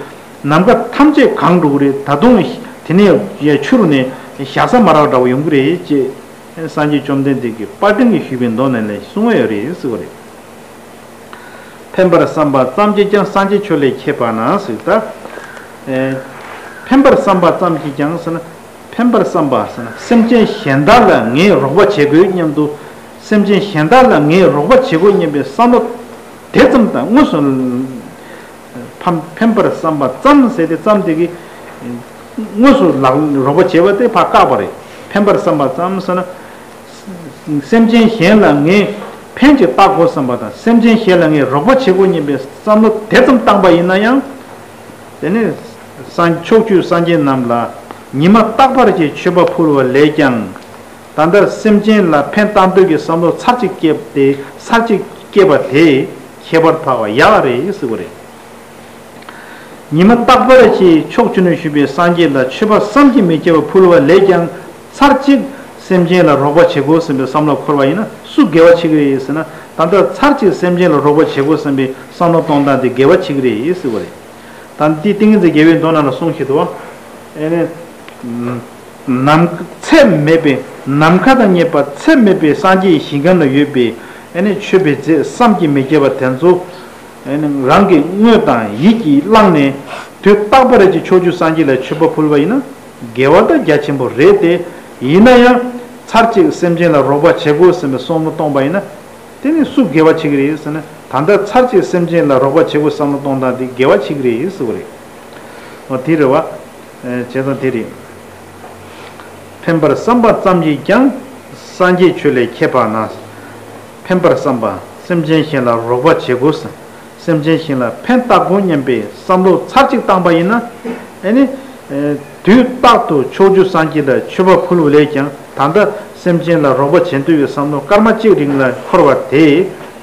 ནམ་མཁའ་ཐམས་ཅད་གང་འགྲོ་གི་རེད། ད་དུང་དེ་ནས་ཡང་ཆུ་རུ་ནས་བཞག་ས་མ་རག་འདྲ་བོ་ཡོང་གི་རེད་ཅེས། སངས་རྒྱས་བཅོམ་ལྡན་འདས་ཀྱིས་དཔལ་ལྡན་གྱིས་ཞུས་པའི་མདོ་ནང་ལ་གསུངས་ཡོད་རེད་ཟེར་བ་རེད། ཕན་པར་བསམ་པ་ཙམ་གྱིས་ཀྱང་སངས་རྒྱས་ཆོས་ལས་ཁྱད་པར་ན་ཟེར་ད། ཨེ། ཕན་པར་བསམ་པ་ཙམ་གྱིས་ཀྱང་ཟེར་ན། ཕན་པར་བསམ་པ་ཟེར་ན་སེམས་ཅན་གཞན་དག་ལ་ངས་རོགས་པ་བྱེད་དགོས་སྙམ་དུ། སེམས་ཅན་གཞན་དག་ལ་ངས་རོགས་པ་བྱེད་དགོས་སྙམ་པའི་བསམ་བློ་དེ་ཙམ་དང་དངོས་སུ་ཕན་ཕན་པར་བསམ་པ་ཙམ་ཟེར་ཏེ་ཙམ་དེ་གིས་དངོས་སུ་ལག་རོགས་པ་བྱེད་པ་དེ་ཕར་བཀག་པ་རེད། ཕན་པར་བསམ་པ་ཙམ་ཟེར་ན། སེམས་ཅན་གཞན་ལ་ངས་ཕན་ཅིག་བཏགས་དགོས་བསམ་པ་དང་། སེམས་ཅན་གཞན་ལ་ངས་རོགས་པ་བྱེད་དགོས་སྙམ་པའི་བསམ་བློ་དེ་ཙམ་བཏང་པ་ཡིན་ན་ཡང་། དེ་ནི་སངས་ཕྱོགས་བཅུའི་སངས་རྒྱས་རྣམས་ལ་ཉི་མ་རྟག་པར་གྱི་མཆོད་པ་ཕུལ་བ་ལས་ཀྱང་། ད་ལྟ་སེམས་ཅན་ལ་ཕན་བཏགས་འདོད་ཀྱི་བསམ་བློ་ཚར་གཅིག་སྐྱེས་ཏེ་ཚར་གཅིག་སྐྱེས་པ་དེ་ཁྱད་པར་འཕགས་པ་ཡག་རེད་ཟེར་བ་རེད། ཉི་མ་རྟག་པར་གྱི་ཕྱོགས་བཅུ་ན་བཞུགས་པའི་སངས་རྒྱས་ལ་མཆོད་པ་བསམ་གྱིས་མི་ཁྱབ་པ་ཕུལ་བ་ལས་ཀྱང་ཚར་གཅིག་སེམས་ཅན་ལ་རོགས་པ་བྱེད་དགོས་བསམ་པའི་བསམ་བློ་འཁོར་བ་ཡིན་ན་སུ་དགེ་བ་བྱེད་ཀྱི་རེད་ཟེར་ན། ད་ལྟ་ཚར་གཅིག་སེམས་ཅན་ལ་རོགས་པ་བྱེད་དགོས་བསམ་པའི་བསམ་བློ་གཏོང་སྟངས་དེ་དགེ་བ་བྱེད་ཀྱི་རེད་ཟེར་བ་རེད། ད་འདི་ཏིང་ངེ་འཛིན་རྒྱལ་བའི་མདོ་ནང་ལ་གསུངས་བཞིན་དུ། ཨེ་ནས། ནམ་ཚད་མེད་པའི་ནམ་མཁའ་དང་བསྙེན་པ་ཚད་མེད་པའི་སངས་རྒྱས་ཞིང་ཁམས་ན་ཡོད་པའི་ཨེ་ནས་མཆོད་པའི་རྫས་བསམ་གྱིས་མི་ཁྱབ་པ་དེ་ཚོ་ཨེ་ནས་རང་གི་དངོས་དང་ཡིད་ཀྱིས་བླངས་ནས་དུས་རྟག་པར་གྱི་ཕྱོགས་བཅུའི་སངས་རྒྱས་ལ་མཆོད་པ་ཕུལ་བ་ཡིན་ན་དགེ་བ་ད་རྒྱ་ཆེན་པོ་རེད་དེ། ཡིན་ན་ཡང་ཚར་གཅིག་སེམས་ཅན་ལ་རོགས་པ་བྱེད་དགོས་བསམ་པའི་བསམ་བློ་གཏོང་པ་ཡིན་ན། དེ་ནི་སུ་དགེ་བ་བྱེད་ཀྱི་རེད་ཟེར་ན། ད་ལྟ་ཚར་གཅིག་སེམས་ཅན་ལ་རོགས་པ་བྱེད་དགོས་བསམ་བློ་གཏོང་སྟངས་དེ་དགེ་བ་བྱེད་ཀྱི་རེད་ཟེར་བ་རེད། འོ་དེ་རེད་བ། ཨེ་བྱས་ཙང་དེ་རེད། ཕན་པར་བསམ་པ་ཙམ་གྱིས་ཀྱང་སངས་རྒྱས་ཆོས་ལས་ཁྱད་པར་ན། ཕན་པར་བསམ་པ་སེམས་ཅན་གཞན་ལ་རོགས་པ་བྱེད་དགོས་ཟེར། སེམས་ཅན་གཞན་ལ་ཕན་བཏགས་དགོས་སྙམ་པའི་བསམ་བློ་ཚར་གཅིག་བཏང་པ་ཡིན་ན། ཨེ་ནི། ཨེ་དུས་རྟག་ཏུ་ཕྱོགས་བཅུའི་སངས་རྒྱས་ལ་མཆོད་པ་ཕུལ་བ་ལས་ཀྱང་ད་ལྟ་སེམས་ཅན་ལ་རོགས་པ་བྱེད་འདོད་པའི་བསམ་བློ་སྐར་མ་གཅིག་རིང་ལ་འཁོར་བ་དེ་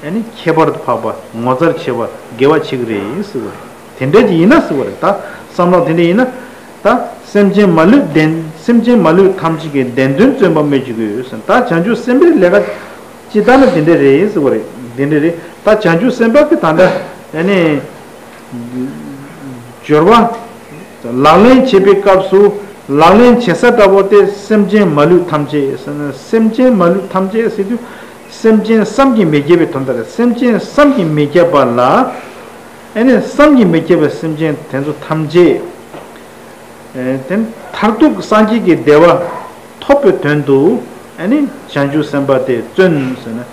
ཨེ་ནི་ཁྱད་པར་དུ་འཕགས་པ་ངོ་མཚར་ཆེ་བ་དགེ་བ་ཆེ་གི་རེད་ཟེར་བ་རེད། དེ་འདྲ་ཅིག་ཡིན་ན་ཟེར་བ་རེད། ད་བསམ་བློ་དེ་འདྲ་ཡིན་ན། ད་སེམས་ཅན་མ་ལུས་བདེན། སེམས་ཅན་མ་ལུས་ཐམས་ཅད་ཀྱི་བདེན་དོན་བརྩོན་པ་སྨོས་ཅི་དགོས་ཟེར། ད་བྱང་ཆུབ་སེམས་དཔའི་ལས་ཀ་ཅི་ལྟར་ན་དེ་འདྲ་རེད་ཟེར་བ་རེད། དེ་འདྲ་རེད། ད་བྱང་ཆུབ་སེམས་དཔའ་གི་ད་ལྟ་ཨེ་ནི། སྦྱོར་བ། ལག་ལེན་བྱེད་པའི་སྐབས་སུ་ལག་ལེན་བྱེད་ས་འདྲ་པོ་དེ་སེམས་ཅན་མ་ལུས་ཐམས་ཅད་ཟེར་ན། སེམས་ཅན་མ་ལུས་ཐམས་ཅད་ཟེར་དུས་སེམས་ཅན་བསམ་གྱིས་མི་ཁྱབ་པའི་དོན་དག་རེད། སེམས་ཅན་བསམ་གྱིས་མི་ཁྱབ་པ་ལ། ཨེ་ནི་བསམ་གྱིས་མི་ཁྱབ་པའི་སེམས་ཅན་དེ་ཚོ་ཐམས་ཅད། ཨེ་དེ་མཐར་ཐུག་སངས་རྒྱས་ཀྱི་བདེ་བ་ཐོབ་པའི་དོན་དུ་ཨེ་ནི་བྱང་ཆུབ་སེམས་དཔའ་དེ་བརྩོན་ཟེར་ན།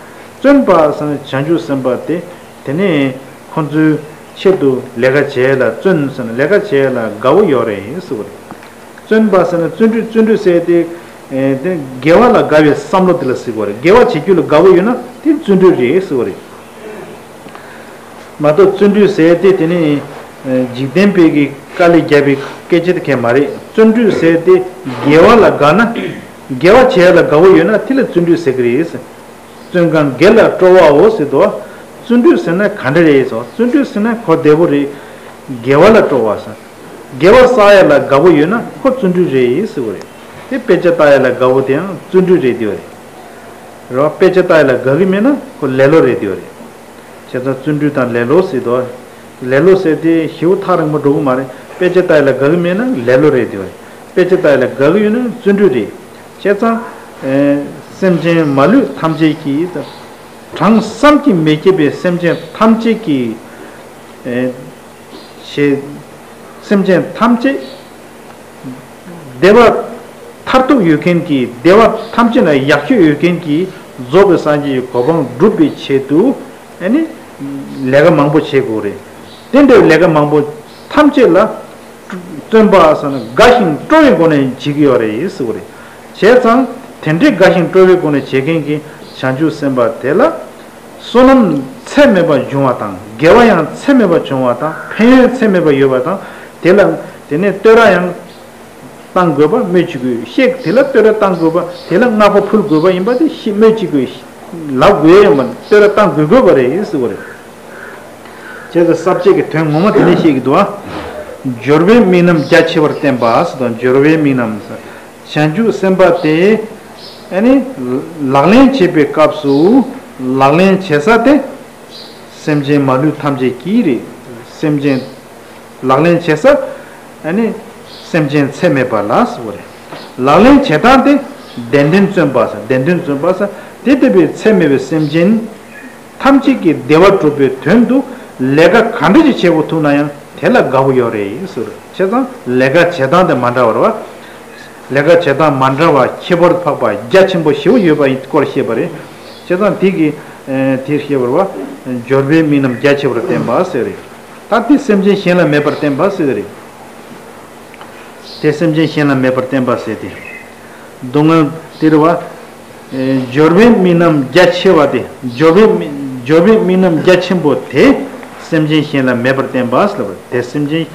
བརྩོན་པ་ཟེར་ན་བྱང་ཆུབ་སེམས་དཔའ་དེ། དེ་ནས་ཁོང་ཚོའི་ཆེད་དུ་ལས་ཀ་བྱེད་ལ་བརྩོན་ཟེར་ན་ལས་ཀ་བྱེད་ལ་དགའ་བོ་ཡོད་རེད་ཟེར་བ་རེད། བརྩོན་པ་ཟེར་ན་བརྩོན་འགྲུས། བརྩོན་འགྲུས་ཟེར་དེ། ཨེ་དེ་དགེ་བ་ལ་དགའ་བའི་བསམ་བློ་དེ་ལ་ཟེར་བ་རེད། དགེ་བ་བྱེད་རྒྱུ་ལ་དགའ་བོ་ཡོད་ན་དེ་བརྩོན་འགྲུས་རེད་ཟེར་བ་རེད། མ་གཏོགས་བརྩོན་འགྲུས་ཟེར་དེ་དེ་ནི་ཨེ་འཇིག་རྟེན་པའི་གི་དཀའ་ལས་རྒྱབ་པའི་སྐད་ཆ་དེ་གས་མ་རེད། བརྩོན་འགྲུས་ཟེར་དེ་དགེ་བ་ལ་དགའ་ན། དགེ་བ་བྱེད་ལ་དགའ་བོ་ཡོད་ན་དེ་ལ་བརྩོན་འགྲུས་ཟེར་གི་རེད། བརྩོན་གང་དགེ་ལ་སྤྲོ་བའོ་ཟེར་དོ། བརྩོན་འགྲུས་ཟེར་ན་ག་འདྲ་རེད་ཟེར། བརྩོན་འགྲུས་ཟེར་ན་གོ་བདེ་པོ་རེད། དགེ་བ་ལ་སྤྲོ་བ་ཟེར། དགེ་བ་བསགས་ཡ་ལ་དགའ་པོ་ཡོད་ན་ཁོ་བརྩོན་འགྲུས་རེད་ཟེར་བ་རེད། དེ་དཔེ་ཆ་ལྟ་ཡ་ལ་དགའ་པོ་དེའང་བརྩོན་འགྲུས་རེད་དེ་བ་རེད། རེད་བ། དཔེ་ཆ་ལྟ་ཡ་ལ་དགའ་གི་མེད་ན་ཁོ་ལེ་ལོ་རེད་དེ་བ་རེད། བྱས་ཙང་བརྩོན་འགྲུས་དང་ལེ་ལོ་ཟེར་དོ། ལེ་ལོ་ཟེར་དེ་ཞེ་པོ་ཐག་རིང་པོ་འགྲོ་གི་མ་རེད། དཔེ་ཆ་ལྟ་ཡ་ལ་དགའ་གི་མེད་ན་ལེ་ལོ་རེད་དེ་བས། དཔེ་ཆ་ལྟ་ཡ་ལ་དགའ་གི་ཡོད་ན་བརྩོན་འགྲུས་རེད། བྱས་ཙང་། ཨེ། སེམས་ཅན་མ་ལུས་ཐམས་ཅད་ཀྱི། གྲངས་བསམ་གྱིས་མི་ཁྱབ་པའི་སེམས་ཅན་ཐམས་ཅད་ཀྱི། ཨེ། ཞེས། སེམས་ཅན་ཐམས་ཅད་བདེ་བ་མཐར་ཐུག་ཡོད་མཁན་གྱི། བདེ་བ་ཐམས་ཅད་ལ་ཡག་ཤོས་ཡོད་མཁན་གྱི་རྫོགས་པའི་སངས་རྒྱས་ཀྱི་གོ་འཕང་སྒྲུབ་པའི་ཆེད་དུ། ཨ་ནི་ལས་ཀ་མང་པོ་བྱེད་དགོས་རེད། དེ་འདྲའི་ལས་ཀ་མང་པོ་ཐམས་ཅད་ལ་བརྩོན་པ་ཟེར་ན་དགའ་ཞིང་སྤྲོ་བའི་སྒོ་ནས་བྱེད་ཀྱི་ཡོད་རེད་ཟེར་བ་རེད། བྱས་ཙང་དེ་འདྲའི་དགའ་ཞིང་སྤྲོ་བའི་སྒོ་ནས་བྱེད་མཁན་གྱི་བྱང་ཆུབ་སེམས་དཔའ་དེ་ལ། བསོད་ནམས་ཚད་མེད་པ་འབྱུང་བ་དང་། དགེ་བ་ཡང་ཚད་མེད་པ་བྱུང་བ་དང་། ཕན་ཡོན་ཚད་མེད་པ་ཡོད་པ་དང་། དེ་ལ་དེ་ནས་བསྟོད་ར་ཡང་བཏང་དགོས་པ་སྨོས་ཅི་དགོས། གཤེགས་དེ་ལ་བསྟོད་ར་བཏང་དགོས་པ། དེ་ལ་བསྔགས་པ་ཕུལ་དགོས་པ་ཡིན་པ་དེ་ཤེས་སྨོས་ཅི་དགོས། ལབ་དགོས་ཡ་ཡིན་པ། བསྟོད་ར་བཏང་དགོས་དགོས་པ་རེད་ཟེར་བ་རེད། བྱས་ཙང་ས་བཅད་ཀྱི་དོན་ངོ་མ་དེ་ནས་བཤད་ཀྱི་འདུག་ཨ། སྦྱོར་བའི་དམིགས་རྣམ་རྒྱ་ཆེ་བར་བསྟན་པ་ཟེར་དང་། སྦྱོར་བའི་དམིགས་རྣམ་ཟེར། བྱང་ཆུབ་སེམས་དཔའ་དེ། ཨ་ནི། ལག་ལེན་བྱེད་པའི་སྐབས་སུ། ལག་ལེན་བྱེད་ས་དེ། སེམས་ཅན་མ་ལུས་ཐམས་ཅད་ཀྱི་རེད། སེམས་ཅན། ལག་ལེན་བྱེད་ས། ཨ་ནི། སེམས་ཅན་ཚད་མེད་པ་ལ་ཟེར་བ་རེད། ལག་ལེན་བྱེད་སྟངས་དེ། བདེན་དོན་བརྩོན་པ་ཟེར། བདེན་དོན་བརྩོན་པ་ཟེར། དེ་ལྟ་བུའི་ཚད་མེད་པའི་སེམས་ཅན། ཐམས་ཅད་ཀྱི་བདེ་བ་སྒྲུབ་པའི་དོན་དུ་ལས་ཀ་ག་འདྲ་ཞིག་བྱེད་དགོས་ཐུག་ན་ཡང་དེ་ལ་དགའ་པོ་ཡོད་རེད་ཟེར། བྱས་ཙང་ལས་ཀ་བྱེད་སྟངས་དེ་མ་འདྲ་བ་རེད་བ། ལས་ཀ་བྱེད་སྟངས་མ་འདྲ་བ་ཁྱད་པར་འཕགས་པ་རྒྱ་ཆེན་པོ་ཞེ་པོ་ཡོད་པ་ཡི་སྐོར་བཤད་པ་རེད། བྱས་ཙང་དེ་གི། ཨེ། དེ་བཤད་པ་རེད་བ། སྦྱོར་བའི་དམིགས་རྣམ་རྒྱ་ཆེ་བར་བསྟན་པ་ཟེར་རེད། ད་དེ་སེམས་ཅན་གཞན་ལ་མེད་པར་བསྟན་པ་ཟེར་རེད། དེ་སེམས་ཅན་གཞན་ལ་མེད་པར་བསྟན་པ་ཟེར་ཏེ། སྡུག་བསྔལ་དེ་རེད་བ། ཨེ། སྦྱོར་བའི་དམིགས་རྣམ་རྒྱ་ཆེ་བ་དེ། སྦྱོར་བའི་དམིགས། སྦྱོར་བའི་དམིགས་རྣམ་རྒྱ་ཆེན་པོ་དེ་སེམས་ཅན་གཞན་ལ་མེད་པར་བསྟན་པ་ཟེར་བ་དེ། སེམས་ཅན།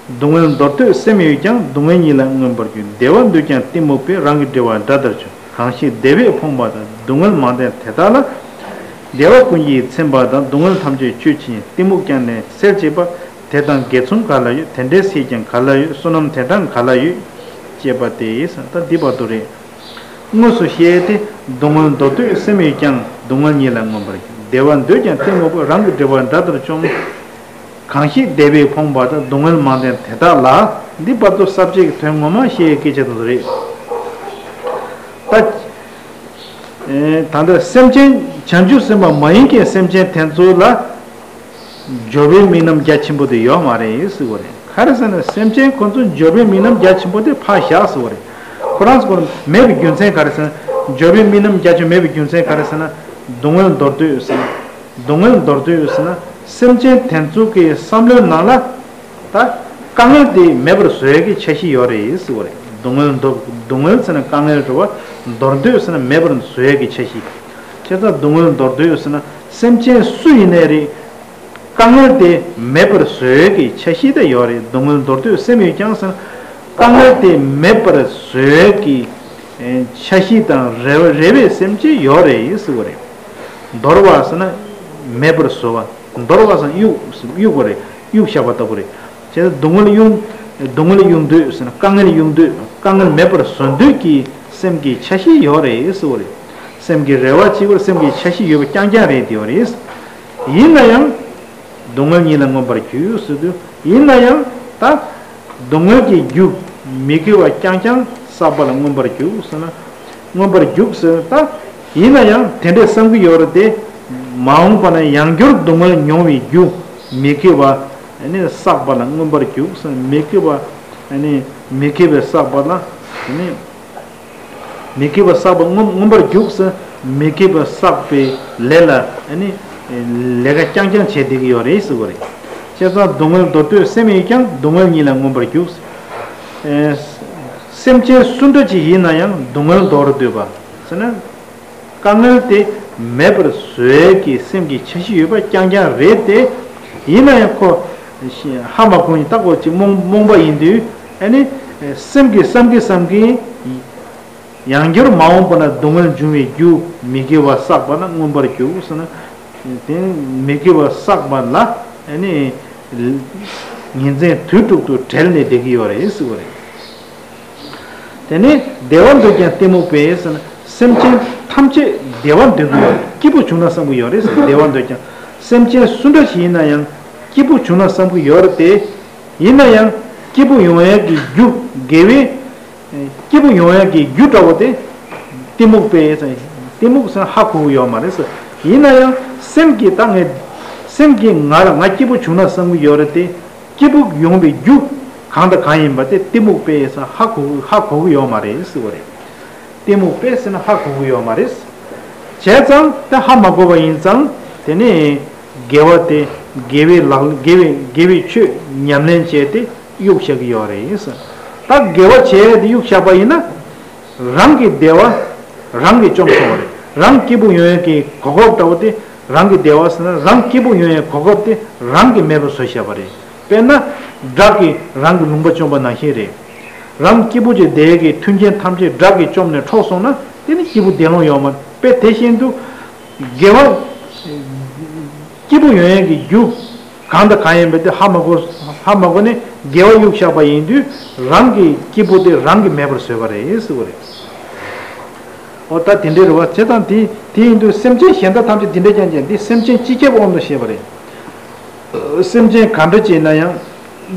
སྡུག་བསྔལ་འདོར་འདོད་སེམས་ཡོད་ཀྱང་། སྡུག་བསྔལ་ཉིད་ལ་མངོན་པར་རྒྱུག། བདེ་བ་འདོད་ཀྱང་གཏི་མུག་པས། རང་གི་དགྲ་བོ་དགྲ་ལྟར་བྱུང་། གང་ཞིག་བདེ་བས་ཕོངས་པ་དང་། སྡུག་བསྔལ་མང་ལྡན་དེ་དག་ལ། བདེ་བ་ཀུན་གྱིས་ཚིམ་པ་དང་། སྡུག་བསྔལ་ཐམས་ཅད་གཅོད་བྱེད་ཅིང་། གཏི་མུག་ཀྱང་ནི་སེལ་བྱེད་པ། དེ་དང་དགེ་མཚུངས་ག་ལ་ཡོད། དེ་འདྲའི་སྲས་ཀྱང་ག་ལ་ཡོད། བསོད་ནམས་དེ་འདྲའང་ག་ལ་ཡོད། ཅེས་པ་སྟེ། ད་འདི་བར་དུ་རེད། དངོས་སུ་བཤད་དེ། སྡུག་བསྔལ་འདོར་འདོད་སེམས་ཡོད་ཀྱང་། སྡུག་བསྔལ་ཉིད་ལ་མངོན་པར་རྒྱུག། བདེ་བ་འདོད་ཀྱང་གཏི་མུག་པས། རང་གི་དགྲ་བོ་དགྲ་ལྟར་བྱུང་། གང་ཞིག་བདེ་བས་ཕོངས་པ་དང་། སྡུག་བསྔལ་མང་ལྡན་དེ་དག་ལ། འདི་བར་དུ་ས་བཅད་ཀྱི་དོན་ངོ་མ་བཤད་ཡའི་སྐད་ཆ་དེ་ཚོ་རེད། ད། ཨེ། ད་ལྟ་སེམས་ཅན་བྱང་ཆུབ་སེམས་དཔའ་མ་ཡིན་མཁན་སེམས་ཅན་དེ་ཚོ་ལ། སྦྱོར་བའི་དམིགས་རྣམ་རྒྱ་ཆེན་པོ་དེ་ཡོད་མ་རེད་ཟེར་བ་རེད། ག་རེ་ཟེར་ན་སེམས་ཅན་ཁོ་ཚོ་སྦྱོར་བའི་དམིགས་རྣམ་རྒྱ་ཆེན་པོ་དེ་ཕར་བཞག་ཟེར་བ་རེད། ཁོ་རང་ཚོ་མེད་པའི་རྒྱུ་མཚན་ག་རེ་ཟེར་ན། སྦྱོར་བའི་དམིགས་རྣམ་རྒྱ་ཆེན་མེད་པའི་རྒྱུ་མཚན་ག་རེ་ཟེར་ན། སྡུག་བསྔལ་འདོར་འདོད་ཟེར་ན། སྡུག་བསྔལ་འདོར་འདོད་ཟེར་ན་སེམས་ཅན་དེ་ཚོ་གི་བསམ་བློའི་ནང་ལ། ད་དཀའ་ངལ་དེ་མེད་པར་བཟོ་ཡ་གི་འཆར་གཞི་ཡོད་རེད་ཟེར་བ་རེད། སྡུག་བསྔལ་འདོར། སྡུག་བསྔལ་ཟེར་ན་དཀའ་ངལ་རེད་བ། འདོར་འདོད་ཟེར་ན་མེད་པར་བཟོ་ཡ་གི་འཆར་གཞི། བྱས་ཙང་སྡུག་བསྔལ་འདོར་འདོད་ཟེར་ན་སེམས་ཅན་སུ་ཡིན་ནའི་རེད། དཀའ་ངལ་དེ་མེད་པར་བཟོ་ཡ་གི་འཆར་གཞི་དེ་ཡོད་རེད། སྡུག་བསྔལ་འདོར་འདོད་སེམས་ཡོད་ཀྱང་ཟེར་ན། དཀའ་ངལ་དེ་མེད་པར་བཟོ་ཡ་གི་འཆར་གཞི་དང་རེ་བ། རེ་བའི་སེམས་ཅན་ཡོད་རེད་ཟེར་བ་རེད། འདོར་བ་ཟེར་ན་མེད་པར་བཟོ་བ། འདོར་བ་ཟེར་ན་གཡུག། གཡུག་པ་རེད། གཡུག་བཞག་པ་ལྟ་བུ་རེད། བྱས་ཙང་སྡུག་བསྔལ་གཡུག། སྡུག་བསྔལ་གཡུག་འདོད་ཟེར་ན་དཀའ་ངལ་གཡུག་འདོད། དཀའ་ངལ་མེད་པར་བཟོ་འདོད་ཀྱི་སེམས་ཀྱི་འཆར་གཞི་ཡོད་རེད་ཟེར་བ་རེད། སེམས་ཀྱི་རེ་བ་གཅིག་པ་སེམས་ཀྱི་འཆར་གཞི་ཡོད་པ་རྐྱང་རྐྱང་རེད་དེ་ཡོད་རེད། ཡིན་ན་ཡང་། སྡུག་བསྔལ་ཉིད་ལ་མངོན་པར་རྒྱུག་ཟེར་དུས། ཡིན་ན་ཡང་ད། སྡུག་བསྔལ་གྱི་རྒྱུ། མི་དགེ་བ་རྐྱང་རྐྱང་བསགས་པ་ལ་མངོན་པར་རྒྱུག་ཟེར་ན། མངོན་པར་རྒྱུག་ཟེར་ད། ཡིན་ན་ཡང་དེ་འདྲའི་བསམ་གྱི་ཡོད་རེད་དེ། མ་འོངས་པ་ན་ཡང་བསྐྱར་སྡུག་བསྔལ་མྱོང་བའི་རྒྱུ། མི་དགེ་བ། ཨ་ནི་བསགས་པ་ལ་མངོན་པར་རྒྱུག་ཟེར། མི་དགེ་བ། ཨ་ནི་མི་དགེ་བའི་བསགས་པ་ལ། ཨ་ནི། མི་དགེ་བ་བསགས་པ་མངོན། མངོན་པར་རྒྱུག་ཟེར། མི་དགེ་བ་བསགས་པའི་ལས་ལ་ཨ་ནི་ལས་ཀ་རྐྱང་རྐྱང་བྱས་བསྡད་ཀྱི་ཡོད་རེད་ཟེར་བ་རེད། བྱས་ཙང་སྡུག་བསྔལ་འདོར་འདོད་སེམས་ཡོད་ཀྱང་། སྡུག་བསྔལ་ཉིད་ལ་མངོན་པར་རྒྱུག་ཟེར། སེམས་ཅན་སུ་འདྲ་ཅིག་ཡིན་ན་ཡང་སྡུག་བསྔལ་འདོར་འདོད་པ་ཟེར་ན། དཀའ་ངལ་དེ་མེད་པར་བཟོ་ཡས་ཀྱི་སེམས་ཀྱི་འཆར་གཞི་ཡོད་པ་རྐྱང་རྐྱང་རེད་དེ། ཡིན་ན་ཡང་ཁོ་ཧ་མ་གོ་ཡིན། ད་ཁོ་ཅིག་རྨོངས་རྨོངས་པ་ཡིན་དུས་ཨ་ནི་སེམས་ཀྱིས་བསམ་གྱིན་བསམ་གྱིན། ཡང་བསྐྱར་མ་འོངས་པ་ན་སྡུག་བསྔལ་འབྱུང་བའི་རྒྱུ་མི་དགེ་བ་བསགས་པ་ལ་མངོན་པར་རྒྱུག་ཟེར་ན། དེ་མི་དགེ་བ་བསགས་པ་ལ་ཨ་ནི་ཉིན་མཚན་དུས་དྲུག་ཏུ་བྲེལ་ནས་བསྡད་ཀྱི་ཡོད་རེད་ཟེར་བ་རེད། དེ་ནས་བདེ་བ་འདོད་ཀྱང་གཏི་མུག་པས་ཟེར་ན། སེམས་ཅན་ཐམས་ཅད་བདེ་བ་འདོད་ཀྱི་ཡོད་རེད། སྐྱིད་པོ་བྱུང་ན་བསམ་གྱི་ཡོད་རེད་ཟེར། བདེ་བ་འདོད་ཀྱང་། སེམས་ཅན་སུ་འདྲ་ཞིག་ཡིན་ན་ཡང་། སྐྱིད་པོ་བྱུང་ན་བསམ་གྱི་ཡོད་རེད་དེ། ཡིན་ན་ཡང་སྐྱིད་པོ་ཡོང་ཡག་གི་རྒྱུ། དགེ་བའི་སྐྱིད་པོ་ཡོང་ཡག་གི་རྒྱུ་འདྲ་བོ་དེ་གཏི་མུག་པས། གཏི་མུག་ཟེར་ན་ཧ་གོ་གི་ཡོད་མ་རེད་ཟེར། ཡིན་ན་ཡང་སེམས་ཀྱིས་ད་ངས། སེམས་ཀྱིས་ང་ལ་ང་སྐྱིད་པོ་བྱུང་ན་བསམ་གྱི་ཡོད་རེད་དེ། སྐྱིད་པོ་ཡོང་བའི་རྒྱུ་གང་དང་གང་ཡིན་པ་དེ་གཏི་མུག་པས་ཧ་གོ་ཧ་གོ་གི་ཡོད་མ་རེད་ཟེར་བ་རེད། གཏི་མུག་པས་ཟེར་ན་ཧ་གོ་གི་ཡོད་མ་རེད། བྱས་ཙང་དེ་ཧ་མ་གོ་བ་ཡིན་ཙང་དེ་ནས་དགེ་བ་དེ། དགེ་བའི་ལག་དགེ་བའི་དགེ་བའི་ཆོས་ཉམས་ལེན་བྱས་ཏེ་གཡུག་བཞག་གི་ཡོད་རེད། ད་དགེ་བ་བྱས་ཏེ་གཡུག་བཞག་པ་ཡིན་ན། རང་གི་བདེ་བ་རང་གིས་བཅོམ་སོང་བ་རེད། རང་སྐྱིད་པོ་ཡོང་ཡག་གི་གོ་སྐབས་འདྲ་བོ་དེ། རང་གི་བདེ་བ་ཟེར་ན་རང་སྐྱིད་པོ་ཡོང་ཡག་གོ་སྐབས་དེ་རང་གིས་མེད་པར་བཟོས་བཞག་པ་རེད། དཔེར་ན། སྦྲག་གིས་རང་གི་ལུང་པ་བཅོམ་པ་ནང་བཞིན་རེད། རང་སྐྱིད་པོ་ཅིག་བསྡད་ཡག་གི་མཐུན་རྐྱེན་ཐམས་ཅད་སྦྲག་གིས་བཅོམ་ནས་འཕྲོག་སོང་ན་དེ་ནི་སྐྱིད་པོ་བསྡད་ལོང་ཡོད་མ་རེད། དཔེ་དེ་བཞིན་དུ། དགེ་བ། སྐྱིད་པོ་ཡོང་ཡག་གི་རྒྱུ། གང་དང་གང་ཡིན་པ་དེ་ཧ་མ་གོ་ཧ་མ་གོ་ནས་དགེ་བ་གཡུག་བཞག་པ་ཡིན་དུས་རང་གི་སྐྱིད་པོ་དེ་རང་གིས་མེད་པར་བཟོས་པ་རེད་ཟེར་བ་རེད། འོ་ད་དེ་འདྲའི་རེད་བ། བྱས་ཙང་དེ་དེ་ཡིན་དུས་སེམས་ཅན་གཞན་དག་ཐམས་ཅད་འདི་འདྲ་རྐྱང་རྐྱང་འདི་སེམས་ཅན་སྤྱི་ཁྱབ་དབང་དུ་བཤད་པ་རེད། སེམས་ཅན་ག་འདྲ་ཅིག་ཡིན་ན་ཡང་།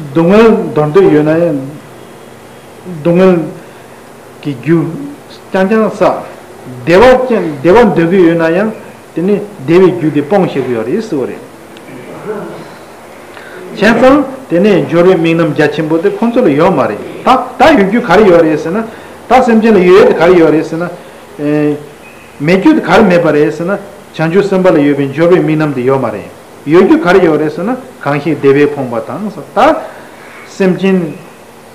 སྡུག་བསྔལ་འདོར་འདོད་ཡོད་ན་ཡང་། སྡུག་བསྔལ་གྱི་རྒྱུ་རྐྱང་རྐྱང་བསགས། བདེ་བ་ཅན་བདེ་བ་འདོད་ཀྱི་ཡོད་ན་ཡང་དེ་ནི་བདེ་བའི་རྒྱུ་དེ་སྤོང་ཤེས་ཀྱི་ཡོད་རེད་ཟེར་བ་རེད། བྱས་ཙང་དེ་ནས་འབྱོར་བའི་དམིགས་རྣམ་རྒྱ་ཆེན་པོ་དེ་ཁོང་ཚོ་ལ་ཡོད་མ་རེད། ད་ད་ཡོད་རྒྱུ་ག་རེ་ཡོད་རེད་ཟེར་ན། ད་སེམས་ཅན་ལ་ཡོད་ཡོད་དེ་ག་རེ་ཡོད་རེད་ཟེར་ན། ཨེ། མེད་རྒྱུ་དེ་ག་རེ་མེད་པ་རེད་ཟེར་ན། བྱང་ཆུབ་སེམས་དཔའ་ལ་ཡོད་པའི་འབྱོར་བའི་དམིགས་རྣམ་དེ་ཡོད་མ་རེད། ཡོད་རྒྱུ་ག་རེ་ཡོད་རེད་ཟེར་ན། གང་ཞིག་བདེ་བས་ཕོངས་པ་དང་ཟེར། ད་སེམས་ཅན།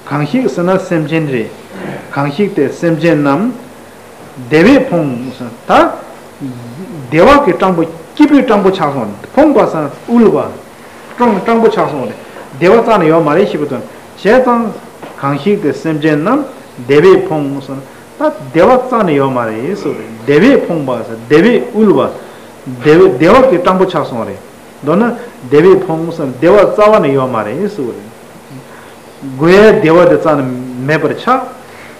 གང་ཞིག་ཟེར་ན་སེམས་ཅན་རེད། གང་ཞིག་དེ་སེམས་ཅན་རྣམས། བདེ་བས་ཕོངས་ཟེར། ད་བདེ་བ་གི་སྤྲང་པོ་སྐྱིད་པོའི་སྤྲང་པོ་ཆགས་སོང་། ཕོངས་པ་ཟེར་ན་དབུལ་བ། སྤྲང་སྤྲང་པོ་ཆགས་སོང་རེད། བདེ་བ་རྩ་ནས་ཡོད་མ་རེད་ཞེས་པའི་དོན། བྱས་ཙང་གང་ཞིག་དེ་སེམས་ཅན་རྣམས་བདེ་བས་ཕོངས་ཟེར་ན། ད་བདེ་བ་རྩ་ནས་ཡོད་མ་རེད་ཟེར་བ་རེད། བདེ་བས་ཕོངས་པ་ཟེར། བདེ་བས་དབུལ་བ། བདེ་བས་བདེ་བ་གི་སྤྲང་པོ་ཆགས་སོང་རེད། མདོར་ན་བདེ་བས་ཕོངས་ཟེར་ན་བདེ་བ་རྩ་བ་ནས་ཡོད་མ་རེད་ཟེར་བ་རེད། དགོས་ཡའི་བདེ་བ་དེ་རྩ་ནས་མེད་པར་ཆགས།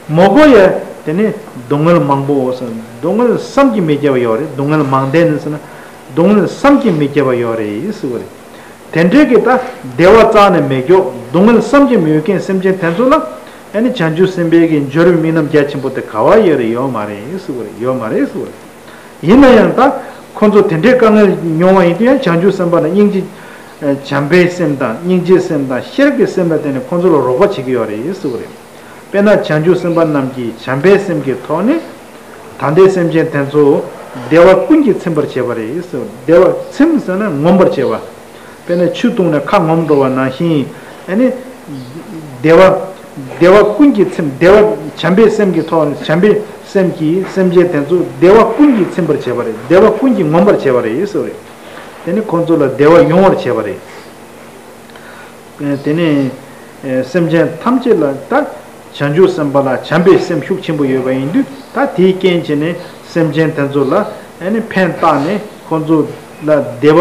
མ་དགོས་ཡའི་དེ་ནི་སྡུག་བསྔལ་མང་པོ་ཟེར་ན་སྡུག་བསྔལ་བསམ་གྱིས་མི་ཁྱབ་པ་ཡོད་རེད། སྡུག་བསྔལ་མང་ལྡན་ཟེར་ན་སྡུག་བསྔལ་བསམ་གྱིས་མི་ཁྱབ་པ་ཡོད་རེད་ཟེར་བ་རེད། དེ་འདྲའི་གི་ད་བདེ་བ་རྩ་ནས་མེད་མཁན་སྡུག་བསྔལ་བསམ་གྱིས་མི་ཁྱབ་མཁན་སེམས་ཅན་དེ་ཚོ་ལ་ཨ་ནི་བྱང་ཆུབ་སེམས་དཔའི་གི་འབྱོར་བའི་དམིགས་རྣམ་རྒྱ་ཆེན་པོ་དེ་ག་བ་ཡོད་རེད། ཡོད་མ་རེད་ཟེར་བ་རེད། ཡོད་མ་རེད་ཟེར་བ་རེད། ཡིན་ན་ཡང་ད་ཁོ་ཚོ་དེ་འདྲའི་དཀའ་ངལ་མྱོང་བ་ཡིན་དུས་ཡང་བྱང་ཆུབ་སེམས་དཔའ་ལ་སྙིང་རྗེ། བྱམས་པའི་སེམས་དང་སྙིང་རྗེའི་སེམས་དང་ཤེས་རབ་ཀྱི་སེམས་ལ་བརྟེན་ནས་ཁོ་ཚོ་ལ་རོགས་པ་བྱེད་ཀྱི་ཡོད་རེད་ཟེར་བ་རེད། དཔེར་ན་བྱང་ཆུབ་སེམས་དཔའ་རྣམས་ཀྱིས་བྱམས་པའི་སེམས་ཀྱི་ཐོག་ནས་ད་ལྟའི་སེམས་ཅན་དེ་ཚོ་བདེ་བ་ཀུན་གྱིས་ཚིམ་པར་བྱེད་པ་རེད་ཟེར་བ་རེད། བདེ་བ་ཚིམ་ཟེར་ན་ངོམས་པར་བྱེད་པ། དཔེར་ན་ཆུ་བཏུང་ནས་ཁ་ངོམ་འགྲོ་བ་ནང་བཞིན། ཨ་ནི། བདེ་བ། བདེ་བ་ཀུན་གྱིས་ཚིམ། བདེ་བ་བྱམས་པའི་སེམས་ཀྱི་ཐོག་ནས་བྱམས་པའི་སེམས་ཀྱིས་སེམས་ཅན་དེ་ཚོ་བདེ་བ་ཀུན་གྱིས་ཚིམ་པར་བྱེད་པ་རེད། བདེ་བ་ཀུན་གྱིས་ངོམས་པར་བྱེད་པ་རེད་ཟེར་བ་རེད། དེ་ནི་ཁོང་ཚོ་ལ་བདེ་བ་ཡོང་བར་བྱེད་པ་རེད། དེ་ནས་སེམས་ཅན་ཐམས་ཅད་ལ་ད་བྱང་ཆུབ་སེམས་དཔའ་ལ་བྱམས་པའི་སེམས་ཤུགས་ཆེན་པོ་ཡོད་པ་ཡིན་དུས་ད་དེའི་རྐྱེན་བྱས་ནས་སེམས་ཅན་དེ་ཚོ་ལ་ཨ་ནི་ཕན་བཏགས་ནས་ཁོང་ཚོ་ལ་བདེ་བ་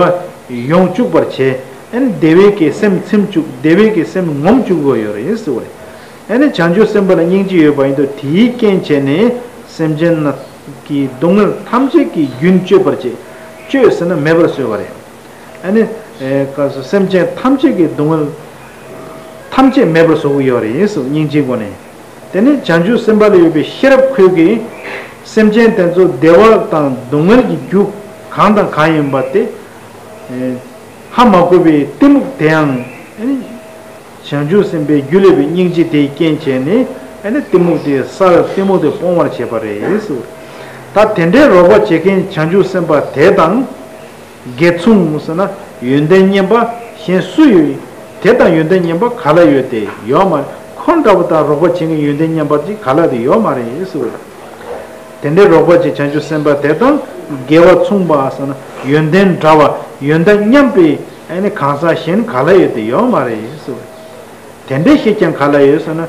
ཡོང་བཅུག་པར་བྱེད། ཨ་ནི་བདེ་བའི་གི་སེམས་ཚིམ་བཅུག་བདེ་བའི་གི་སེམས་ངོམས་བཅུག་དགོས་ཡོད་རེད་ཟེར་བ་རེད། ཨ་ནི་བྱང་ཆུབ་སེམས་དཔའ་ལ་སྙིང་རྗེ་ཡོད་པ་ཡིན་དུས་དེའི་རྐྱེན་བྱས་ནས་སེམས་ཅན་གྱི་སྡུག་བསྔལ་ཐམས་ཅད་ཀྱི་རྒྱུན་གཅོད་པར་བྱེད། གཅོད་ཟེར་ན་མེད་པར་བཟོས་པ་རེད། ཨ་ནི། ཨེ། ག་སོ་སེམས་ཅན་ཐམས་ཅད་ཀྱི་སྡུག་བསྔལ་ཐམས་ཅད་མེད་པར་བཟོ་གི་ཡོད་རེད་ཟེར་སྙིང་རྗེའི་སྒོ་ནས། དེ་ནས་བྱང་ཆུབ་སེམས་དཔའ་ལ་ཡོད་པའི་ཤེས་རབ་ཁོས་ཀྱིས་སེམས་ཅན་དེ་ཚོ་བདེ་བ་དང་སྡུག་བསྔལ་གྱི་རྒྱུ་གང་དང་གང་ཡིན་པ་དེ། ཨེ། ཧ་མ་གོ་བའི་གཏི་མུག་དེའང་ཨ་ནི། བྱང་ཆུབ་སེམས་དཔའི་རྒྱུ་ལས་པའི་སྙིང་རྗེ་དེའི་རྐྱེན་བྱས་ནས་ཨ་ནི་གཏི་མུག་དེ་བསལ། གཏི་མུག་དེ་སྤོང་བར་བྱེད་པ་རེད་ཟེར། ད་དེ་འདྲའི་རོགས་པ་བྱེད་མཁན་བྱང་ཆུབ་སེམས་དཔའ་དེ་དང་། དགེ་མཚུངས་ཟེར་ན་ཡོན་ཏན་མཉམ་པ་གཞན་སུ་ཡོད། དེ་དང་ཡོན་ཏན་མཉམ་པ་ག་ལ་ཡོད་དེ་ཡོད་མ་རེད། ཁོ་འདྲ་པོ་དང་རོགས་པ་བྱེད་མཁན་ཡོན་ཏན་མཉམ་པ་ཅིག་ག་ལ་དེ་ཡོད་མ་རེད་ཟེར། དེ་འདྲའི་རོགས་པ་ཅིག་བྱང་ཆུབ་སེམས་དཔའ་དེ་དང་དགེ་བ་མཚུངས་པ་ཟེར་ན་ཡོན་ཏན་འདྲ་བ་ཡོན་ཏན་མཉམ་པའི་ཨ་ནི་གང་ཟག་གཞན་ག་ལ་ཡོད་དེ་ཡོད་མ་རེད་ཟེར། དེ་འདྲའི་ཤེས་ཀྱང་ག་ལ་ཡོད་ཟེར་ན།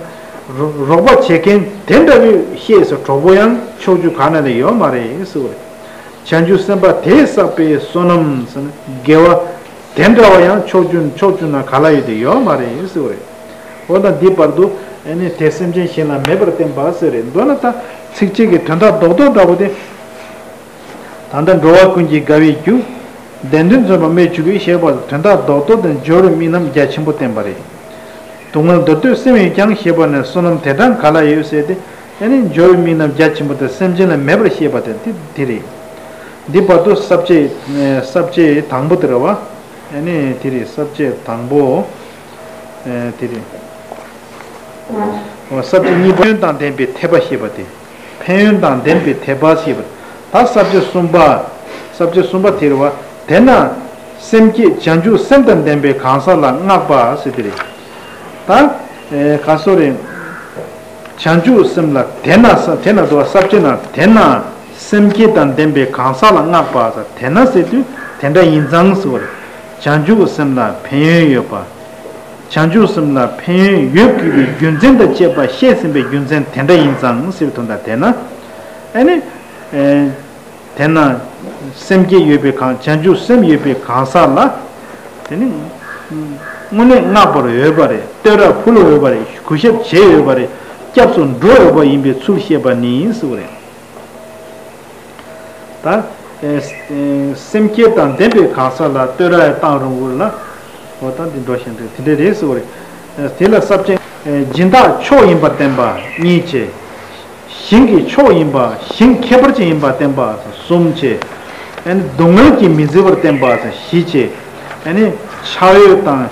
རོ་རོགས་པ་བྱེད་མཁན་དེ་འདྲ་བའི་ཤེས་སུ་གྲོགས་པོ་ཡང་ཕྱོགས་བཅུ་གང་ན་ནས་ཡོད་མ་རེད་ཟེར་བ་རེད། བྱང་ཆུབ་སེམས་དཔའ་དེས་བསགས་པའི་བསོད་ནམས་ཟེར་ན་དགེ་བ་དེ་འདྲ་བ་ཡང་ཕྱོགས་བཅུ་ཕྱོགས་བཅུ་ན་ག་ལ་ཡོད་དེ་ཡོད་མ་རེད་ཟེར་བ་རེད། འོ་ན་འདི་བར་དུ་ཨ་ནི་དེ་སེམས་ཅན་གཞན་ལ་མེད་པར་བསྟན་པ་ཟེར་རེད། མདོར་ན་ད་ཚིགས་བཅད་ཀྱི་དོན་དག་རྡོག་རྡོག་འདྲ་པོ་དེ། ད་ལྟ་འགྲོ་བ་ཀུན་གྱི་དགའ་བའི་རྒྱུ། བདེན་དོན་མཚོན་པ་སྨོས་ཅི་དགོས་ཞེས་པ་དོན་དག་རྡོག་རྡོག་དང་སྦྱོར་བའི་དམིགས་རྣམ་རྒྱ་ཆེན་པོ་བསྟན་པ་རེད། སྡུག་བསྔལ་མདོར་བསྡུས་སེམས་ཡོད་ཀྱང་ཞེས་པ་ནས་བསོད་ནམས་དེ་འདྲ་ག་ལ་ཡོད་ཟེར་ཏེ། ཨ་ནི་སྦྱོར་བའི་དམིགས་རྣམ་རྒྱ་ཆེན་པོ་དེ་སེམས་ཅན་ལ་མེད་པར་བཤད་པ་དེ་དེ་དེ་རེད། འདི་བར་དུ་ས་བཅད་ས་བཅད་དང་པོ་དེ་རེད་བ། ཨ་ནི་དེ་རེད། ས་བཅད་དང་པོ་དེ་རེད། ས་བཅད་གཉིས་པ་ཕན་ཡོན་དང་ལྡན་པའི་འཐད་པ་ཞེས་པ་དེ། ཕན་ཡོན་དང་ལྡན་པའི་འཐད་པ་ཞེས་པ། ད་ས་བཅད་གསུམ་པ། ས་བཅད་གསུམ་པ་དེ་རེད་བ། དེས་ན་སེམས་བསྐྱེད་བྱང་ཆུབ་སེམས་དང་ལྡན་པའི་གང་ཟག་ལ་བསྔགས་པ་ཟེར་དེ་རེད། ད་ག་སོ་རེད། བྱང་ཆུབ་སེམས་ལ་དེས་ན་ས་དེས་ན་འདུག་བ། ས་བཅད་ན་དེས་ན་སེམས་བསྐྱེད་དང་ལྡན་པའི་གང་ཟག་ལ་བསྔགས་པ་ཟེར། དེས་ན་ཟེར་དུས་དེ་འདྲ་ཡིན་ཙང་ཟེར་བ་རེད། བྱང་ཆུབ་སེམས་ལ་ཕན་ཡོན་ཡོད་པ། བྱང་ཆུབ་སེམས་ལ་ཕན་ཡོན་ཡོད་དགོས་པའི་རྒྱུ་མཚན་དང་བཅས་པ་བཤད་ཟིན་པའི་རྒྱུ་མཚན་དེ་འདྲ་ཡིན་ཙང་ཟེར་བའི་དོན་དག་དེས་ན། ཨ་ནི། དེས་ན། སེམས་བསྐྱེད་ཡོད་པའི་གང་བྱང་ཆུབ་སེམས་ཡོད་པའི་གང་ཟག་ལ། དེ་ནི། དངོས་གནས་བསྔགས་པར་འོས་པ་རེད། བསྟོད་ར་ཕུལ་འོས་པ་རེད། གུས་ཞབས་བྱེད་འོས་པ་རེད། སྐྱབས་སུ་འགྲོ་འོས་པ་ཡིན་པའི་ཚུལ་བཤད་པ་ནི་ཟེར་བ་རེད། ད། ཨེ་ཨེ་སེམས་བསྐྱེད་དང་ལྡན་པའི་གང་ཟག་ལ་བསྟོད་ར་བཏང་རུང་བུར་ལ། འོ་ད་འདི་འགྲོ་བཞིན་དུ་དེ་འདྲ་རེད་ཟེར་བ་རེད། དེ་ལ་ས་བཅད། སྦྱིན་བདག་མཆོག་ཡིན་པར་བསྟན་པ་གཉིས་བྱས། ཞིང་གི་མཆོག་ཡིན་པ། ཞིང་ཁྱད་པར་ཅན་ཡིན་པར་བསྟན་པ་གསུམ་བྱས། ཨེ་ནི་སྡུག་བསྔལ་གྱིས་མི་བཟི་བར་བསྟན་པ་བཞི་བྱས། ཨེ་ནི་ཕྱག་འོས་དང་།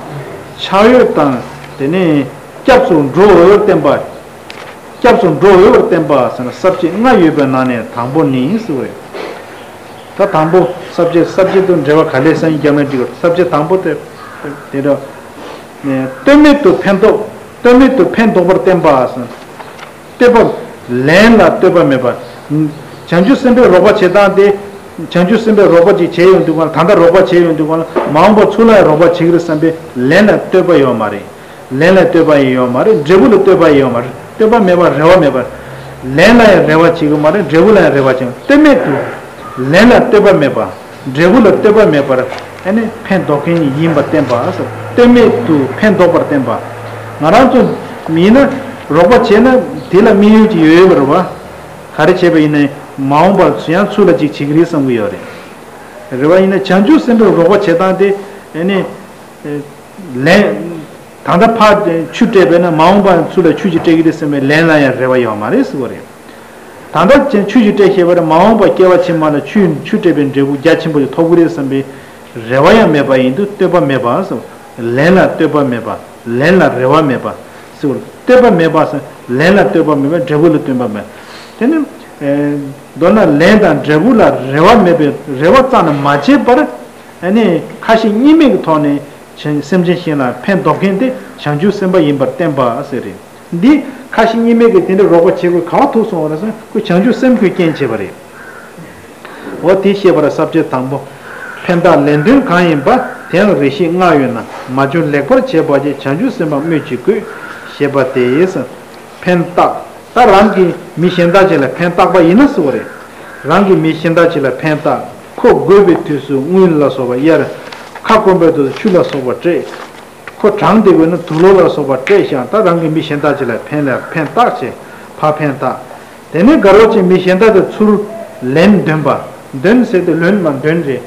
ཕྱག་འོས་དང་། དེ་ནས་སྐྱབས་སུ་འགྲོ་འོས་པར་བསྟན་པ། སྐྱབས་སུ་འགྲོ་འོས་པར་བསྟན་པ་ཟེར་ན་ས་བཅད་ལྔ་ཡོད་པའི་ནང་ནས་དང་པོ་ནི་ཟེར་བ་རེད། ད་དང་པོ་ས་བཅད་ས་བཅད་དུ་འབྲེལ་བ་ག་ལས་སང་ཉིན་རྒྱབ་ན་འགྲིག་གི། ས་བཅད་དང་པོ་དེ་དེ་འདྲ། ལྟོས་མེད་དུ་ཕན་འདོགས། ལྟོས་མེད་དུ་ཕན་འདོགས་པར་བསྟན་པ་ཟེར། ལྟོས་པ། ལན་ལ་ལྟོས་པ་མེད་པ། བྱང་ཆུབ་སེམས་དཔའི་རོགས་པ་བྱེད་སྟངས་དེ། བྱང་ཆུབ་སེམས་དཔའི་རོགས་པ་ཅིག་བྱས་ཡོང་དུས་གང་ལ། ད་ལྟ་རོགས་པ་བྱས་ཡོང་དུས་གང་ལ། མ་འོངས་པ་ཚུར་ལ་ཡང་རོགས་པ་བྱེད་ཀྱི་རེད་བསམ་པའི་ལན་ལ་ལྟོས་པ་ཡོད་མ་རེད། ལན་ལ་ལྟོས་པ་ཡང་ཡོད་མ་རེད། འབྲས་བུ་ལ་ལྟོས་པ་ཡང་ཡོད་མ་རེད། ལྟོས་པ་མེད་པར་རེ་བ་མེད་པར། ལན་ལ་ཡང་རེ་བ་བྱེད་ཀྱི་མ་རེད། འབྲས་བུ་ལ་ཡང་རེ་བ་བྱེད། ལྟོས་མེད་དུ། ལན་ལ་ལྟོས་པ་མེད་པ། འབྲས་བུ་ལ་ལྟོས་པ་མེད་པར། ཨ་ནི་ཕན་འདོགས་མཁན་ཡིན་པར་བསྟན་པ། ལྟོས་མེད་དུ་ཕན་འདོགས་པར་བསྟན་པ། ང་རང་ཚོ་མིན་ན་རོགས་པ་བྱས་ན་དེ་ལ་དམིགས་ཡུལ་གྱི་ཡོད་ཡོད་པ་རེད་བ། ག་རེ་བྱས་པ་ཡིན་ན་མ་འོངས་པར་ཡང་ཚུར་ལ་ཅིག་བྱེད་ཀྱི་རེད་བསམ་གྱི་ཡོད་རེད། རེད་བ། ཡིན་ན་བྱང་ཆུབ་སེམས་དཔའི་རོགས་པ་བྱེད་སྟངས་དེ་ཨ་ནི། ལན། ད་ལྟ་ཕར་ཆུ་སྤྲད་པས་ན་མ་འོངས་པ་ཚུར་ལ་ཆུ་ཅིག་སྤྲད་ཀྱི་རེད་བསམ་པའི་ལན་ལ་ཡང་རེ་བ་ཡོད་མ་རེད་ཟེར་བ་རེད། ད་ལྟ་ཅན་ཆུ་ཅིག་སྤྲད་ཤེས་པ་རེད། མ་འོངས་པ་སྐྱེ་བ་ཕྱི་མ་ལ་ཆུ་ཆུ་སྤྲད་པའི་འབྲས་བུ་རྒྱ་ཆེན་པོ་ཞིག་ཐོབ་ཀྱི་རེད་བསམ་པའི་རེ་བ་ཡང་མེད་པ་ཡིན་དུས་ལྟོས་པ་མེད་པ་ཟེར། ལན་ལ་ལྟོས་པ་མེད་པ། ལན་ལ་རེ་བ་མེད་པ་ཟེར། ལྟོས་པ་མེད་པ་ཟེར། ལན་ལ་ལྟོས་པ་མེད་པ། འབྲས་བུ་ལ་ལྟོས་པ་མེད། དེ་ནི། མདོར་ན་ལན་དང་འབྲས་བུ་ལ་རེ་བ་མེད་པའི་རེ་བ་རྩ་ནས་མ་བྱས་པར། ཨ་ནི་ཁ་ཞེ་གཉིས་མེད་ཀྱི་ཐོག་ནས་བྱང་སེམས་ཅན་གཞན་ལ་ཕན་འདོགས་མཁན་དེ་བྱང་ཆུབ་སེམས་དཔའ་ཡིན་པར་བསྟན་པ་ཟེར་རེད། འདི་ཁ་ཞེ་གཉིས་མེད་ཀྱི་དེ་འདྲ་རོགས་པ་བྱེད་དགོས་ག་བ་ཐུག་སོང་བ་རེད་ཟེར་ན། ཁོས་བྱང་ཆུབ་སེམས་ཁོས་རྐྱེན་བྱས་པ་རེད། འོ་དེ་བཤད་པར་ས་བཅད་དང་པོ། ཕན་བཏགས་ལན་ལྡན་གང་ཡིན་པ། དེའང་རེ་ཞིག་བསྔགས་ཡོད་ན། མ་བྱུང་ལེགས་པར་བྱས་པ་ཅིག་བྱང་ཆུབ་སེམས་དཔའ་སྨོས་ཅི་དགོས། ཞེས་པ་དེ་ཡིས། ཕན་བཏགས། ད་རང་གིས་མི་གཞན་དག་ཅིག་ལ་ཕན་བཏགས་པ་ཡིན་ན་ཟེར་བ་རེད། རང་གིས་མི་གཞན་དག་ཅིག་ལ་ཕན་བཏགས། ཁོ་དགོས་པའི་དུས་སུ་དངུལ་ལ་སོགས་པ་གཡར། ཁ་སྐོམ་པའི་དུས་སུ་ཆུ་ལ་སོགས་པ་སྤྲད། ཁོ་གྲང་སྡེ་དགོས་ན་དུག་ལོག་ལ་སོགས་པ་སྤྲད་བཞག་ད་རང་གིས་མི་གཞན་དག་ཅིག་ལ་ཕན་ལ་ཕན་བཏགས་བྱས། ཕར་ཕན་བཏགས། དེ་ནས་དགའ་རོགས་ཀྱིས་མི་གཞན་དག་ཏུ་ཚུར་ལན་འདོན་པ། འདོན་ཟེར་དུས་ལོན་མ་འདོན་རེད།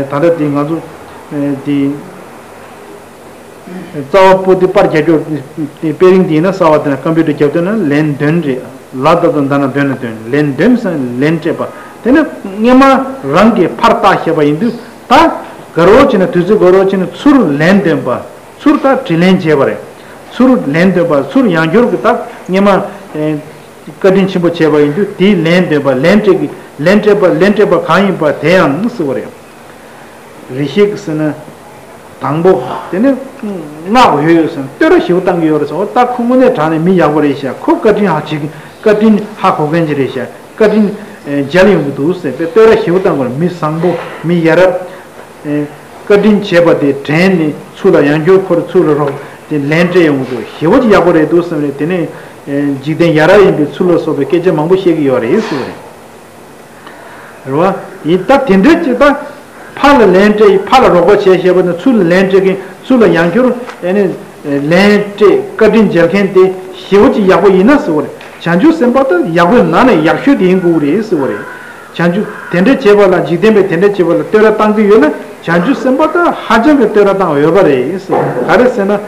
ད་ལྟ་དེ་ང་ཚོ་དེ། རྩ་བ་པོ་ཏི་པར་རྒྱག་རྒྱུ་དེ་དཔེ་རིང་དེ་ཡིན་ན་གསར་བ་དེ་ན་ཀམ་པུ་ཊར་རྒྱབ་དུས་ན་ལན་འདོན་རེད། ལ་ད་དང་ད་ན་འདོན་ན་འདོན། ལན་འདོན་ཟེར་ན་ལན་སྤྲད་པ། དེ་ནི་སྔོན་མ་རང་གིས་ཕར་བཏགས་བཞག་པ་ཡིན་དུས་ད་དགའ་རོགས་བྱས་ན་དུས་ཚོད་དགའ་རོགས་བྱས་ན་ཚུར་ལན་འདོན་པ། ཚུར་ད་དྲིན་ལན་འཇལ་བ་རེད། ཚུར་ལན་འདོན་པ། ཚུར་ཡང་བསྐྱར་གྱི་ད་སྔོན་མ་བཀའ་དྲིན་ཆེན་པོ་བྱས་པ་ཡིན་དུས་དེའི་ལན་འདོན་པ། ལན་སྤྲད་ཀྱི་ལན་སྤྲད་པ། ལན་སྤྲད་པ་གང་ཡིན་པ་དེ་ཡང་ཟེར་བ་རེད། རེ་ཞིག་ཟེར་ན། དང་པོ། དེ་ནི་བསྔགས་ཡོད་ཟེར་ན་བསྟོད་ར་ཞེ་པོ་བཏང་གི་ཡོད་རེད་ཟེར། འོ་ད་ཁོ་དངོས་གནས་དྲང་ནས་མི་ཡག་པོ་རེད་ཤག་ཁོ་བཀའ་དྲིན་ཧ་ཅིག་བཀའ་དྲིན་ཧ་གོ་མཁན་ཅིག་རེད་ཤག་བཀའ་དྲིན་མཇལ་ཡོང་གི་འདུག་ཟེར་བས་བསྟོད་ར་ཞེ་པོ་བཏང་དགོས་རེད། མི་བཟང་པོ། མི་ཡ་རབས། བཀའ་དྲིན་བྱས་པ་དེ་དྲན་ནས་ཚུར་ལ་ཡང་བསྐྱར་ཁོར་ཚུར་ལ་རོགས་དེ་ལན་སྤྲད་ཡོང་གི་འདུག་ཞེ་པོ་ཅིག་ཡག་པོ་རེད་འདུག་བསམ་ནས། དེ་ནས་འཇིག་རྟེན་ཡ་རབས་ཡིན་པའི་ཚུལ་ལ་སོགས་པའི་སྐད་ཆ་མང་པོ་བཤད་ཀྱི་ཡོད་རེད་ཟེར་བ་རེད། རེད་བ། ཡིན་ད་དེ་འདྲའི་ཅིག་ད། ཕར་ལ་ལན་སྤྲད། ཕར་ལ་རོགས་པ་བྱས་ཞེས་པ་དང་ཚུར་ལ་ལན་སྤྲད་མཁན། ཚུར་ལ་ཡང་བསྐྱར་ཨ་ནི་ལན་སྤྲད་བཀའ་དྲིན་འཇལ་མཁན་དེ་ཞེ་པོ་ཅིག་ཡག་པོ་ཡིན་ན་ཟེར་བ་རེད། བྱང་ཆུབ་སེམས་དཔའ་ད་ཡག་པོའི་ནང་ནས་ཡག་ཤོས་དེ་ཡིན་དགོས་རེད་ཟེར་བ་རེད། བྱང་ཆུབ་དེ་འདྲ་བྱེད་པ་ལ། འཇིག་རྟེན་པས་དེ་འདྲ་བྱེད་པ་ལ་བསྟོད་ར་བཏང་གི་ཡོད་ན། བྱང་ཆུབ་སེམས་དཔའ་དག་ཧ་ཅང་གི་བསྟོད་ར་བཏང་འོས་པ་རེད་ཟེར། ག་རེ་ཟེར་ན།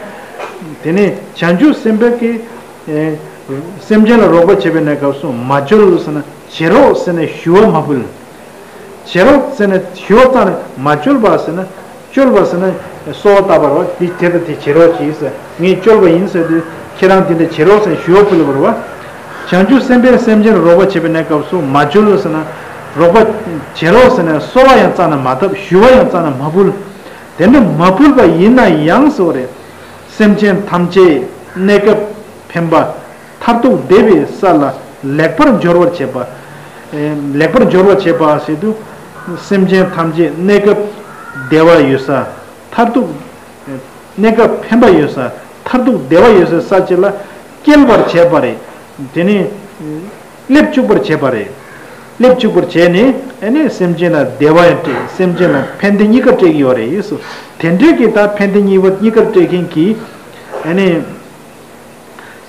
དེ་ནས་བྱང་ཆུབ་སེམས་དཔའ་གིས་ཨེ་སེམས་ཅན་ལ་རོགས་པ་བྱེད་པའི་གནས་སྐབས་སུ། མ་བཅོལ་ཟེར་ན་བྱེད་རོགས་ཟེར་ནས་ཞུ་བ་མ་ཕུལ། བྱེད་རོགས་ཟེར་ནས་ཞུ་བ་ཙམ་ལས། མ་བཅོལ་བ་ཟེར་ན། བཅོལ་བ་ཟེར་ན་གསོལ་བ་བཏབ་པ་རེད་བ། འདི་དེ་དང་དེ་བྱེད་རོགས་གྱིས་ཟེར། ངས་བཅོལ་བ་ཡིན་ཟེར་དུས། ཁྱེད་རང་འདི་འདྲ་བྱེད་རོགས་ཟེར་ཞུ་བ་ཕུལ་བ་རེད་བ། བྱང་ཆུབ་སེམས་དཔས་སེམས་ཅན་ལ་རོགས་པ་བྱེད་པའི་གནས་སྐབས་སུ། མ་བཅོལ་ཟེར་ན། རོགས་པ་བྱེད་རོགས་ཟེར་ནས་གསོལ་བ་ཡང་རྩ་ནས་མ་བཏབ། ཞུ་བ་ཡང་རྩ་ནས་མ་ཕུལ། དེ་འདྲ་མ་ཕུལ་བ་ཡིན་ན་ཡང་ཟེར་བ་རེད། སེམས་ཅན་ཐམས་ཅད་གནས་སྐབས་ཕན་པ། མཐར་ཐུག་བདེ་བའི་ས་ལ་ལེགས་པར་འབྱོར་བར་བྱེད་པ། ཨེ་ལེགས་པར་འབྱོར་བར་བྱེད་པ་ཟེར་དུས། སེམས་ཅན་ཐམས་ཅད་གནས་སྐབས་བདེ་བ་ཡོད་ས། མཐར་ཐུག་གནས་སྐབས་ཕན་པ་ཡོད་ས། མཐར་ཐུག་བདེ་བ་ཡོད་ས་ས་ཅིག་ལ་སྐྱེལ་བར་བྱེད་པ་རེད། དེ་ནས་སླེབས་བཅུག་པར་བྱེད་པ་རེད། སླེབས་བཅུག་པར་བྱས་ནས། ཨ་ནི་སེམས་ཅན་ལ་བདེ་བ་ཡང་སྤྲད། སེམས་ཅན་ལ་ཕན་བདེ་གཉིས་ཀ་སྤྲད་ཀྱི་ཡོད་རེད་ཟེར། དེ་འདྲའི་གི་ད་ཕན་བདེ་གཉིས་པ་གཉིས་ཀ་སྤྲད་མཁན་གྱི། ཨ་ནི་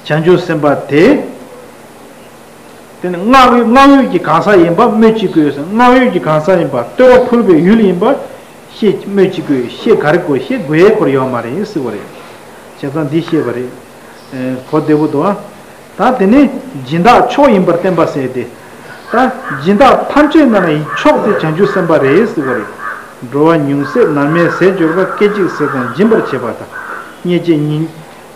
བྱང་ཆུབ་སེམས་དཔའ་དེ། དེ་ནི་བསྔགས་ཡོད། བསྔགས་ཡོད་ཀྱི་གང་ཟག་ཡིན་པ་སྨོས་ཅི་དགོས་ཟེར། བསྔགས་ཡོད་ཀྱི་གང་ཟག་ཡིན་པ། བསྟོད་པ་ཕུལ་བའི་ཡུལ་ཡིན་པ་ཤེས། སྨོས་ཅི་དགོས། ཤེས་ག་རེ་དགོས། ཤེས་དགོས་ཡའི་སྐོར་ཡོད་མ་རེད་ཟེར་བ་རེད། བྱས་ཙང་འདི་ཤེས་པ་རེད། ཨེ་གོ་བདེ་པོ་འདུག་ཨ། ད་དེ་ནས་སྦྱིན་བདག་མཆོག་ཡིན་པར་བསྟན་པ་ཟེར་ཏེ། ད་སྦྱིན་བདག་ཐམས་ཅད་ནང་ནས་མཆོག་དེ་བྱང་ཆུབ་སེམས་དཔའ་རེད་ཟེར་བ་རེད། འགྲོ་བ་ཉུང་ཤས་ནར་མའི་ཟས་སྦྱོར་བ། སྐད་ཅིག་ཟས་ཙམ་སྦྱིན་པར་བྱེད་པ་དང་། བརྙས་བཅས་ཉེས།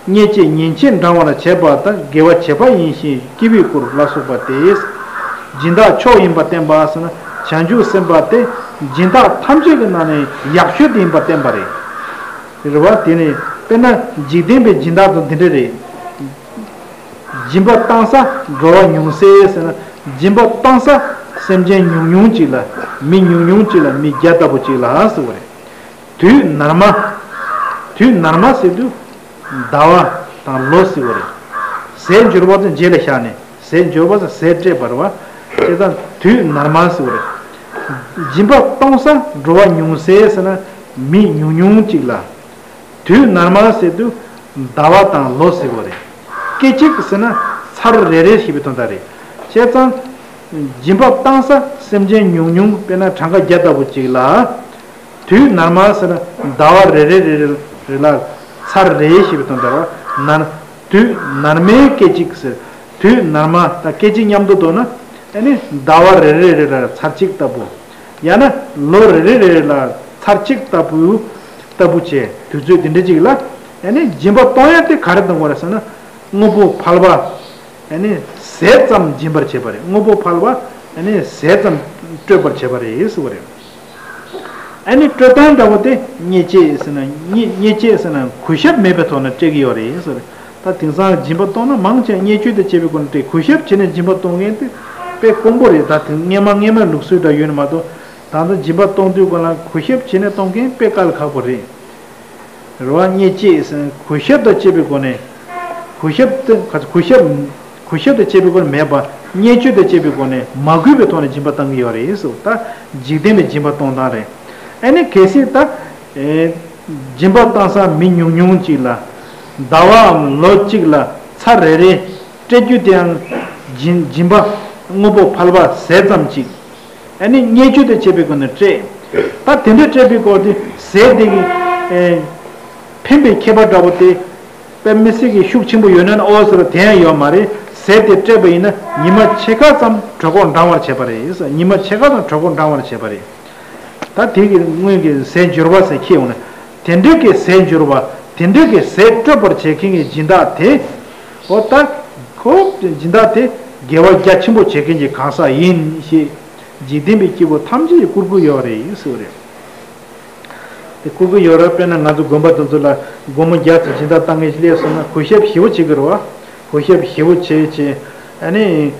བརྙས་བཅས་ཉེས་ཆད་འབྲང་བར་བྱེད་པ་དང་། དགེ་བ་བྱེད་པ་ཡིན་ཞིང་སྐྱིད་པའི་སྐུར་ལ་སོགས་པ་སྟེ། སྦྱིན་བདག་མཆོག་ཡིན་པར་བསྟན་པ་ཟེར་ན། བྱང་ཆུབ་སེམས་དཔའ་དེ་སྦྱིན་བདག་ཐམས་ཅད་ཀྱི་ནང་ནས་ཡག་ཤོས་དེ་ཡིན་པར་བསྟན་པ་རེད། རེད་བ། དེ་ནི་དཔེར་ན་འཇིག་རྟེན་པའི་སྦྱིན་བདག་དང་དེ་འདྲ་རེད། སྦྱིན་པ་བཏང་ས་འགྲོ་བ་ཉུང་ཤས་ཟེར་ན། སྦྱིན་པ་བཏང་ས་སེམས་ཅན་ཉུང་ཉུང་ཅིག་ལ། མི་ཉུང་ཉུང་ཅིག་ལ། མི་བརྒྱ་ལྟ་བུ་ཅིག་ལ་ཟེར་བ་རེད། དུས་ནར་མ། དུས་ནར་མ་ཟེར་དུས་ཟླ་བ་དང་ལོ་ཟེར་བ་རེད། ཟས་འབྱོར་བ་ཚོ་རྗེས་ལ་བཞག་ནས། ཟས་འབྱོར་བ་ཚོ་ཟས་སྤྲད་པ་རེད་བ། བྱས་ཙང་དུས་ནར་མ་ཟེར་བ་རེད། སྦྱིན་པ་གཏོང་ས་འགྲོ་བ་ཉུང་ཤས་ཟེར་ན། མི་ཉུང་ཉུང་ཅིག་ལ། དུས་ནར་མ་ཟེར་དུས་ཟླ་བ་དང་ལོ་ཟེར་བ་རེད། སྐད་ཅིག་ཟེར་ན་ཚར་རེ་རེ་ཞེས་པའི་དོན་དག་རེད། བྱས་ཙང་སྦྱིན་པ་བཏང་ས་སེམས་ཅན་ཉུང་ཉུང་། དཔེར་ན་གྲངས་ཀ་བརྒྱ་ལྟ་བུ་ཅིག་ལ། དུས་ནར་མ་ཟེར་ན་ཟླ་བ་རེ་རེ་རེ་རེ་རེ་ལ་ཚར་རེ་ཞེས་པའི་དོན་དག་རེད། ནར། དུས་ནར་མའི་སྐད་ཅིག་ཟེར། དུས་ནར་མ་དང་སྐད་ཅིག་མཉམ་དུ་འདོགས་ན། ཨ་ནི་ཟླ་བ་རེ་རེ་རེ་ལ་ཚར་གཅིག་ལྟ་བུ། ཡང་ན་ལོ་རེ་རེ་རེ་རེ་ལ་ཚར་གཅིག་ལྟ་བུ། ལྟ་བུ་བྱས། དུས་ཚོད་དེ་འདྲ་ཅིག་ལ། ཨ་ནི་སྦྱིན་པ་གཏོང་ཡ་དེ་ག་རེ་གཏོང་དགོས་རེད་ཟེར་ན། དངོས་པོ་ཕལ་པ། ཨ་ནི་ཟས་ཙམ་སྦྱིན་པར་བྱེད་པ་རེད། དངོས་པོ་ཕལ་པ། ཨ་ནི་ཟས་ཙམ་སྤྲོད་པར་བྱེད་པ་རེད་ཟེར་བ་རེད། ཨ་ནི་སྤྲོད་སྟངས་འདྲ་བོ་དེ་བརྙས་བཅས་ཟེར་ན། བརྙས་བརྙས་བཅས་ཟེར་ན་གུས་ཞབས་མེད་པའི་ཐོག་ནས་སྤྲད་ཀྱི་ཡོད་རེད་ཟེར། ད་དེང་སང་སྦྱིན་པ་གཏོང་ན་མང་ཆེ་བརྙས་བཅོས་དང་བཅས་པའི་སྒོ་ནས་སྤྲད། གུས་ཞབས་བྱས་ནས་སྦྱིན་པ་གཏོང་མཁན་དེ་དཔེ་དཀོན་པོ་རེད། ད་དེ་སྔས་མ་སྔས་མའི་ལུགས་སྲོལ་འདྲ་ཡོད་ནི་མ་གཏོགས། ད་ལྟ་སྦྱིན་པ་གཏོང་དུས་སྒང་ལ་གུས་ཞབས་བྱས་ནས་གཏོང་མཁན་དཔེ་དཀའ་ལས་ཁག་པོ་རེད། རེད་བ། བརྙས་བཅས་ཟེར་ན་གུས་ཞབས་དང་བཅས་པའི་སྒོ་ནས། གུས་ཞབས་དེ་ག་ཚོད། གུས་ཞབས། གུས་ཞབས་དང་བཅས་པའི་སྒོ་ནས་མེད་པ། བརྙས་བཅོས་དང་བཅས་པའི་སྒོ་ནས། མ་གུས་པའི་ཐོག་ནས་སྦྱིན་པ་བཏང་གི་ཡོད་རེད་ཟེར། ད་འཇིག་རྟེན་པའི་སྦྱིན་པ་གཏོང་སྟངས་རེད། ཨ་ནི་གལ་སྲིད་ད། ཨེ། སྦྱིན་པ་བཏང་ས་མི་ཉུང་ཉུང་ཅིག་ལ། ཟླ་བའམ་ལོ་གཅིག་ལ་ཚར་རེ་རེ་སྤྲད་རྒྱུ་དེའང་སྦྱིན་སྦྱིན་པ་དངོས་པོ་ཕལ་པ་ཟས་ཙམ་ཅིག་ཨ་ནི་བརྙས་བཅོས་དང་བཅས་པའི་སྒོ་ནས་སྤྲད། ད་དེ་འདྲ་སྤྲད་པའི་སྐོར་དེ་ཟས་དེ་གི། ཨེ། ཕན་པའི་ཁྱད་པར་འདྲ་བོ་དེ། དཔེ་མི་སྲིད་ཀྱི་ཤུགས་ཆེན་པོ་ཡོད་ན་ཨོ་ཟེར་བ་དེ་ཡང་ཡོད་མ་རེད། ཟས་དེ་སྤྲད་པ་ཡིན་ན་ཉི་མ་ཕྱེད་ཀ་ཙམ་གྲོད་ཁོག་འགྲང་བར་བྱེད་པ་རེད། ཉི་མ་ཕྱེད་ཀ་ཙམ་གྲོད་ཁོག་འགྲང་བར་བྱེད་པ་རེད། ད་དེ་གི་སྔོན་གྱི་ཟས་འབྱོར་བ་ཟེར་ཁྱེར་ཡོང་ན། དེ་འདྲའི་གི་ཟས་འབྱོར་བ། དེ་འདྲའི་གི་ཟས་སྤྲོད་པར་བྱེད་མཁན་གྱི་སྦྱིན་བདག་དེ། ཨོ་ད། ཁོ་སྦྱིན་བདག་དེ་དགེ་བ་རྒྱ་ཆེན་པོ་བྱེད་མཁན་གྱི་གང་ཟག་ཡིན་ཞེས། འཇིག་རྟེན་པའི་སྐྱེ་བོ་ཐམས་ཅད་ཀྱིས་བཀུར་གྱི་ཡོད་རེད་ཟེར་བ་རེད། དེ་བཀུར་གྱི་ཡོད་རེད། དཔེར་ན་ང་ཚོ་དགོན་པ་དེ་ཚོ་ལ་སྒོར་མོ་བརྒྱ་ཙམ་སྦྱིན་བདག་བཏང་མཁན་ཞིག་སླེབས་སོང་ན་གུས་ཞབས་ཞེ་པོ་བྱེད་ཀྱི་རེད་བ། གུས་ཞབས་ཞེ་པོ་བྱེད་བྱེད། ཨ་ནི།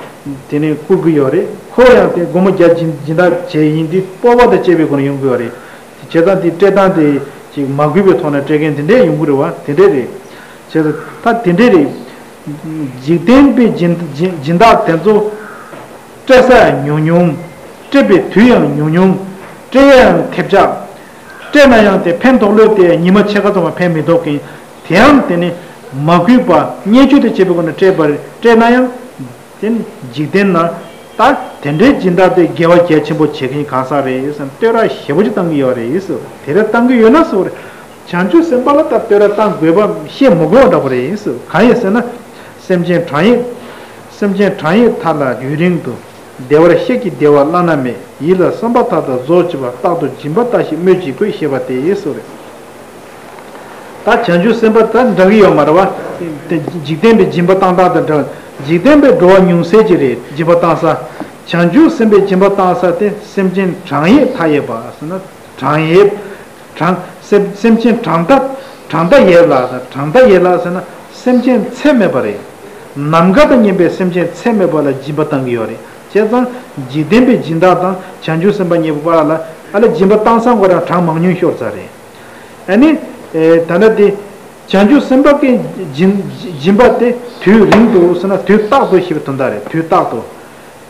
དེ་ནས་བཀུར་གྱི་ཡོད་རེད། ཁོ་ཡང་དེ་སྒོར་མོ་བརྒྱ་སྦྱིན་སྦྱིན་བདག་བྱས་ཡིན་དུས་སྤོབས་པ་དང་བཅས་པའི་སྒོ་ནས་ཡོང་གི་ཡོད་རེད། བྱས་ཙང་དེ་སྤྲད་སྟངས་དེ་ཅིག་མ་གུས་པའི་ཐོག་ནས་སྤྲད་མཁན་དེ་འདྲས་ཡོང་གི་རེད་བ། དེ་འདྲས་རེད། བྱས་ཙང་ད་དེ་འདྲས་རེད། འཇིག་རྟེན་པའི་སྦྱིན་སྦྱིན་སྦྱིན་བདག་དེ་ཚོ། སྤྲད་ས་ཡང་ཉུང་ཉུང་། སྤྲད་པའི་དུས་ཡང་ཉུང་ཉུང་། སྤྲད་ཡ་ཡང་ཐེབས་ཆག་སྤྲད་ན་ཡང་དེ་ཕན་ཐོགས་ལོས་ཏེ་ཉི་མ་ཕྱེད་ཀ་ཙམ་མ་ཕན་མི་ཐོགས་མཁན། དེའང་དེ་ནི་མ་གུས་པ་བརྙས་བཅོས་དང་བཅས་པའི་སྒོ་ནས་སྤྲད་པར་སྤྲད་ན་ཡང་། དེ་ནི་འཇིག་རྟེན་ན་ ད་དེ་འདྲའི་སྦྱིན་བདག་དེ་དགེ་བ་གལ་ཆེན་པོ་བྱེད་མཁན་གང་ཟག་རེད་ཟེར་ན། བསྟོད་ར་ཞེ་པོ་ཅིག་བཏང་གི་ཡོད་རེད་ཟེར། དེ་འདྲ་བཏང་གི་ཡོད་ན་ཟེར། བྱང་ཆུབ་སེམས་དཔའ་ལ་ད་བསྟོད་ར་བཏང་དགོས་པ་བཤད་མི་དགོས་འདྲ་པོ་རེད་ཟེར། གང་ཡིན་ཟེར་ན། སེམས་ཅན་གྲངས་ཡས། སེམས་ཅན་གྲངས་ཡས་མཐའ་ལ་ཡུན་རིང་དུ། བདེ་བར་གཤེགས་ཀྱི་བདེ་བ་བླ་ན་མེད། ཡིད་ལ་བསམ་པ་མཐའ་དག་རྫོགས་བྱེད་པ། རྟག་ཏུ་སྦྱིན་པ་ལྟ་ཞིག་སྨོས་ཅི་དགོས། ཞེས་པ་སྟེ་ཟེར། ད་བྱང་ཆུབ་སེམས་དཔའ་དང་འདྲ་གི་ཡོད་མ་རེད་བ། དེ་འཇིག་རྟེན་པའི་སྦྱིན་པ་བཏང་སྟངས་དང་འདྲ་བ། འཇིག་རྟེན་པའི་འགྲོ་བ་ཉུང་ཤས་ཅིག་རེད་སྦྱིན་པ་བཏང་ས། བྱང་ཆུབ་སེམས་དཔའི་སྦྱིན་པ་བཏང་ས་དེ་སེམས་ཅན་གྲངས་ཡས་མཐའ་ཡས་པ་ཟེར་ན། གྲངས་ཡས། གྲངས་སེམས་སེམས་ཅན་གྲངས་མཐའ། གྲངས་མཐའ་ཡས་ལ་ཟེར། གྲངས་མཐའ་ཡས་ལ་ཟེར་ན་སེམས་ཅན་ཚད་མེད་པ་རེད། ནམ་མཁའ་དང་མཉམ་པའི་སེམས་ཅན་ཚད་མེད་པ་ལ་སྦྱིན་པ་བཏང་གི་ཡོད་རེད། བྱས་ཙང་འཇིག་རྟེན་པའི་སྦྱིན་བདག་དང་བྱང་ཆུབ་སེམས་དཔའ་གཉིས་པོ་བར་ལ་ཨ་ལས་སྦྱིན་པ་བཏང་ས་ཁོ་རང་གྲངས་མང་ཉུང་ཤོར་ཚར་རེད། ཨ་ནི། ཨེ། ད་ལྟ་དེ། བྱང་ཆུབ་སེམས་དཔའ་གི་སྦྱིན་སྦྱིན་པ་དེ་དུས་རིང་དུ་ཟེར་ན་དུས་རྟག་ཏུ་ཞེས་པའི་དོན་དག་རེད། དུས་རྟག་ཏུ།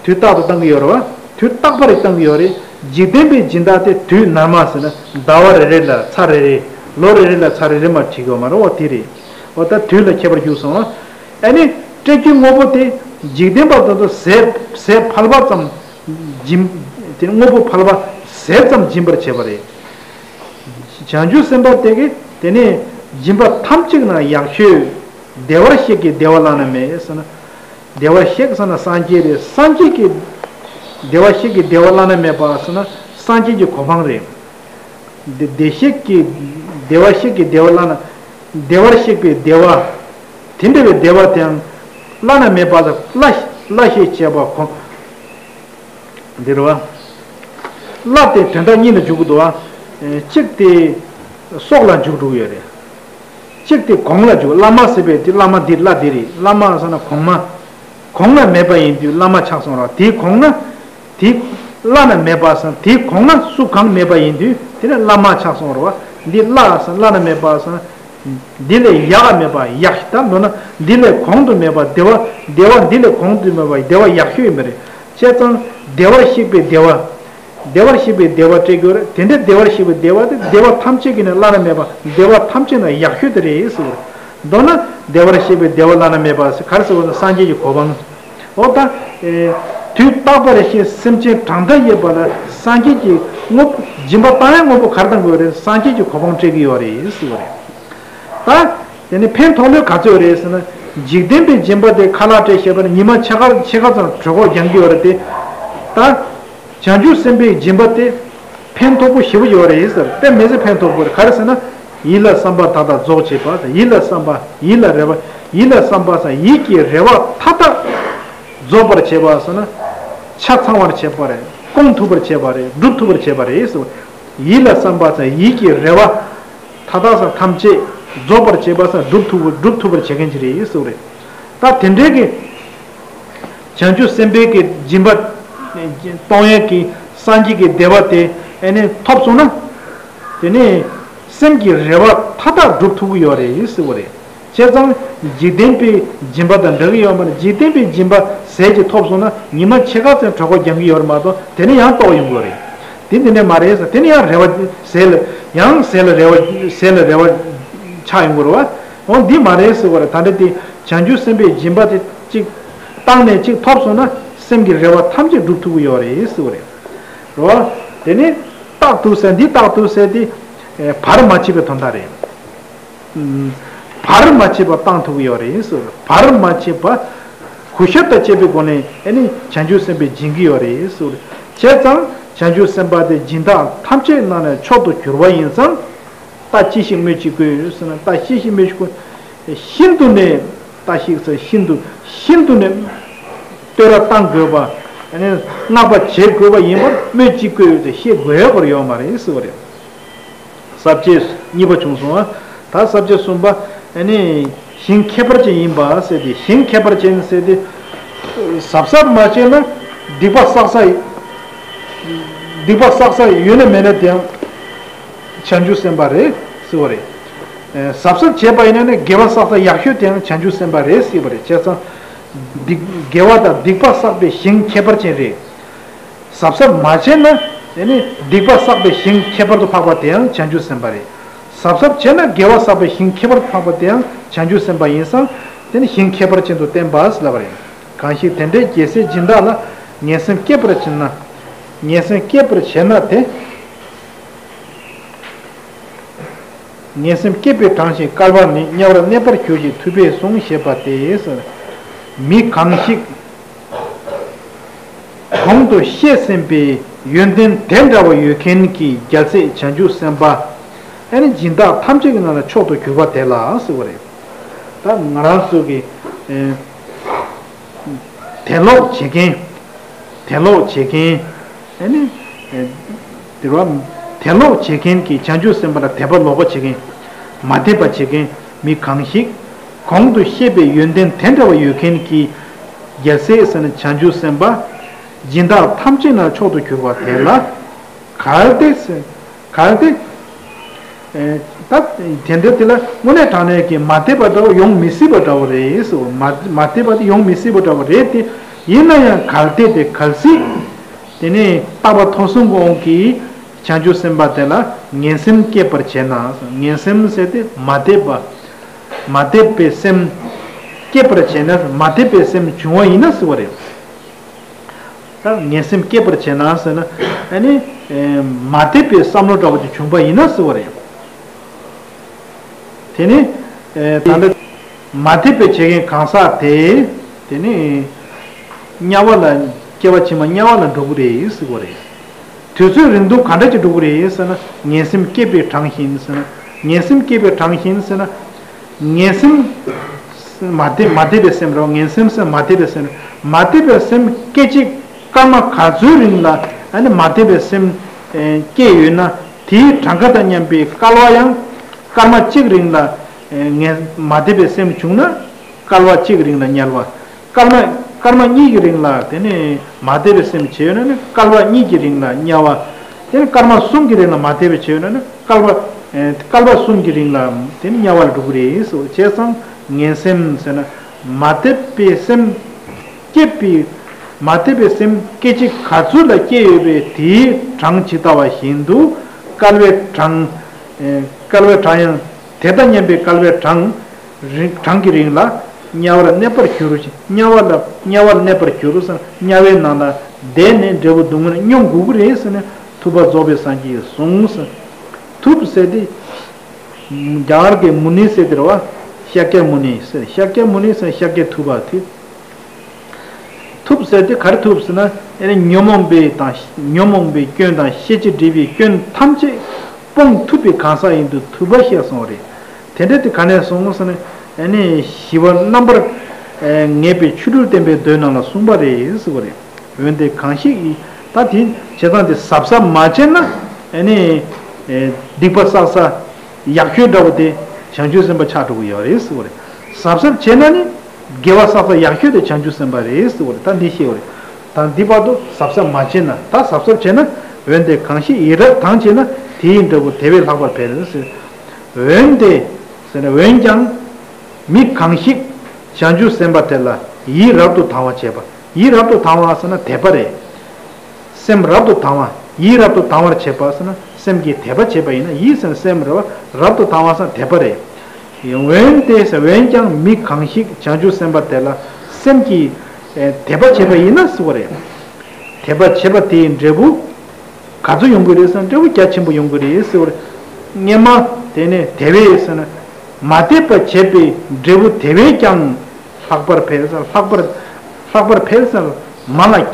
དུས་རྟག་ཏུ་བཏང་གི་ཡོད་རེད་བ། དུས་རྟག་པ་རེ་བཏང་གི་ཡོད་རེད། འཇིག་རྟེན་པའི་སྦྱིན་བདག་དེ་དུས་ནར་མ་ཟེར་ན་ཟླ་བ་རེ་རེ་ལ་ཚར་རེ་རེ། ལོ་རེ་རེ་ལ་ཚར་རེ་རེ་མར་བྲིས་ཡོད་མ་རེད། འོ་དེ་རེད། འོ་ད་དུས་ལ་ཁྱད་པར་འགྱུར་སོང་བ། ཨ་ནི། སྤྲད་རྒྱུའི་དངོས་པོ་དེ་འཇིག་རྟེན་པ་དང་དུ་ཟས་ཟས་ཕལ་པ་ཙམ་སྦྱིན། དེ་དངོས་པོ་ཕལ་པ་ཟས་ཙམ་སྦྱིན་པར་བྱེད་པ་རེད། བྱང་ཆུབ་སེམས་དཔའ་དེ་གིས་དེ་ནས་སྦྱིན་པ་ཐམས་ཅད་ན་ཡག་ཤོས། བདེ་བར་གཤེགས་ཀྱི་བདེ་བ་བླ་ན་མེད་ཟེར་ན། བདེ་བར་གཤེགས་ཟེར་ན་སངས་རྒྱས་རེད། སངས་རྒྱས་ཀྱི། བདེ་བར་གཤེགས་ཀྱི་བདེ་བ་བླ་ན་མེད་པ་ཟེར་ན་སངས་རྒྱས་ཀྱི་གོ་འཕང་རེད། བདེ་བདེ་གཤེགས་ཀྱི། བདེ་བར་གཤེགས་ཀྱི་བདེ་བ་བླ་ན། བདེ་བར་གཤེགས་པའི་བདེ་བ། དེ་འདྲ་བའི་བདེ་བ་དེའང་བླ་ན་མེད་པ་ལ་བླ་བླ་ཞེས་བྱ་བ་གོ། འདི་རེད་བ། བླ་དེ་དོན་དག་གཉིས་ལ་འཇུག་གི་འདུག་བ། གཅིག་དེ་སྲོག་ལ་འཇུག་འགྲོ་གི་ཡོད་རེད། གཅིག་དེ་གོང་ལ་འཇུག། བླ་མ་ཟེར་བའི་དེ་བླ་མ་འདི་བླ་འདི་རེད། བླ་མ་ཟེར་ན་གོང་མ། གོང་ན་མེད་པ་ཡིན་དུས་བླ་མ་ཆགས་སོང་ར། དེའི་གོང་ན། དེ་བླ་ན་མེད་པ་ཟེར། དེའི་གོང་ན་སུ་གང་མེད་པ་ཡིན་དུས་དེ་ནི་བླ་མ་ཆགས་སོང་ར་བ། འདི་བླ་ཟེར་བླ་ན་མེད་པ་ཟེར། འདི་ལས་ཡག་མེད་པ་ཡག་ཤོས་ད་མདོར་ན་འདི་ལས་གོང་དུ་མེད་པ་བདེ་བ། བདེ་བ་འདི་ལས་གོང་དུ་མེད་པ་བདེ་བ་ཡག་ཤོས་ཡིན་པ་རེད། བྱས་ཙང་བདེ་བར་གཤེགས་པའི་བདེ་བ། བདེ་བར་གཤེགས་པའི་བདེ་བ་སྤྲད་དགོས་རེད། དེ་འདྲའི་བདེ་བར་གཤེགས་པའི་བདེ་བ་དེ་བདེ་བ་ཐམས་ཅད་ཀྱི་ནི་བླ་ན་མེད་པ། བདེ་བ་ཐམས་ཅད་ན་ཡག་ཤོས་དེ་རེད་ཟེར་བ་རེད། མདོར་ན་བདེ་བར་གཤེགས་པའི་བདེ་བ་བླ་ན་མེད་པ་ཟེར་ག་རེ་ཟེར་བ་ན་སངས་རྒྱས་ཀྱི་གོ་འཕང་། འོ་ད། ཨེ། དུས་རྟག་པ་རེ་ཞིག་སེམས་ཅན་གྲངས་མཐའ་ཡས་པ་ལ་སངས་རྒྱས་ཀྱི་དངོས་པོ་སྦྱིན་པ་བཏང་ཡ་དངོས་པོ་ག་རེ་བཏང་དགོས་རེད། སངས་རྒྱས་ཀྱི་གོ་འཕང་སྤྲད་ཀྱི་ཡོད་རེད་ཟེར་བ་རེད། ད། དེ་ནི་ཕན་ཐོགས་ལོས་ག་ཚོད་རེད་ཟེར་ན། འཇིག་རྟེན་པའི་སྦྱིན་པ་དེ་ཁ་ལག་སྤྲད་བྱས་པ་ནི་ཉི་མ་ཕྱེད་ཀ་ཕྱེད་ཀ་ཙམ་གྲོད་ཁོག་རྒྱང་གི་ཡོད་རེད་དེ། ད། བྱང་ཆུབ་སེམས་དཔའི་སྦྱིན་པ་དེ་ཕན་ཐོགས་པོ་ཞེ་པོ་ཡོད་རེད་ཟེར། དཔེ་མི་སྲིད་ཕན་ཐོགས་པོ་རེད། ག་རེ་ཟེར་ན། ཡིད་ལ་བསམ་པ་མཐའ་དག་རྫོགས་བྱེད་པ་དང་། ཡིད་ལ་བསམ་པ་ཡིད་ལ་རེ་བ། ཡིད་ལ་བསམ་པ་ཟེར་ཡིད་ཀྱི་རེ་བ་མཐའ་དག་རྫོགས་པར་བྱེད་པ་ཟེར་ན། ཆ་ཚང་བར་བྱེད་པ་རེད། སྐོང་ཐུབ་པར་བྱེད་པ་རེད། སྒྲུབ་ཐུབ་པར་བྱེད་པ་རེད་ཟེར། ཡིད་ལ་བསམ་པ་ཟེར་ཡིད་ཀྱི་རེ་བ། མཐའ་དག་ས་ཐམས་ཅད་རྫོགས་པར་བྱེད་པ་ས་སྒྲུབ་ཐུབ་སྒྲུབ་ཐུབ་པར་བྱེད་མཁན་ཅིག་རེད་ཟེར་བ་རེད། ད་དེ་འདྲའི་གི་བྱང་ཆུབ་སེམས་དཔའི་གི་སྦྱིན་པ་གཏོང་ཡས་ཀྱི་སངས་རྒྱས་ཀྱི་བདེ་བ་དེ་ཨ་ནི་ཐོབ་སོང་ན། དེ་ནས་སེམས་ཀྱི་རེ་བ་མཐའ་དག་སྒྲུབ་ཐུབ་ཀྱི་ཡོད་རེད་ཟེར་བ་རེད། བྱས་ཙང་འཇིག་རྟེན་པའི་སྦྱིན་པ་དང་འདྲ་གི་ཡོད་མ་རེད། འཇིག་རྟེན་པའི་སྦྱིན་པ་ཟས་ཀྱི་ཐོབ་སོང་ན་ཉི་མ་ཕྱེད་ཀ་ཙམ་གྲོད་ཁོག་རྒྱང་གི་ཡོད་རེད་མ་གཏོགས་དེ་ནས་ཡང་ལྟོགས་ཡོང་གི་ཡོད་རེད། དེ་འདི་འདྲ་མ་རེད་ཟེར། དེ་ནི་ཡང་རེ་བ་ཟས་ལ་ཡང་ཟས་ལ་རེ་བ་ཟས་ལ་རེ་བ་ཆགས་ཡོང་གི་རེད་བ། འོ་འདི་མ་རེད་ཟེར་བ་རེད། ད་ལྟ་དེ་བྱང་ཆུབ་སེམས་དཔའི་སྦྱིན་པ་དེ་གཅིག་བཏང་ནས་གཅིག་ཐོབ་སོང་ན་སེམས་ཀྱི་རེ་བ་ཐམས་ཅད་འགྲུབ་ཐུབ་ཀྱི་ཡོད་རེད་ཟེར་བ་རེད། རེད་བ། དེ་ནི་རྟག་ཏུ་ཟེར་འདི་རྟག་ཏུ་ཟེར་དེ་བར་མ་ཆད་པའི་དོན་དག་རེད། བར་མ་ཆད་པ་བཏང་ཐུབ་ཀྱི་ཡོད་རེད་ཟེར། བར་མ་ཆད་པ། གུས་ཞབས་དང་བཅས་པའི་སྒོ་ནས་ཨ་ནི་བྱང་ཆུབ་སེམས་དཔའི་སྦྱིན་གྱི་ཡོད་རེད་ཟེར། བྱས་ཙང་བྱང་ཆུབ་སེམས་དཔའ་དེ་སྦྱིན་བདག་ཐམས་ཅད་རྣམས་ནས་མཆོག་ཏུ་གྱུར་པ་ཡིན་ཙང་། ལྟ་ཅི་ཞིག་སྨོས་ཅི་དགོས་ཟེར་ན། ལྟ་ཅི་ཞིག་སྨོས་ཅི་དགོས། ཤིན་ཏུ་ནས་ལྟ་ཞིག་ཟེར་ཤིན་ཏུ་ཤིན་ཏུ་ནས་བསྟོད་ར་བཏང་དགོས་པ། ཨ་ནི་བསྔགས་པ་བྱེད་དགོས་པ་ཡིན་པར་སྨོས་ཅི་དགོས་ཏེ་ཤེས་དགོས་པར་ཡོད་མ་རེད་ཟེར་བ་རེད། ས་བཅད་གཉིས་པ་བྱུང་སོང་ཨ། ད་ས་བཅད་གསུམ་པ་ཨ་ནི་ཞིང་ཁྱད་པར་ཅན་ཡིན་པ་ཟེར་ཏེ། ཞིང་ཁྱད་པར་ཅན་ཟེར་ཏེ། གཟབ་གཟབ་མ་བྱས་ན་སྡིག་པ་བསགས་ས་སྡིག་པ་བསགས་ས་ཡོད་ན་མེད་ན་དེའང་བྱང་ཆུབ་སེམས་དཔའ་རེད་ཟེར་བ་རེད། གཟབ་གཟབ་བྱས་པ་ཡིན་ན་ནི་དགེ་བ་བསགས་ས་ཡག་ཤོས་དེའང་བྱང་ཆུབ་སེམས་དཔའ་རེད་ཟེར་བ་རེད། བྱས་ཙང་སྡིག་དགེ་བ་དང་སྡིག་པ་བསགས་པའི་ཞིང་ཁྱད་པར་ཅན་རེད། གཟབ་གཟབ་མ་བྱས་ན་དེ་ནི་སྡིག་པ་བསགས་པའི་ཞིང་ཁྱད་པར་དུ་འཕགས་པ་དེའང་བྱང་ཆུབ་སེམས་དཔའ་རེད། གཟབ་གཟབ་བྱས་ན་དགེ་བ་བསགས་པའི་ཞིང་ཁྱད་པར་དུ་འཕགས་པ་དེའང་བྱང་ཆུབ་སེམས་དཔའ་ཡིན་ཙང་དེ་ནི་ཞིང་ཁྱད་པར་ཅན་དུ་བསྟན་པ་ཟེར་ལབ་པ་རེད། གང་ཞིག་དེ་འདྲའི་རྒྱལ་སྲས་སྦྱིན་བདག་ལ། ངན་སེམས་སྐྱེད་པར་བྱེད་ན། ངན་སེམས་སྐྱེད་པར་བྱེད་ན་དེ། ངན་སེམས་སྐྱེད་པའི་གྲངས་ཤིག་བསྐལ་པ་མེད། དམྱལ་བར་གནས་པར་གྱུར་ཅིག་ཐུབ་པས་གསུངས་ཞེས་པ་སྟེ། མི་གང་ཞིག་གོང་དུ་བཤད་ཟིན་པའི་ཡོན་ཏན་དེ་འདྲ་བ་ཡོད་མཁན་གྱི་རྒྱལ་སྲས་བྱང་ཆུབ་སེམས་དཔའ། ཨ་ནི་སྦྱིན་བདག་ཐམས་ཅད་ཀྱི་ནང་ལ་མཆོག་ཏུ་གྱུར་པ་དེ་ལ་ཟེར་བ་རེད། ད་ང་རང་ཚོ་གི་ཨེ། དད་ལོག་བྱེད་མཁན། དད་ལོག་བྱེད་མཁན། ཨ་ནི། ཨེ། དེ་རུ་དད་ལོག་བྱེད་མཁན་གྱི་བྱང་ཆུབ་སེམས་དཔའ་ལ་དད་པ་ལོག་པ་བྱེད་མཁན། མ་དད་པ་བྱེད་མཁན་མི་གང་ཞིག་གོང་དུ་བཤད་པའི་ཡོན་ཏན་དེ་འདྲ་བ་ཡོད་མཁན་གྱི་རྒྱལ་སྲས་ཟེར་ན་བྱང་ཆུབ་སེམས་དཔའ། སྦྱིན་བདག་ཐམས་ཅད་ན་མཆོག་ཏུ་གྱུར་པ་དེ་ལ། གལ་ཏེ་ཟེར། གལ་ཏེ། ཨེ། ད་དེ་འདྲ་དེ་ལ་དངོས་གནས་དྲང་གནས་ཀྱི་མ་དད་པ་འདྲ་བོ་ཡོང་མི་སྲིད་པ་འདྲ་བོ་རེད་ཟེར། མ་མ་དད་པ་དེ་ཡོང་མི་སྲིད་པ་འདྲ་བོ་རེད་དེ། ཡིན་ན་ཡང་གལ་ཏེ་དེ་གལ་སྲིད། དེ་ནས་རྟག་པ་ཐོབ་གསུམ་གོང་གི་བྱང་ཆུབ་སེམས་དཔའ་དེ་ལ་ངན་སེམས་སྐྱེད་པར་བྱེད་ན། ངན་སེམས་ཟེར་ཏེ་མ་དད་པ། མ་དད་པའི་སེམས་སྐྱེད་པར་བྱེད་ན། མ་དད་པའི་སེམས་བྱུང་བ་ཡིན་ན་ཟེར་བ་རེད། ད་ངན་སེམས་སྐྱེད་པར་བྱེད་ན་ཟེར་ན། ཨ་ནི། ཨེ། མ་དད་པའི་བསམ་བློ་འདྲ་བོ་དེ་བྱུང་པ་ཡིན་ན་ཟེར་བ་རེད། དེ་ནི། ཨེ། ད་ལྟ་མ་དད་པའི་བྱེད་མཁན་གང་ཟག་དེ། དེ་ནི། དམྱལ་བ་ལ་སྐྱེ་བ་ཕྱི་མ་དམྱལ་བ་ལ་འགྲོ་གི་རེད་ཟེར་བ་རེད། དུས་ཚོད་རིང་ཐུང་ག་འདྲ་ཅིག་འགྲོ་གི་རེད་ཟེར་ན། ངན་སེམས་སྐྱེད་པའི་གྲངས་བཞིན་ཟེར་ན། ངན་སེམས་སྐྱེད་པའི་གྲངས་བཞིན་ཟེར་ན། ངན་སེམས། མ་དད་མ་དད་པའི་སེམས་རེད། ངན་སེམས་ཟེར་མ་དད་པའི་སེམས་རེད། མ་དད་པའི་སེམས་སྐད་ཅིག་སྐར་མ་ག་ཚོད་རིང་ལ་ཨ་ནི་མ་དད་པའི་སེམས་ཨེ་སྐྱེས་ཡོད་ན། དེའི་གྲངས་ཀ་དང་མཉམ་པའི་བསྐལ་པ་ཡང་སྐར་མ་གཅིག་རིང་ལ་ཨེ་ངན་མ་དད་པའི་སེམས་བྱུང་ན། བསྐལ་པ་གཅིག་རིང་ལ་དམྱལ་བ། སྐར་མ། སྐར་མ་གཉིས་ཀྱི་རིང་ལ་དེ་ནས་མ་དད་པའི་སེམས་བྱས་ཡོད་ན་ནི་བསྐལ་པ་གཉིས་ཀྱི་རིང་ལ་དམྱལ་བ། དེ་ནས་སྐར་མ་གསུམ་གྱི་རིང་ལ་མ་དད་པའི་བྱས་ཡོད་ན་ནི་བསྐལ་པ། ཨེ། བསྐལ་པ་གསུམ་གྱི་རིང་ལ་དེ་ནི་དམྱལ་བ་ལ་འགྲོ་གི་རེད་ཟེར། བྱས་ཙང་ངན་སེམས་ཟེར་ན་མ་དད་པའི་སེམས་སྐྱེད་པའི། མ་དད་པའི་སེམས་སྐད་ཅིག་ག་ཚོད་ལ་སྐྱེས་ཡོད་པའི་དེའི་གྲངས་ཇི་ལྟ་བ་བཞིན་དུ་བསྐལ་པའི་གྲངས། ཨེ། བསྐལ་པའི་གྲངས་ཡང་དེ་དང་མཉམ་པའི་བསྐལ་པའི་གྲངས། རིང་། གྲངས་ཀྱི་རིང་ལ་དམྱལ་བར་གནས་པར་འགྱུར་ཞིང་། དམྱལ་བ་ལ། དམྱལ་བར་གནས་པར་འགྱུར་ཟེར། དམྱལ་བའི་ནང་ལ་བསྡད་ནས་འབྲས་བུ་སྡུག་བསྔལ་མྱོང་དགོས་ཀྱི་རེད་ཟེར་ནས་ཐུབ་པ་རྫོགས་པའི་སངས་རྒྱས་ཀྱིས་གསུངས་ཟེར། ཐུབ་ཟེར་དེ། རྒྱ་གར་གྱི་མུ་ནི་ཟེར་དེ་རེད་བ། ཤཱཀྱ་མུ་ནི་ཟེར། ཤཱཀྱ་མུ་ནི་ཟེར་ཤཱཀྱ་ཐུབ་པ་དེ། ཐུབ་ཟེར་དེ་ག་རེ་ཐུབ་ཟེར་ན། ཨེ་ནི་ཉོན་མོངས་པའི་དང་། ཉོན་མོངས་པའི་སྐྱོན་དང་ཤེས་བྱའི་སྒྲིབ་པའི་སྐྱོན་ཐམས་ཅད་སྤོང་ཐུབ་པའི་གང་ཟག་ཡིན་དུ་ཐུབ་པ་ཞེས་གསུངས་པ་རེད། དེ་འདྲ་དེ་ག་ནས་གསུངས་ཟེར་ན། ཨེ་ནི་ཞི་བ་རྣམ་པར་ངེས་པའི་ཆོ་འཕྲུལ་བསྟན་པའི་མདོའི་ནང་ལ་གསུངས་པ་རེད་ཟེར་བ་རེད། འོན་ཏེ་གང་ཞིག་ཡིན། ད་དེ་བྱས་ཙང་དེ་གཟབ་གཟབ་མ་བྱས་ན། ཨེ་ནི་སྡིག་པ་བསགས་ས་ཡག་ཤོས་འདྲ་བོ་དེ་བྱང་ཆུབ་སེམས་དཔའ་ཆགས་འགྲོ་གི་ཡོད་རེད་ཟེར་བ་རེད། གཟབ་གཟབ་བྱས་ན་ནི་དགེ་བ་བསགས་ས་ཡག་ཤོས་དེ་བྱང་ཆུབ་སེམས་དཔའ་རེད་ཟེར་བ་རེད། ད་འདི་ཤེས་བ་རེད། ད་འདི་བར་དུ་གཟབ་གཟབ་མ་བྱས་ན། ད་གཟབ་གཟབ་བྱས་ན། འོན་ཏེ་གང་ཞིག་ཡིད་རབ་དང་བྱས་ན། དེ་ཡི་འབྲས་བུ་དེ་བས་ལྷག་པར་འཕེལ་ཟེར། འོན་ཏེ་ཟེར་ན། འོན་ཀྱང་མི་གང་ཞིག་བྱང་ཆུབ་སེམས་དཔའ་དེ་ལ་ཡིད་རབ་ཏུ་དང་བ་བྱེད་པ། ཡིད་རབ་ཏུ་དང་བ་ཟེར་ན་དད་པ་རེད། སེམས་རབ་ཏུ་དང་བ། ཡིད་རབ་ཏུ་དང་བར་བྱེད་པ་ཟེར་ན་སེམས་ཀྱི་དད་པ་བྱེད་པ་ཡིན་ན། ཡིད་ཟེར་ན་སེམས་རབ་རབ་ཏུ་དང་བ་ཟེར་ན་དད་པ་རེད། འོན་ཏེ་ཟེར། འོན་ཀྱང་མི་གང་ཞིག་བྱང་ཆུབ་སེམས་དཔའ་དེ་ལ་སེམས་ཀྱིས་ཨེ་དད་པ་བྱེད་པ་ཡིན་ན་ཟེར་བ་རེད། དད་པ་བྱེད་པ་དེའི་འབྲས་བུ་ག་ཚོད་ཡོང་གི་རེད་ཟེར་ན། འབྲས་བུ་རྒྱ་ཆེན་པོ་ཡོང་གི་རེད་ཟེར་བ་རེད། སྔོན་མ་དེ་ནས་དེ་བས་ཟེར་ན། མ་དད་པ་བྱས་པའི་འབྲས་བུ་དེ་བས་ཀྱང་ལྷག་པར་འཕེལ་ཟེར། ལྷག་པར། ལྷག་པར་འཕེལ་ཟེར། མང་ལ་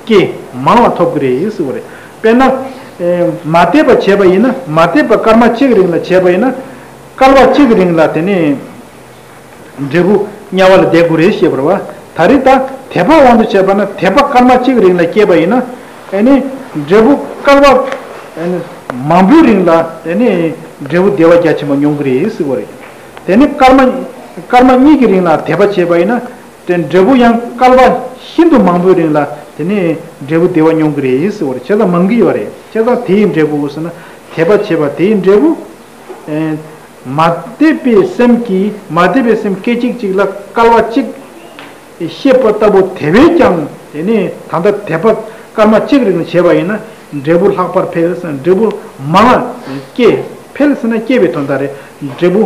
སྐྱེ། མང་ལ་ཐོབ་ཀྱི་རེད་ཟེར་བ་རེད། དཔེར་ན། ཨེ་མ་དད་པ་བྱས་པ་ཡིན་ན། མ་དད་པ་སྐར་མ་གཅིག་རིང་ལ་བྱས་པ་ཡིན་ན། བསྐལ་པ་གཅིག་རིང་ལ་དེ་ནས་འབྲས་བུ་དམྱལ་བ་ལ་བསྡད་དགོས་རེད་ཞེས་པ་རེད་བ། ད་རེས་ད་དད་པ་དབང་དུ་བྱས་པ་ན། དད་པ་སྐར་མ་གཅིག་རིང་ལ་སྐྱེས་པ་ཡིན་ན། ཨེ་ནི་འབྲས་བུ་བསྐལ་པ་ཨེ་ནི་མང་པོའི་རིང་ལ་དེ་ནས་འབྲས་བུ་བདེ་བ་རྒྱ་ཆེན་པོ་མྱོང་གི་རེད་ཟེར་བ་རེད། དེ་ནི་སྐར་མ། སྐར་མ་གཉིས་ཀྱི་རིང་ལ་དད་པ་བྱས་པ་ཡིན་ན། དེ་འབྲས་བུ་ཡང་བསྐལ་པ་ཤིན་ཏུ་མང་པོའི་རིང་ལ་དེ་ནས་འབྲས་བུ་བདེ་བ་མྱོང་གི་རེད་ཟེར་བ་རེད། བྱས་ཙང་མང་གི་ཡོད་རེད། བྱས་ཙང་དེའི་འབྲས་བུ་ཟེར་ན། དད་པ་བྱས་པ་དེའི་འབྲས་བུ། ཨེ་མ་དད་པའི་སེམས་ཀྱིས། མ་དད་པའི་སེམས་སྐད་ཅིག་གཅིག་ལ་བསྐལ་པ་གཅིག་ཤེས་པ་ལྟ་བུ་དེ་བས་ཀྱང་། དེ་ནས་ད་ལྟ་དད་པ་སྐར་མ་གཅིག་རིང་བྱས་པ་ཡིན་ན། འབྲས་བུ་ལྷག་པར་འཕེལ་ཟེར། འབྲས་བུ་མང་ལ་སྐྱེ། འཕེལ་ཟེར་ན་སྐྱེ་བའི་དོན་དག་རེད། འབྲས་བུ་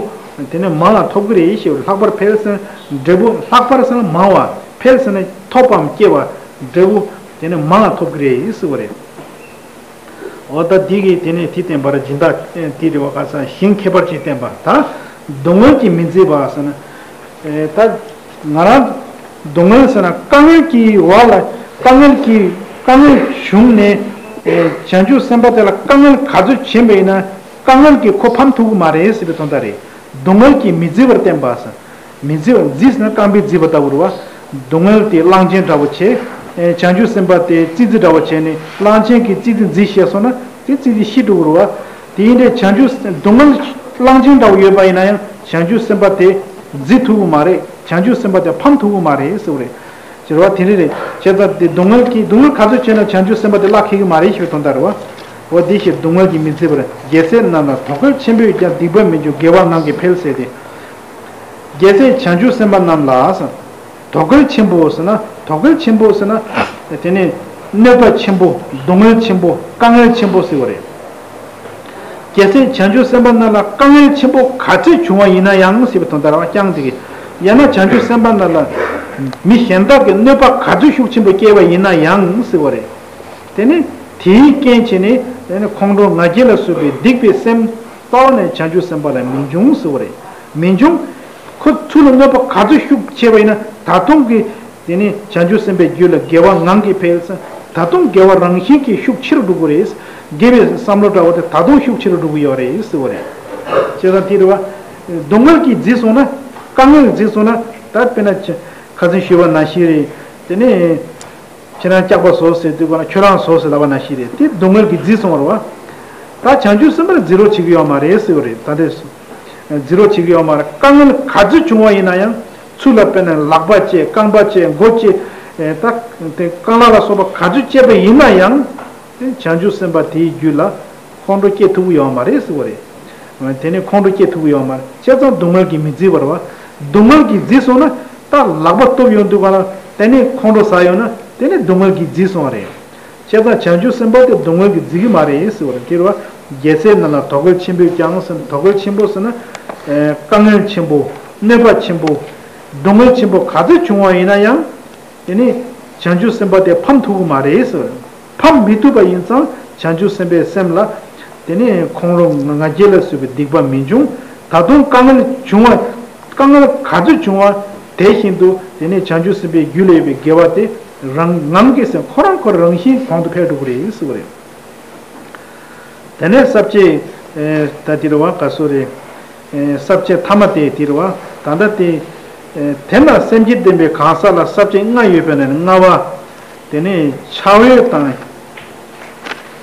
དེ་ནས་མང་ལ་ཐོབ་ཀྱི་རེད་ཞེས་པ། ལྷག་པར་འཕེལ་ཟེར་ན་འབྲས་བུ། ལྷག་པར་ཟེར་ན་མང་བ། འཕེལ་ཟེར་ན་ཐོབ་པའམ་སྐྱེ་བ། འབྲས་བུ་ དེ་ནི་མང་ང་ཐོབ་ཀྱི་རེད་ཟེར་བ་རེད། འོ་ད་འདི་གི་དེ་ནས་དེ་བསྟན་པར་སྦྱིན་བདག་དེ་རེ་བ་ག་ས་ཞིང་ཁྱད་པར་ཅན་བསྟན་པ་ད་སྡུག་བསྔལ་གྱིས་མི་བརྫི་བ་ཟེར་ན། ད་ང་རང་སྡུག་བསྔལ་ཟེར་ན་དཀའ་ངལ་གྱི་བར་ལ་དཀའ་ངལ་གྱི་དཀའ་ངལ་བྱུང་ནས་བྱང་ཆུབ་སེམས་དཔའ་དེ་ལ་དཀའ་ངལ་ག་ཚོད་བྱིན་པ་ཡིན་ན་དཀའ་ངལ་གྱིས་ཁོ་ཕམ་ཐུབ་ཀྱི་མ་རེད་ཟེར་བའི་དོན་དག་རེད། སྡུག་བསྔལ་གྱིས་མི་བརྫི་བར་བསྟན་པ་ཟེར། མི་བརྫི་བ་བརྫི་ཟེར་ན་རྐང་པས་བརྫིས་པ་ལྟ་བུ་རེད་བ། སྡུག་བསྔལ་དེ་གླང་ཆེན་འདྲ་བོ་བྱས། ཨེ་བྱང་ཆུབ་སེམས་དཔའ་དེ་ཙི་ཙི་འདྲ་བོ་བྱས་ནས་གླང་ཆེན་གྱིས་ཙི་ཙི་བརྫིས་བཞག་སོང་ན་དེ་ཙི་ཙི་ཤི་འགྲོ་གི་རེད་བ། དེ་ཡིན་དུས་བྱང་ཆུབ་སྡུག་བསྔལ་གླང་ཆེན་འདྲ་བོ་ཡོད་པ་ཡིན་ན་ཡང་བྱང་ཆུབ་སེམས་དཔའ་དེ་བརྫི་ཐུབ་ཀྱི་མ་རེད། བྱང་ཆུབ་སེམས་དཔའ་དེ་ཕམ་ཐུབ་ཀྱི་མ་རེད་ཟེར་བ་རེད། ཟེར་བ་དེ་རེད་རེད། བྱས་ཙང་དེ་སྡུག་བསྔལ་གྱིས་སྡུག་བསྔལ་ག་ཚོད་བྱས་ན་བྱང་ཆུབ་སེམས་དཔའ་དེ་བརླག་ཁེལ་གྱི་མ་རེད་ཞེས་པའི་དོན་དག་རེད་བ། འོ་དེ་བཞིན་སྡུག་བསྔལ་གྱིས་མི་བརྫི་བར། རྒྱལ་སྲས་རྣམས་ལ་དོ་གལ་ཆེན་པོས་ཀྱང་སྡིག་པ་མི་འབྱུང་དགེ་བ་ངང་གིས་འཕེལ་ཟེར་ཏེ། རྒྱལ་སྲས་བྱང་ཆུབ་སེམས་དཔའ་རྣམས་ལ། དོ་གལ་ཆེན་པོ་ཟེར་ན་དོ་གལ་ཆེན་པོ་ཟེར་ན། དེ་ནི་གནོད་པ་ཆེན་པོ་སྡུག་བསྔལ་ཆེན་པོ་དཀའ་ངལ་ཆེན་པོ་ཟེར་བ་རེད། རྒྱལ་སྲས་བྱང་ཆུབ་སེམས་དཔའ་རྣམས་ལ་དཀའ་ངལ་ཆེན་པོ་ག་ཚོད་བྱུང་བ་ཡིན་ན་ཡང་ཟེར་བའི་དོན་དག་རེད་བ། རྐྱང་དེ་གི་ཡང་ན་བྱང་ཆུབ་སེམས་དཔའ་རྣམས་ལ་མི་གཞན་དག་གིས་གནོད་པ་ག་ཚོད་ཤུགས་ཆེན་པོ་བསྐྱལ་བ་ཡིན་ན་ཡང་ཟེར་བ་རེད། དེ་ནི་དེའི་རྐྱེན་བྱས་ནས་དེ་ནི་ཁོང་ཁྲོ་ང་རྒྱལ་ལ་སོགས་པའི་སྡིག་པའི་སེམས་རྩ་བ་ནས་བྱང་ཆུབ་སེམས་དཔའ་ལ་མི་འབྱུང་ཟེར་བ་རེད། མི་འབྱུང་། ཁོ་ཚུར་ལ་གནོད་པ་ག་ཚོད་ཤུགས་ཆེ་བ་ཡིན་ན་ད་དུང་གི་དེ་ནི་བྱང་ཆུབ་སེམས་དཔའི་རྒྱུད་ལ་དགེ་བ་ངང་གིས་འཕེལ། ད་དུང་དགེ་བ་རང་བཞིན་གྱིས་ཤུགས་ཆེ་རུ་འགྲོ་གི་རེད། དགེ་བའི་བསམ་བློ་འདྲ་བོ་དེ་ད་དུང་ཤུགས་ཆེ་རུ་འགྲོ་གི་ཡོད་རེད་ཟེར་བ་རེད། བྱས་ཙང་དེ་རེད་བ། སྡུག་བསྔལ་གྱིས་བརྫིས་སོང་ན། དཀའ་ངལ་བརྫིས་སོང་ན། ད་དཔེར་ན་ཁ་སང་ཞུས་པ་ནང་བཞིན་རེད། དེ་ནས་ཁྱེད་རང་སྐྱག་པ་ཟོ་ཟེར་དུས་ག་ན་ཁྱོད་རང་ཟོ་ཟེར་ལབ་པ་ནང་བཞིན་རེད། དེ་སྡུག་བསྔལ་གྱིས་བརྫིས་སོང་བ་རེད་བ། ད་བྱང་ཆུབ་སེམས་དཔར་བརྫི་རོགས་བྱེད་ཀྱི་ཡོད་མ་རེད་ཟེར་བ་རེད། ད་དེ་བརྫི་རོགས་བྱེད་ཀྱི་ཡོད་མ་རེད། དཀའ་ངལ་ག་ཚོད་བྱུང་བ་ཡིན་ན་ཡང་། ཚུར་ལ་དཔེར་ན་ལག་པ་བཅད། རྐང་པ་བཅད། མགོ་བཅད། ད་དེ་རྐང་ལག་ལ་སོགས་པ་ག་ཚོད་བཅད་པ་ཡིན་ན་ཡང་། དེ་བྱང་ཆུབ་སེམས་དཔའ་དེའི་རྒྱུད་ལ་ཁོང་ཁྲོ་སྐྱེ་ཐུབ་ཀྱི་ཡོད་མ་རེད་ཟེར་བ་རེད། དེ་ནས་ཁོང་ཁྲོ་སྐྱེ་ཐུབ་ཀྱི་ཡོད་མ་རེད། བྱས་ཙང་སྡུག་བསྔལ་གྱིས་མི་བརྫི་བར་བ། སྡུག་བསྔལ་གྱིས་བརྫིས་སོང་ན། ད་ལག་པ་སྟོབ་ཡོང་དུས་ག་ལ་དེ་ནས་ཁོང་ཁྲོ་ཟ་ཡོང་ན་དེ་ནས་སྡུག་བསྔལ་གྱིས་བརྫིས་སོང་བ་རེད། བྱས་ཙང་བྱང་ཆུབ་སེམས་དཔའ་དེ་སྡུག་བསྔལ་གྱིས་བརྫི་གི་མ་རེད་ཟེར་བ་རེད། དེ་རེད་བ། རྒྱལ་སྲས་རྣམས་ལ་དོ་གལ་ཆེན་པོས་ཀྱང་ཟེར་ན། དོ་གལ་ཆེན་པོ་ཟེར་ན། དཀའ་ངལ་ཆེན་པོ། གནོད་པ་ཆེན་པོ། སྡུག་བསྔལ་ཆེན་པོ་ག་ཚོད་བྱུང་བ་ཡིན་ན་ཡང་། དེ་ནི་བྱང་ཆུབ་སེམས་དཔའ་དེ་ཕམ་ཐུབ་ཀྱི་མ་རེད་ཟེར། ཕམ་མི་ཐུབ་པ་ཡིན་ཙང་བྱང་ཆུབ་སེམས་དཔའི་སེམས་ལ། དེ་ནི་ཁོང་ཁྲོ་ང་རྒྱལ་ལ་སོགས་པའི་སྡིག་པ་མི་འབྱུང་། ད་དུང་དཀའ་ངལ་བྱུང་བ། དཀའ་ངལ་ག་ཚོད་བྱུང་བ་དེ་བཞིན་དུ་དེ་ནི་བྱང་ཆུབ་སེམས་དཔའི་རྒྱུད་ལ་ཡོད་པའི་དགེ་བ་དེ་རང་ངམ་གྱི་སེམས་ཁོ་རང་ཁོ་རང་བཞིན་གོང་དུ་འཕེལ་འགྲོ་གི་རེད་ཟེར་བ་རེད། དེ་ནས་ས་བཅད། ད་དེ་རེད་བ། ག་སོ་རེད། ས་བཅད་ཐ་མ་དེ་དེ་རེད་བ། ད་ལྟ་དེ། དེ་ན་སེམས་བསྐྱེད་ལྡན་པའི་གང་ཟག་ལ་ས་བཅད་ལྔ་ཡོད་པའི་ནང་ནས་ལྔ་པ། དེ་ནས་ཕྱག་འོས་དང་།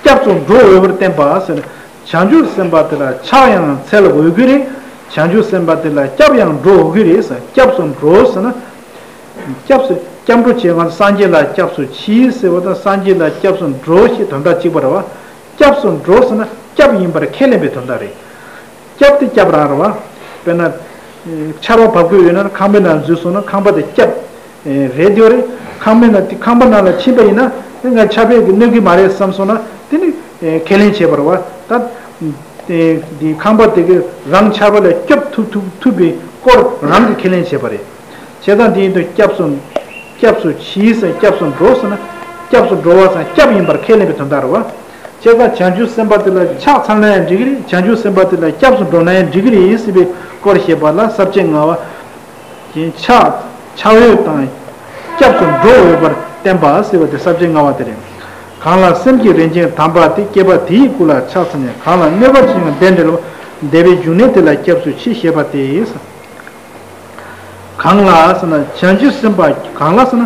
སྐྱབས་སུ་འགྲོ་འོས་པར་བསྟན་པ་ཟེར། བྱང་ཆུབ་སེམས་དཔའ་དེ་ལ་ཕྱག་ཡང་འཚལ་འོས་ཀྱི་རེད། བྱང་ཆུབ་སེམས་དཔའ་དེ་ལ་སྐྱབས་ཡང་འགྲོ་འོས་ཀྱི་རེད་ཟེར། སྐྱབས་སུ་འགྲོ་ཟེར་ན། སྐྱབས་སུ་སྐྱབས་འགྲོ་བྱེད་པ་སངས་རྒྱས་ལ་སྐྱབས་སུ་མཆི་ཟེར་བ་དང་སངས་རྒྱས་ལ་སྐྱབས་སུ་འགྲོ་ཞེས་དོན་དག་གཅིག་པ་རེད་བ། སྐྱབས་སུ་འགྲོ་ཟེར་ན་སྐྱབས་ཡིན་པར་ཁས་ལེན་པའི་དོན་དག་རེད། སྐྱབས་དེ་སྐྱབས་རང་རེད་བ། དཔེར་ན། ཆར་པ་བབས་ཀྱི་ཡོད་ན་ཁང་པའི་ནང་འཛུལ་སོང་ན་ཁང་པ་དེ་སྐྱབས། རེད་དེ་རེད། ཁང་པའི་ནང་དེ་ཁང་པ་ནང་ལ་ཕྱིན་པ་ཡིན་ན་དེ་ང་ཆར་པས་གནོད་ཀྱི་མ་རེད་བསམ་སོང་ན་དེ་ནི་ཁས་ལེན་བྱས་པ་རེད་བ། ད། དེ་དེ་ཁང་པ་དེ་གི་རང་ཆར་པ་ལས་སྐྱོབ་ཐུབ་ཐུབ་ཐུབ་པའི་སྐོར་རང་གིས་ཁས་ལེན་བྱས་པ་རེད། བྱས་ཙང་དེ་ཡིན་དུས་སྐྱབས་སུ། སྐྱབས་སུ་མཆི་ཟེར་སྐྱབས་སུ་འགྲོ་ཟེར་ན། སྐྱབས་སུ་འགྲོ་བ་ཟེར་ན་སྐྱབས་ཡིན་པར་ཁས་ལེན་པའི་དོན་དག་རེད་བ། བྱས་ཙང་བྱང་ཆུབ་སེམས་དཔའ་དེ་ལ་ཕྱག་འཚལ་ན་ཡང་འགྲིག་གི་རེད། བྱང་ཆུབ་སེམས་དཔའ་དེ་ལ་སྐྱབས་སུ་འགྲོ་ན་ཡང་འགྲིག་གི་རེད་ཟེར་བའི་སྐོར་བཤད་པ་ལ་ས་བཅད་ལྔ་པ། ཕྱག་ཕྱག་འོས་དང་། སྐྱབས་སུ་འགྲོ་འོས་པར་བསྟན་པ་ཟེར་བ་དེ་ས་བཅད་ལྔ་པ་དེ་རེད། གང་ལ་སེམས་ཀྱི་རིན་ཆེན་དམ་པ་དེ། བསྐལ་པ་དེ་ཡི་སྐུ་ལ་ཕྱག་འཚལ་ནས། གང་ལ་གནོད་པ་བྱེད་ཡང་བདེ་འབྲེལ་བ། བདེ་བའི་འབྱུང་གནས་དེ་ལ་སྐྱབས་སུ་མཆི་ཞེས་པ་སྟེ། གང་ལ་ཟེར་ན་བྱང་ཆུབ་སེམས་དཔའ། གང་ལ་ཟེར་ན་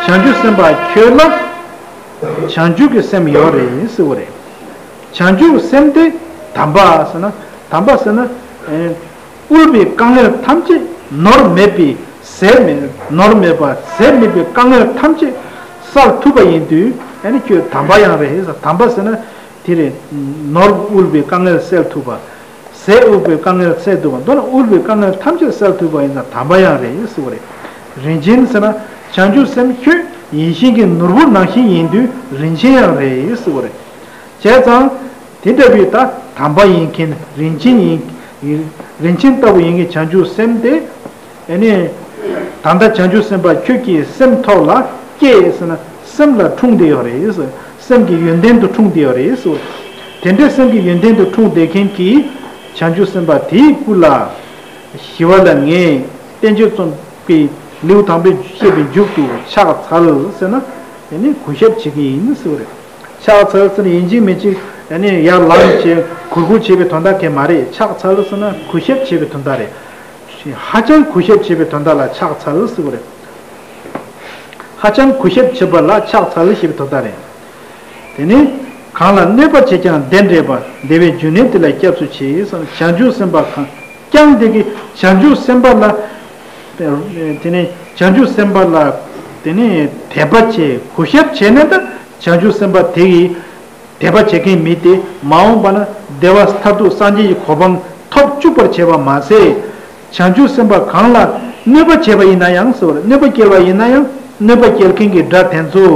བྱང་ཆུབ་སེམས་དཔའ་ཁྱོད་ལ་བྱང་ཆུབ་ཀྱི་སེམས་ཡོད་རེད་ཟེར་བ་རེད། བྱང་ཆུབ་སེམས་དེ་དམ་པ་ཟེར་ན། དམ་པ་ཟེར་ན། དབུལ་བའི་དཀའ་ངལ་ཐམས་ཅད་ནོར་མེད་པའི་ཟད་མེད། ནོར་མེད་པ་ཟད་མེད་པའི་དཀའ་ངལ་ཐམས་ཅད་བསལ་ཐུབ་པ་ཡིན་དུས་ཨ་ནི་ཁྱོད་དམ་པ་ཡང་རེད། དམ་པ་ཟེར་ན་དེ་རེད། ནོར་དབུལ་བའི་དཀའ་ངལ་སེལ་ཐུབ་པ། ཟད་དབུལ་བའི་དཀའ་ངལ་སེལ་ཐུབ་པ། མདོར་ན་དབུལ་བའི་དཀའ་ངལ་ཐམས་ཅད་སེལ་ཐུབ་པ་ཡིན་ཙང་དམ་པ་ཡང་རེད་ཟེར་བ་རེད། རིན་ཆེན་ཟེར་ན་བྱང་ཆུབ་སེམས་ཁྱོད་ཡིད་བཞིན་གྱི་ནོར་བུ་ནང་བཞིན་ཡིན་དུས་རིན་ཆེན་ཡང་རེད་ཟེར་བ་རེད། བྱས་ཙང་དེ་འདྲ་བའི་ད་དམ་པ་ཡིན་མཁན་རིན་ཆེན་ཡིན། རིན་ཆེན་ལྟ་བུ་ཡིན་མཁན་བྱང་ཆུབ་སེམས་དེ། ཨ་ནི། ད་ལྟ་བྱང་ཆུབ་སེམས་དཔའ་ཁྱོད་ཀྱི་སེམས་ཐོག་ལ་སྐྱེས་ཟེར་ན། སེམས་ལ་འཁྲུངས་བསྡད་ཡོད་རེད། སེམས་ཀྱི་ཡོན་ཏན་དུ་འཁྲུངས་བསྡད་ཡོད་རེད། དེ་འདྲའི་སེམས་ཀྱི་ཡོན་ཏན་དུ་འཁྲུངས་བསྡད་མཁན་གྱི་བྱང་ཆུབ་སེམས་དཔའ་དེའི་སྐུ་ལ། ཞི་བ་ལྷ་ངས་བསྟན་བཅོས་རྩོམ་པའི་ལེའུ་དང་པོའི་བཤད་པའི་མཇུག་ཏུ་ཕྱག་འཚལ་ཟེར་ན། ཨ་ནི་གུས་ཞབས་བྱེད་ཀྱི་ཡིན་ཟེར་བ་རེད། ཕྱག་འཚལ་ཟེར་ན་ཡིན་གཅིག་མིན་གཅིག་ཨ་ནི་ཡར་ལངས་བྱས་གུར་གུར་བྱེད་པའི་དོན་དག་གང་མ་རེད། ཕྱག་འཚལ་ཟེར་ན་གུས་ཞབས་བྱེད་པའི་དོན་དག་རེད། ཧ་ཅང་གུས་ཞབས་བྱེད་པའི་དོན་དག་ལ་ཕྱག་འཚལ་ཟེར་བ་རེད། ཧ་ཅང་གུས་ཞབས་བྱེད་པ་ལ་ཕྱག་འཚལ་ཞེས་པའི་དོན་དག་རེད། དེ་ནི། གང་ལ་གནོད་པ་བྱེད་ཀྱང་བདེ་འདྲེད་པ། བདེ་བའི་འབྱུང་གནས་དེ་ལ་སྐྱབས་སུ་མཆི་ཟེར། བྱང་ཆུབ་སེམས་དཔའ་གང་། ཀྱང་དེ་གི་བྱང་ཆུབ་སེམས་དཔའ་ལ། དེ་ནི་བྱང་ཆུབ་སེམས་དཔའ་ལ། དེ་ནི་དད་པ་བྱེད་གུས་ཞབས་བྱས་ནས། ད་བྱང་ཆུབ་སེམས་དཔའ་དེ་གི་དད་པ་བྱེད་མཁན་མི་དེ་མ་འོངས་པ་ན་བདེ་བ་མཐར་ཐུག་སངས་རྒྱས་ཀྱི་གོ་འཕང་ཐོབ་བཅུག་པར་བྱེད་པ་མ་ཟད། བྱང་ཆུབ་སེམས་དཔའ་གང་ལ་གནོད་པ་བྱས་པ་ཡིན་ན་ཡང་ཟེར་བ་རེད། གནོད་པ་བསྐྱལ་བ་ཡིན་ན་ཡང་གནོད་པ་བསྐྱལ་མཁན་གྱི་དགྲ་དེ་ཚོ།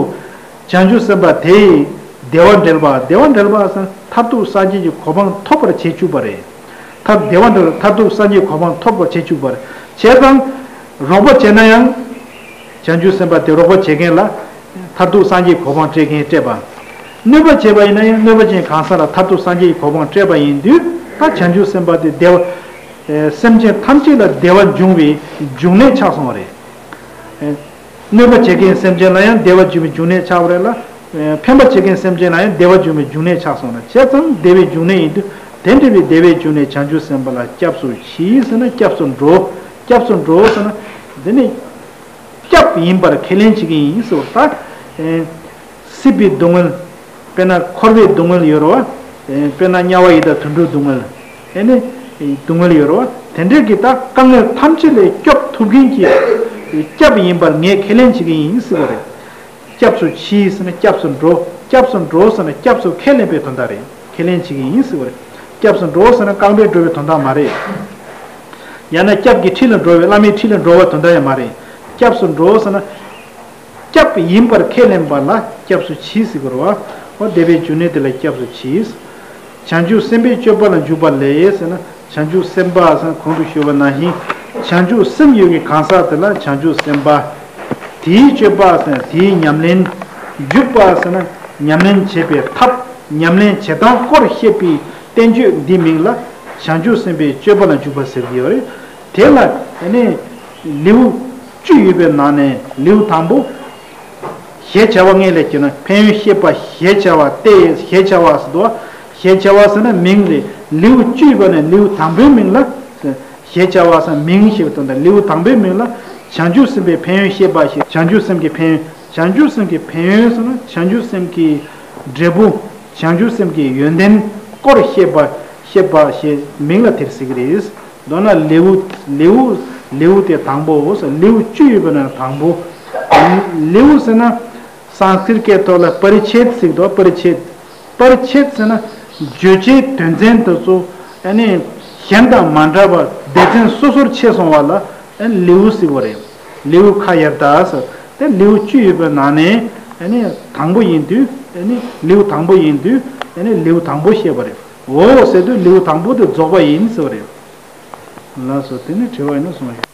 བྱང་ཆུབ་སེམས་དཔའ་དེས་བདེ་བ་འབྲེལ་བ། བདེ་བ་འབྲེལ་བ་ཟེར་ན་མཐར་ཐུག་སངས་རྒྱས་ཀྱི་གོ་འཕང་ཐོབ་པར་བྱེད་བཅུག་པ་རེད། མཐར་བདེ་བ་འབྲེལ་བ་མཐར་ཐུག་སངས་རྒྱས་གོ་འཕང་ཐོབ་པར་བྱེད་བཅུག་པ་རེད། བྱས་ཙང་། རོགས་པ་བྱས་ན་ཡང་། བྱང་ཆུབ་སེམས་དཔའ་དེ་རོགས་པ་བྱེད་མཁན་ལ། མཐར་ཐུག་སངས་རྒྱས་གོ་འཕང་སྤྲད་མཁན་སྤྲད་པ། གནོད་པ་བྱས་པ་ཡིན་ན་ཡང་གནོད་པ་ཅན་གང་ཟག་ལ་མཐར་ཐུག་སངས་རྒྱས་ཀྱི་གོ་འཕང་སྤྲད་པ་ཡིན་དུས། ད་བྱང་ཆུབ་སེམས་དཔའ་དེ་བདེ་བ། སེམས་ཅན་ཐམས་ཅད་ལ་བདེ་བ་འབྱུང་བའི་འབྱུང་གནས་ཆགས་སོང་བ་རེད། གནོད་པ་བྱེད་མཁན་སེམས་ཅན་ལ་ཡང་བདེ་བ་འབྱུང་བའི་འབྱུང་གནས་ཆགས་པ་རེད་ལ། ཕན་པ་བྱེད་མཁན་སེམས་ཅན་ལ་ཡང་བདེ་བ་འབྱུང་བའི་འབྱུང་གནས་ཆགས་སོང་ལ། བྱས་ཙང་བདེ་བའི་འབྱུང་གནས་ཡིན་དུས། དེ་འདྲ་བའི་བདེ་བའི་འབྱུང་གནས་བྱང་ཆུབ་སེམས་དཔའ་ལ་སྐྱབས་སུ་མཆི་ཟེར་ན་སྐྱབས་སུ་འགྲོ། སྐྱབས་སུ་འགྲོ་ཟེར་ན། འདི་ནི། སྐྱབས་ཡིན་པར་ཁས་ལེན་བྱེད་ཀྱི་ཡིན་ཟེར་བ་ད། སྲིད་པའི་སྡུག་བསྔལ། དཔེར་ན་འཁོར་བའི་སྡུག་བསྔལ་ཡོད་རེད་བ། དཔེར་ན་དམྱལ་བ་ཡི་དྭགས་དུད་འགྲོའི་སྡུག་བསྔལ། ཨེ་ནི། སྡུག་བསྔལ་ཡོད་རེད་བ། དེ་འདྲའི་གི་ད་དཀའ་ངལ་ཐམས་ཅད་ལས་སྐྱོབ་ཐུབ་མཁན་གྱི། སྐྱབས་ཡིན་པར་ངས་ཁས་ལེན་བྱེད་ཀྱི་ཡིན་ཟེར་བ་རེད། སྐྱབས་སུ་མཆི་ཟེར་ན་སྐྱབས་སུ་འགྲོ། སྐྱབས་སུ་འགྲོ་ཟེར་ན་སྐྱབས་སུ་ཁས་ལེན་པའི་དོན་དག་རེད། ཁས་ལེན་བྱེད་ཀྱི་ཡིན་ཟེར་བ་རེད། སྐྱབས་སུ་འགྲོ་ཟེར་ན་རྐང་པས་འགྲོ་བའི་དོན་དག་མ་རེད། ཡང་ན་སྐྱབས་ཀྱི་ཁྲི་ལ་འགྲོ་བའི་བླ་མའི་ཁྲི་ལ་འགྲོ་བའི་དོན་དག་ཡང་མ་རེད། སྐྱབས་སུ་འགྲོ་ཟེར་ན། སྐྱབས་ཡིན་པར་ཁས་ལེན་པ་ལ་སྐྱབས་སུ་མཆི་ཟེར་དགོས་རེད་བ། འོ་བདེ་བའི་འབྱུང་གནས་དེ་ལ་སྐྱབས་སུ་མཆི། བྱང་ཆུབ་སེམས་དཔའི་སྤྱོད་པ་ལ་འཇུག་པ་ལས་ཟེར་ན། བྱང་ཆུབ་སེམས་དཔའ་ཟེར་ན་གོང་དུ་ཞུས་པ་ནང་བཞིན། བྱང་ཆུབ་སེམས་ཡོད་ཀྱི་གང་ཟག་དེ་ལ་བྱང་ཆུབ་སེམས་དཔའ། དེའི་སྤྱོད་པ་ཟེར་ན་དེའི་ཉམས་ལེན། འཇུག་པ་ཟེར་ན་ཉམས་ལེན་བྱེད་པའི་ཐབས། ཉམས་ལེན་བྱེད་སྟངས་སྐོར་བཤད་པའི་བསྟན་བཅོས་འདིའི་མིང་ལ་བྱང་ཆུབ་སེམས་དཔའི་སྤྱོད་པ་ལ་འཇུག་པ་ཟེར་གྱི་ཡོད་རེད། དེ་ལ་ཨ་ནི་ལེའུ་བཅུ་ཡོད་པའི་ནང་ནས་ལེའུ་དང་པོ། ཞེས་བྱ་བ་སྔོན་ལ་བསྐྱེད་ན་ཕན་ཡོན་བཤད་པ་ཞེས་བྱ་བ་སྟེ། ཞེས་བྱ་བ་ཟེར་དུས། ཞེས་བྱ་བ་ཟེར་ན་མིང་རེད། ལེའུ་བཅུ་ཡོད་པ་ནས་ལེའུ་དང་པོའི་མིང་ལ། ཞེས་བྱ་བ་ཟེར་མིང་ཞེས་པའི་དོན་དང་ལེའུ་དང་པོའི་མིང་ལ་བྱང་ཆུབ་སེམས་དཔའི་ཕན་ཡོན་བཤད་པ་ཞེས། བྱང་ཆུབ་སེམས་ཀྱི་ཕན་ཡོན། བྱང་ཆུབ་སེམས་ཀྱི་ཕན་ཡོན་ཟེར་ན་བྱང་ཆུབ་སེམས་ཀྱི་འབྲས་བུ། བྱང་ཆུབ་སེམས་ཀྱི་ཡོན་ཏན་སྐོར་བཤད་པ། བཤད་པ་ཞེས་མིང་ལ་དེར་ཟེར་གྱི་རེད། མདོར་ན་ལེའུ། ལེའུ། ལེའུ་དེ་དང་པོ། ལེའུ་བཅུ་ཡོད་པ་ན་དང་པོ། ལེའུ་ཟེར་ན། སཾ་སྐྲྀཏ་སྐད་ཐོག་ལ་པ་རི་ཆེད་ཟེར་གྱི་འདུག་པ་རི་ཆེད། པ་རི་ཆེད་ཟེར་ན། བརྗོད་བྱའི་དོན་ཚན་དེ་ཚོ། ཨ་ནི། གཞན་དང་མ་འདྲ་བར་སྡེ་ཚན་སོ་སོར་ཕྱེ་སོང་བ་ལ། ཨ་ནི་ལེའུ་ཟེར་བ་རེད། ལེའུ་ཁ་ཡར་ད་ཟེར། དེ་ལེའུ་བཅུ་ཡོད་པའི་ནང་ནས། ཨ་ནི། དང་པོ་ཡིན་དུས། ཨ་ནི། ལེའུ་དང་པོ་ཡིན་དུས། ཨ་ནི་ལེའུ་དང་པོ་བཤད་པ་རེད། འོ་ཟེར་དུས་ལེའུ་དང་པོ་དེ་རྫོགས་པ་ཡིན་ཟེར་བ་རེད། ལགས་སོ། དེ་ནི་དྲི་བ་ཡིན་ན་གསུངས་ཡོད།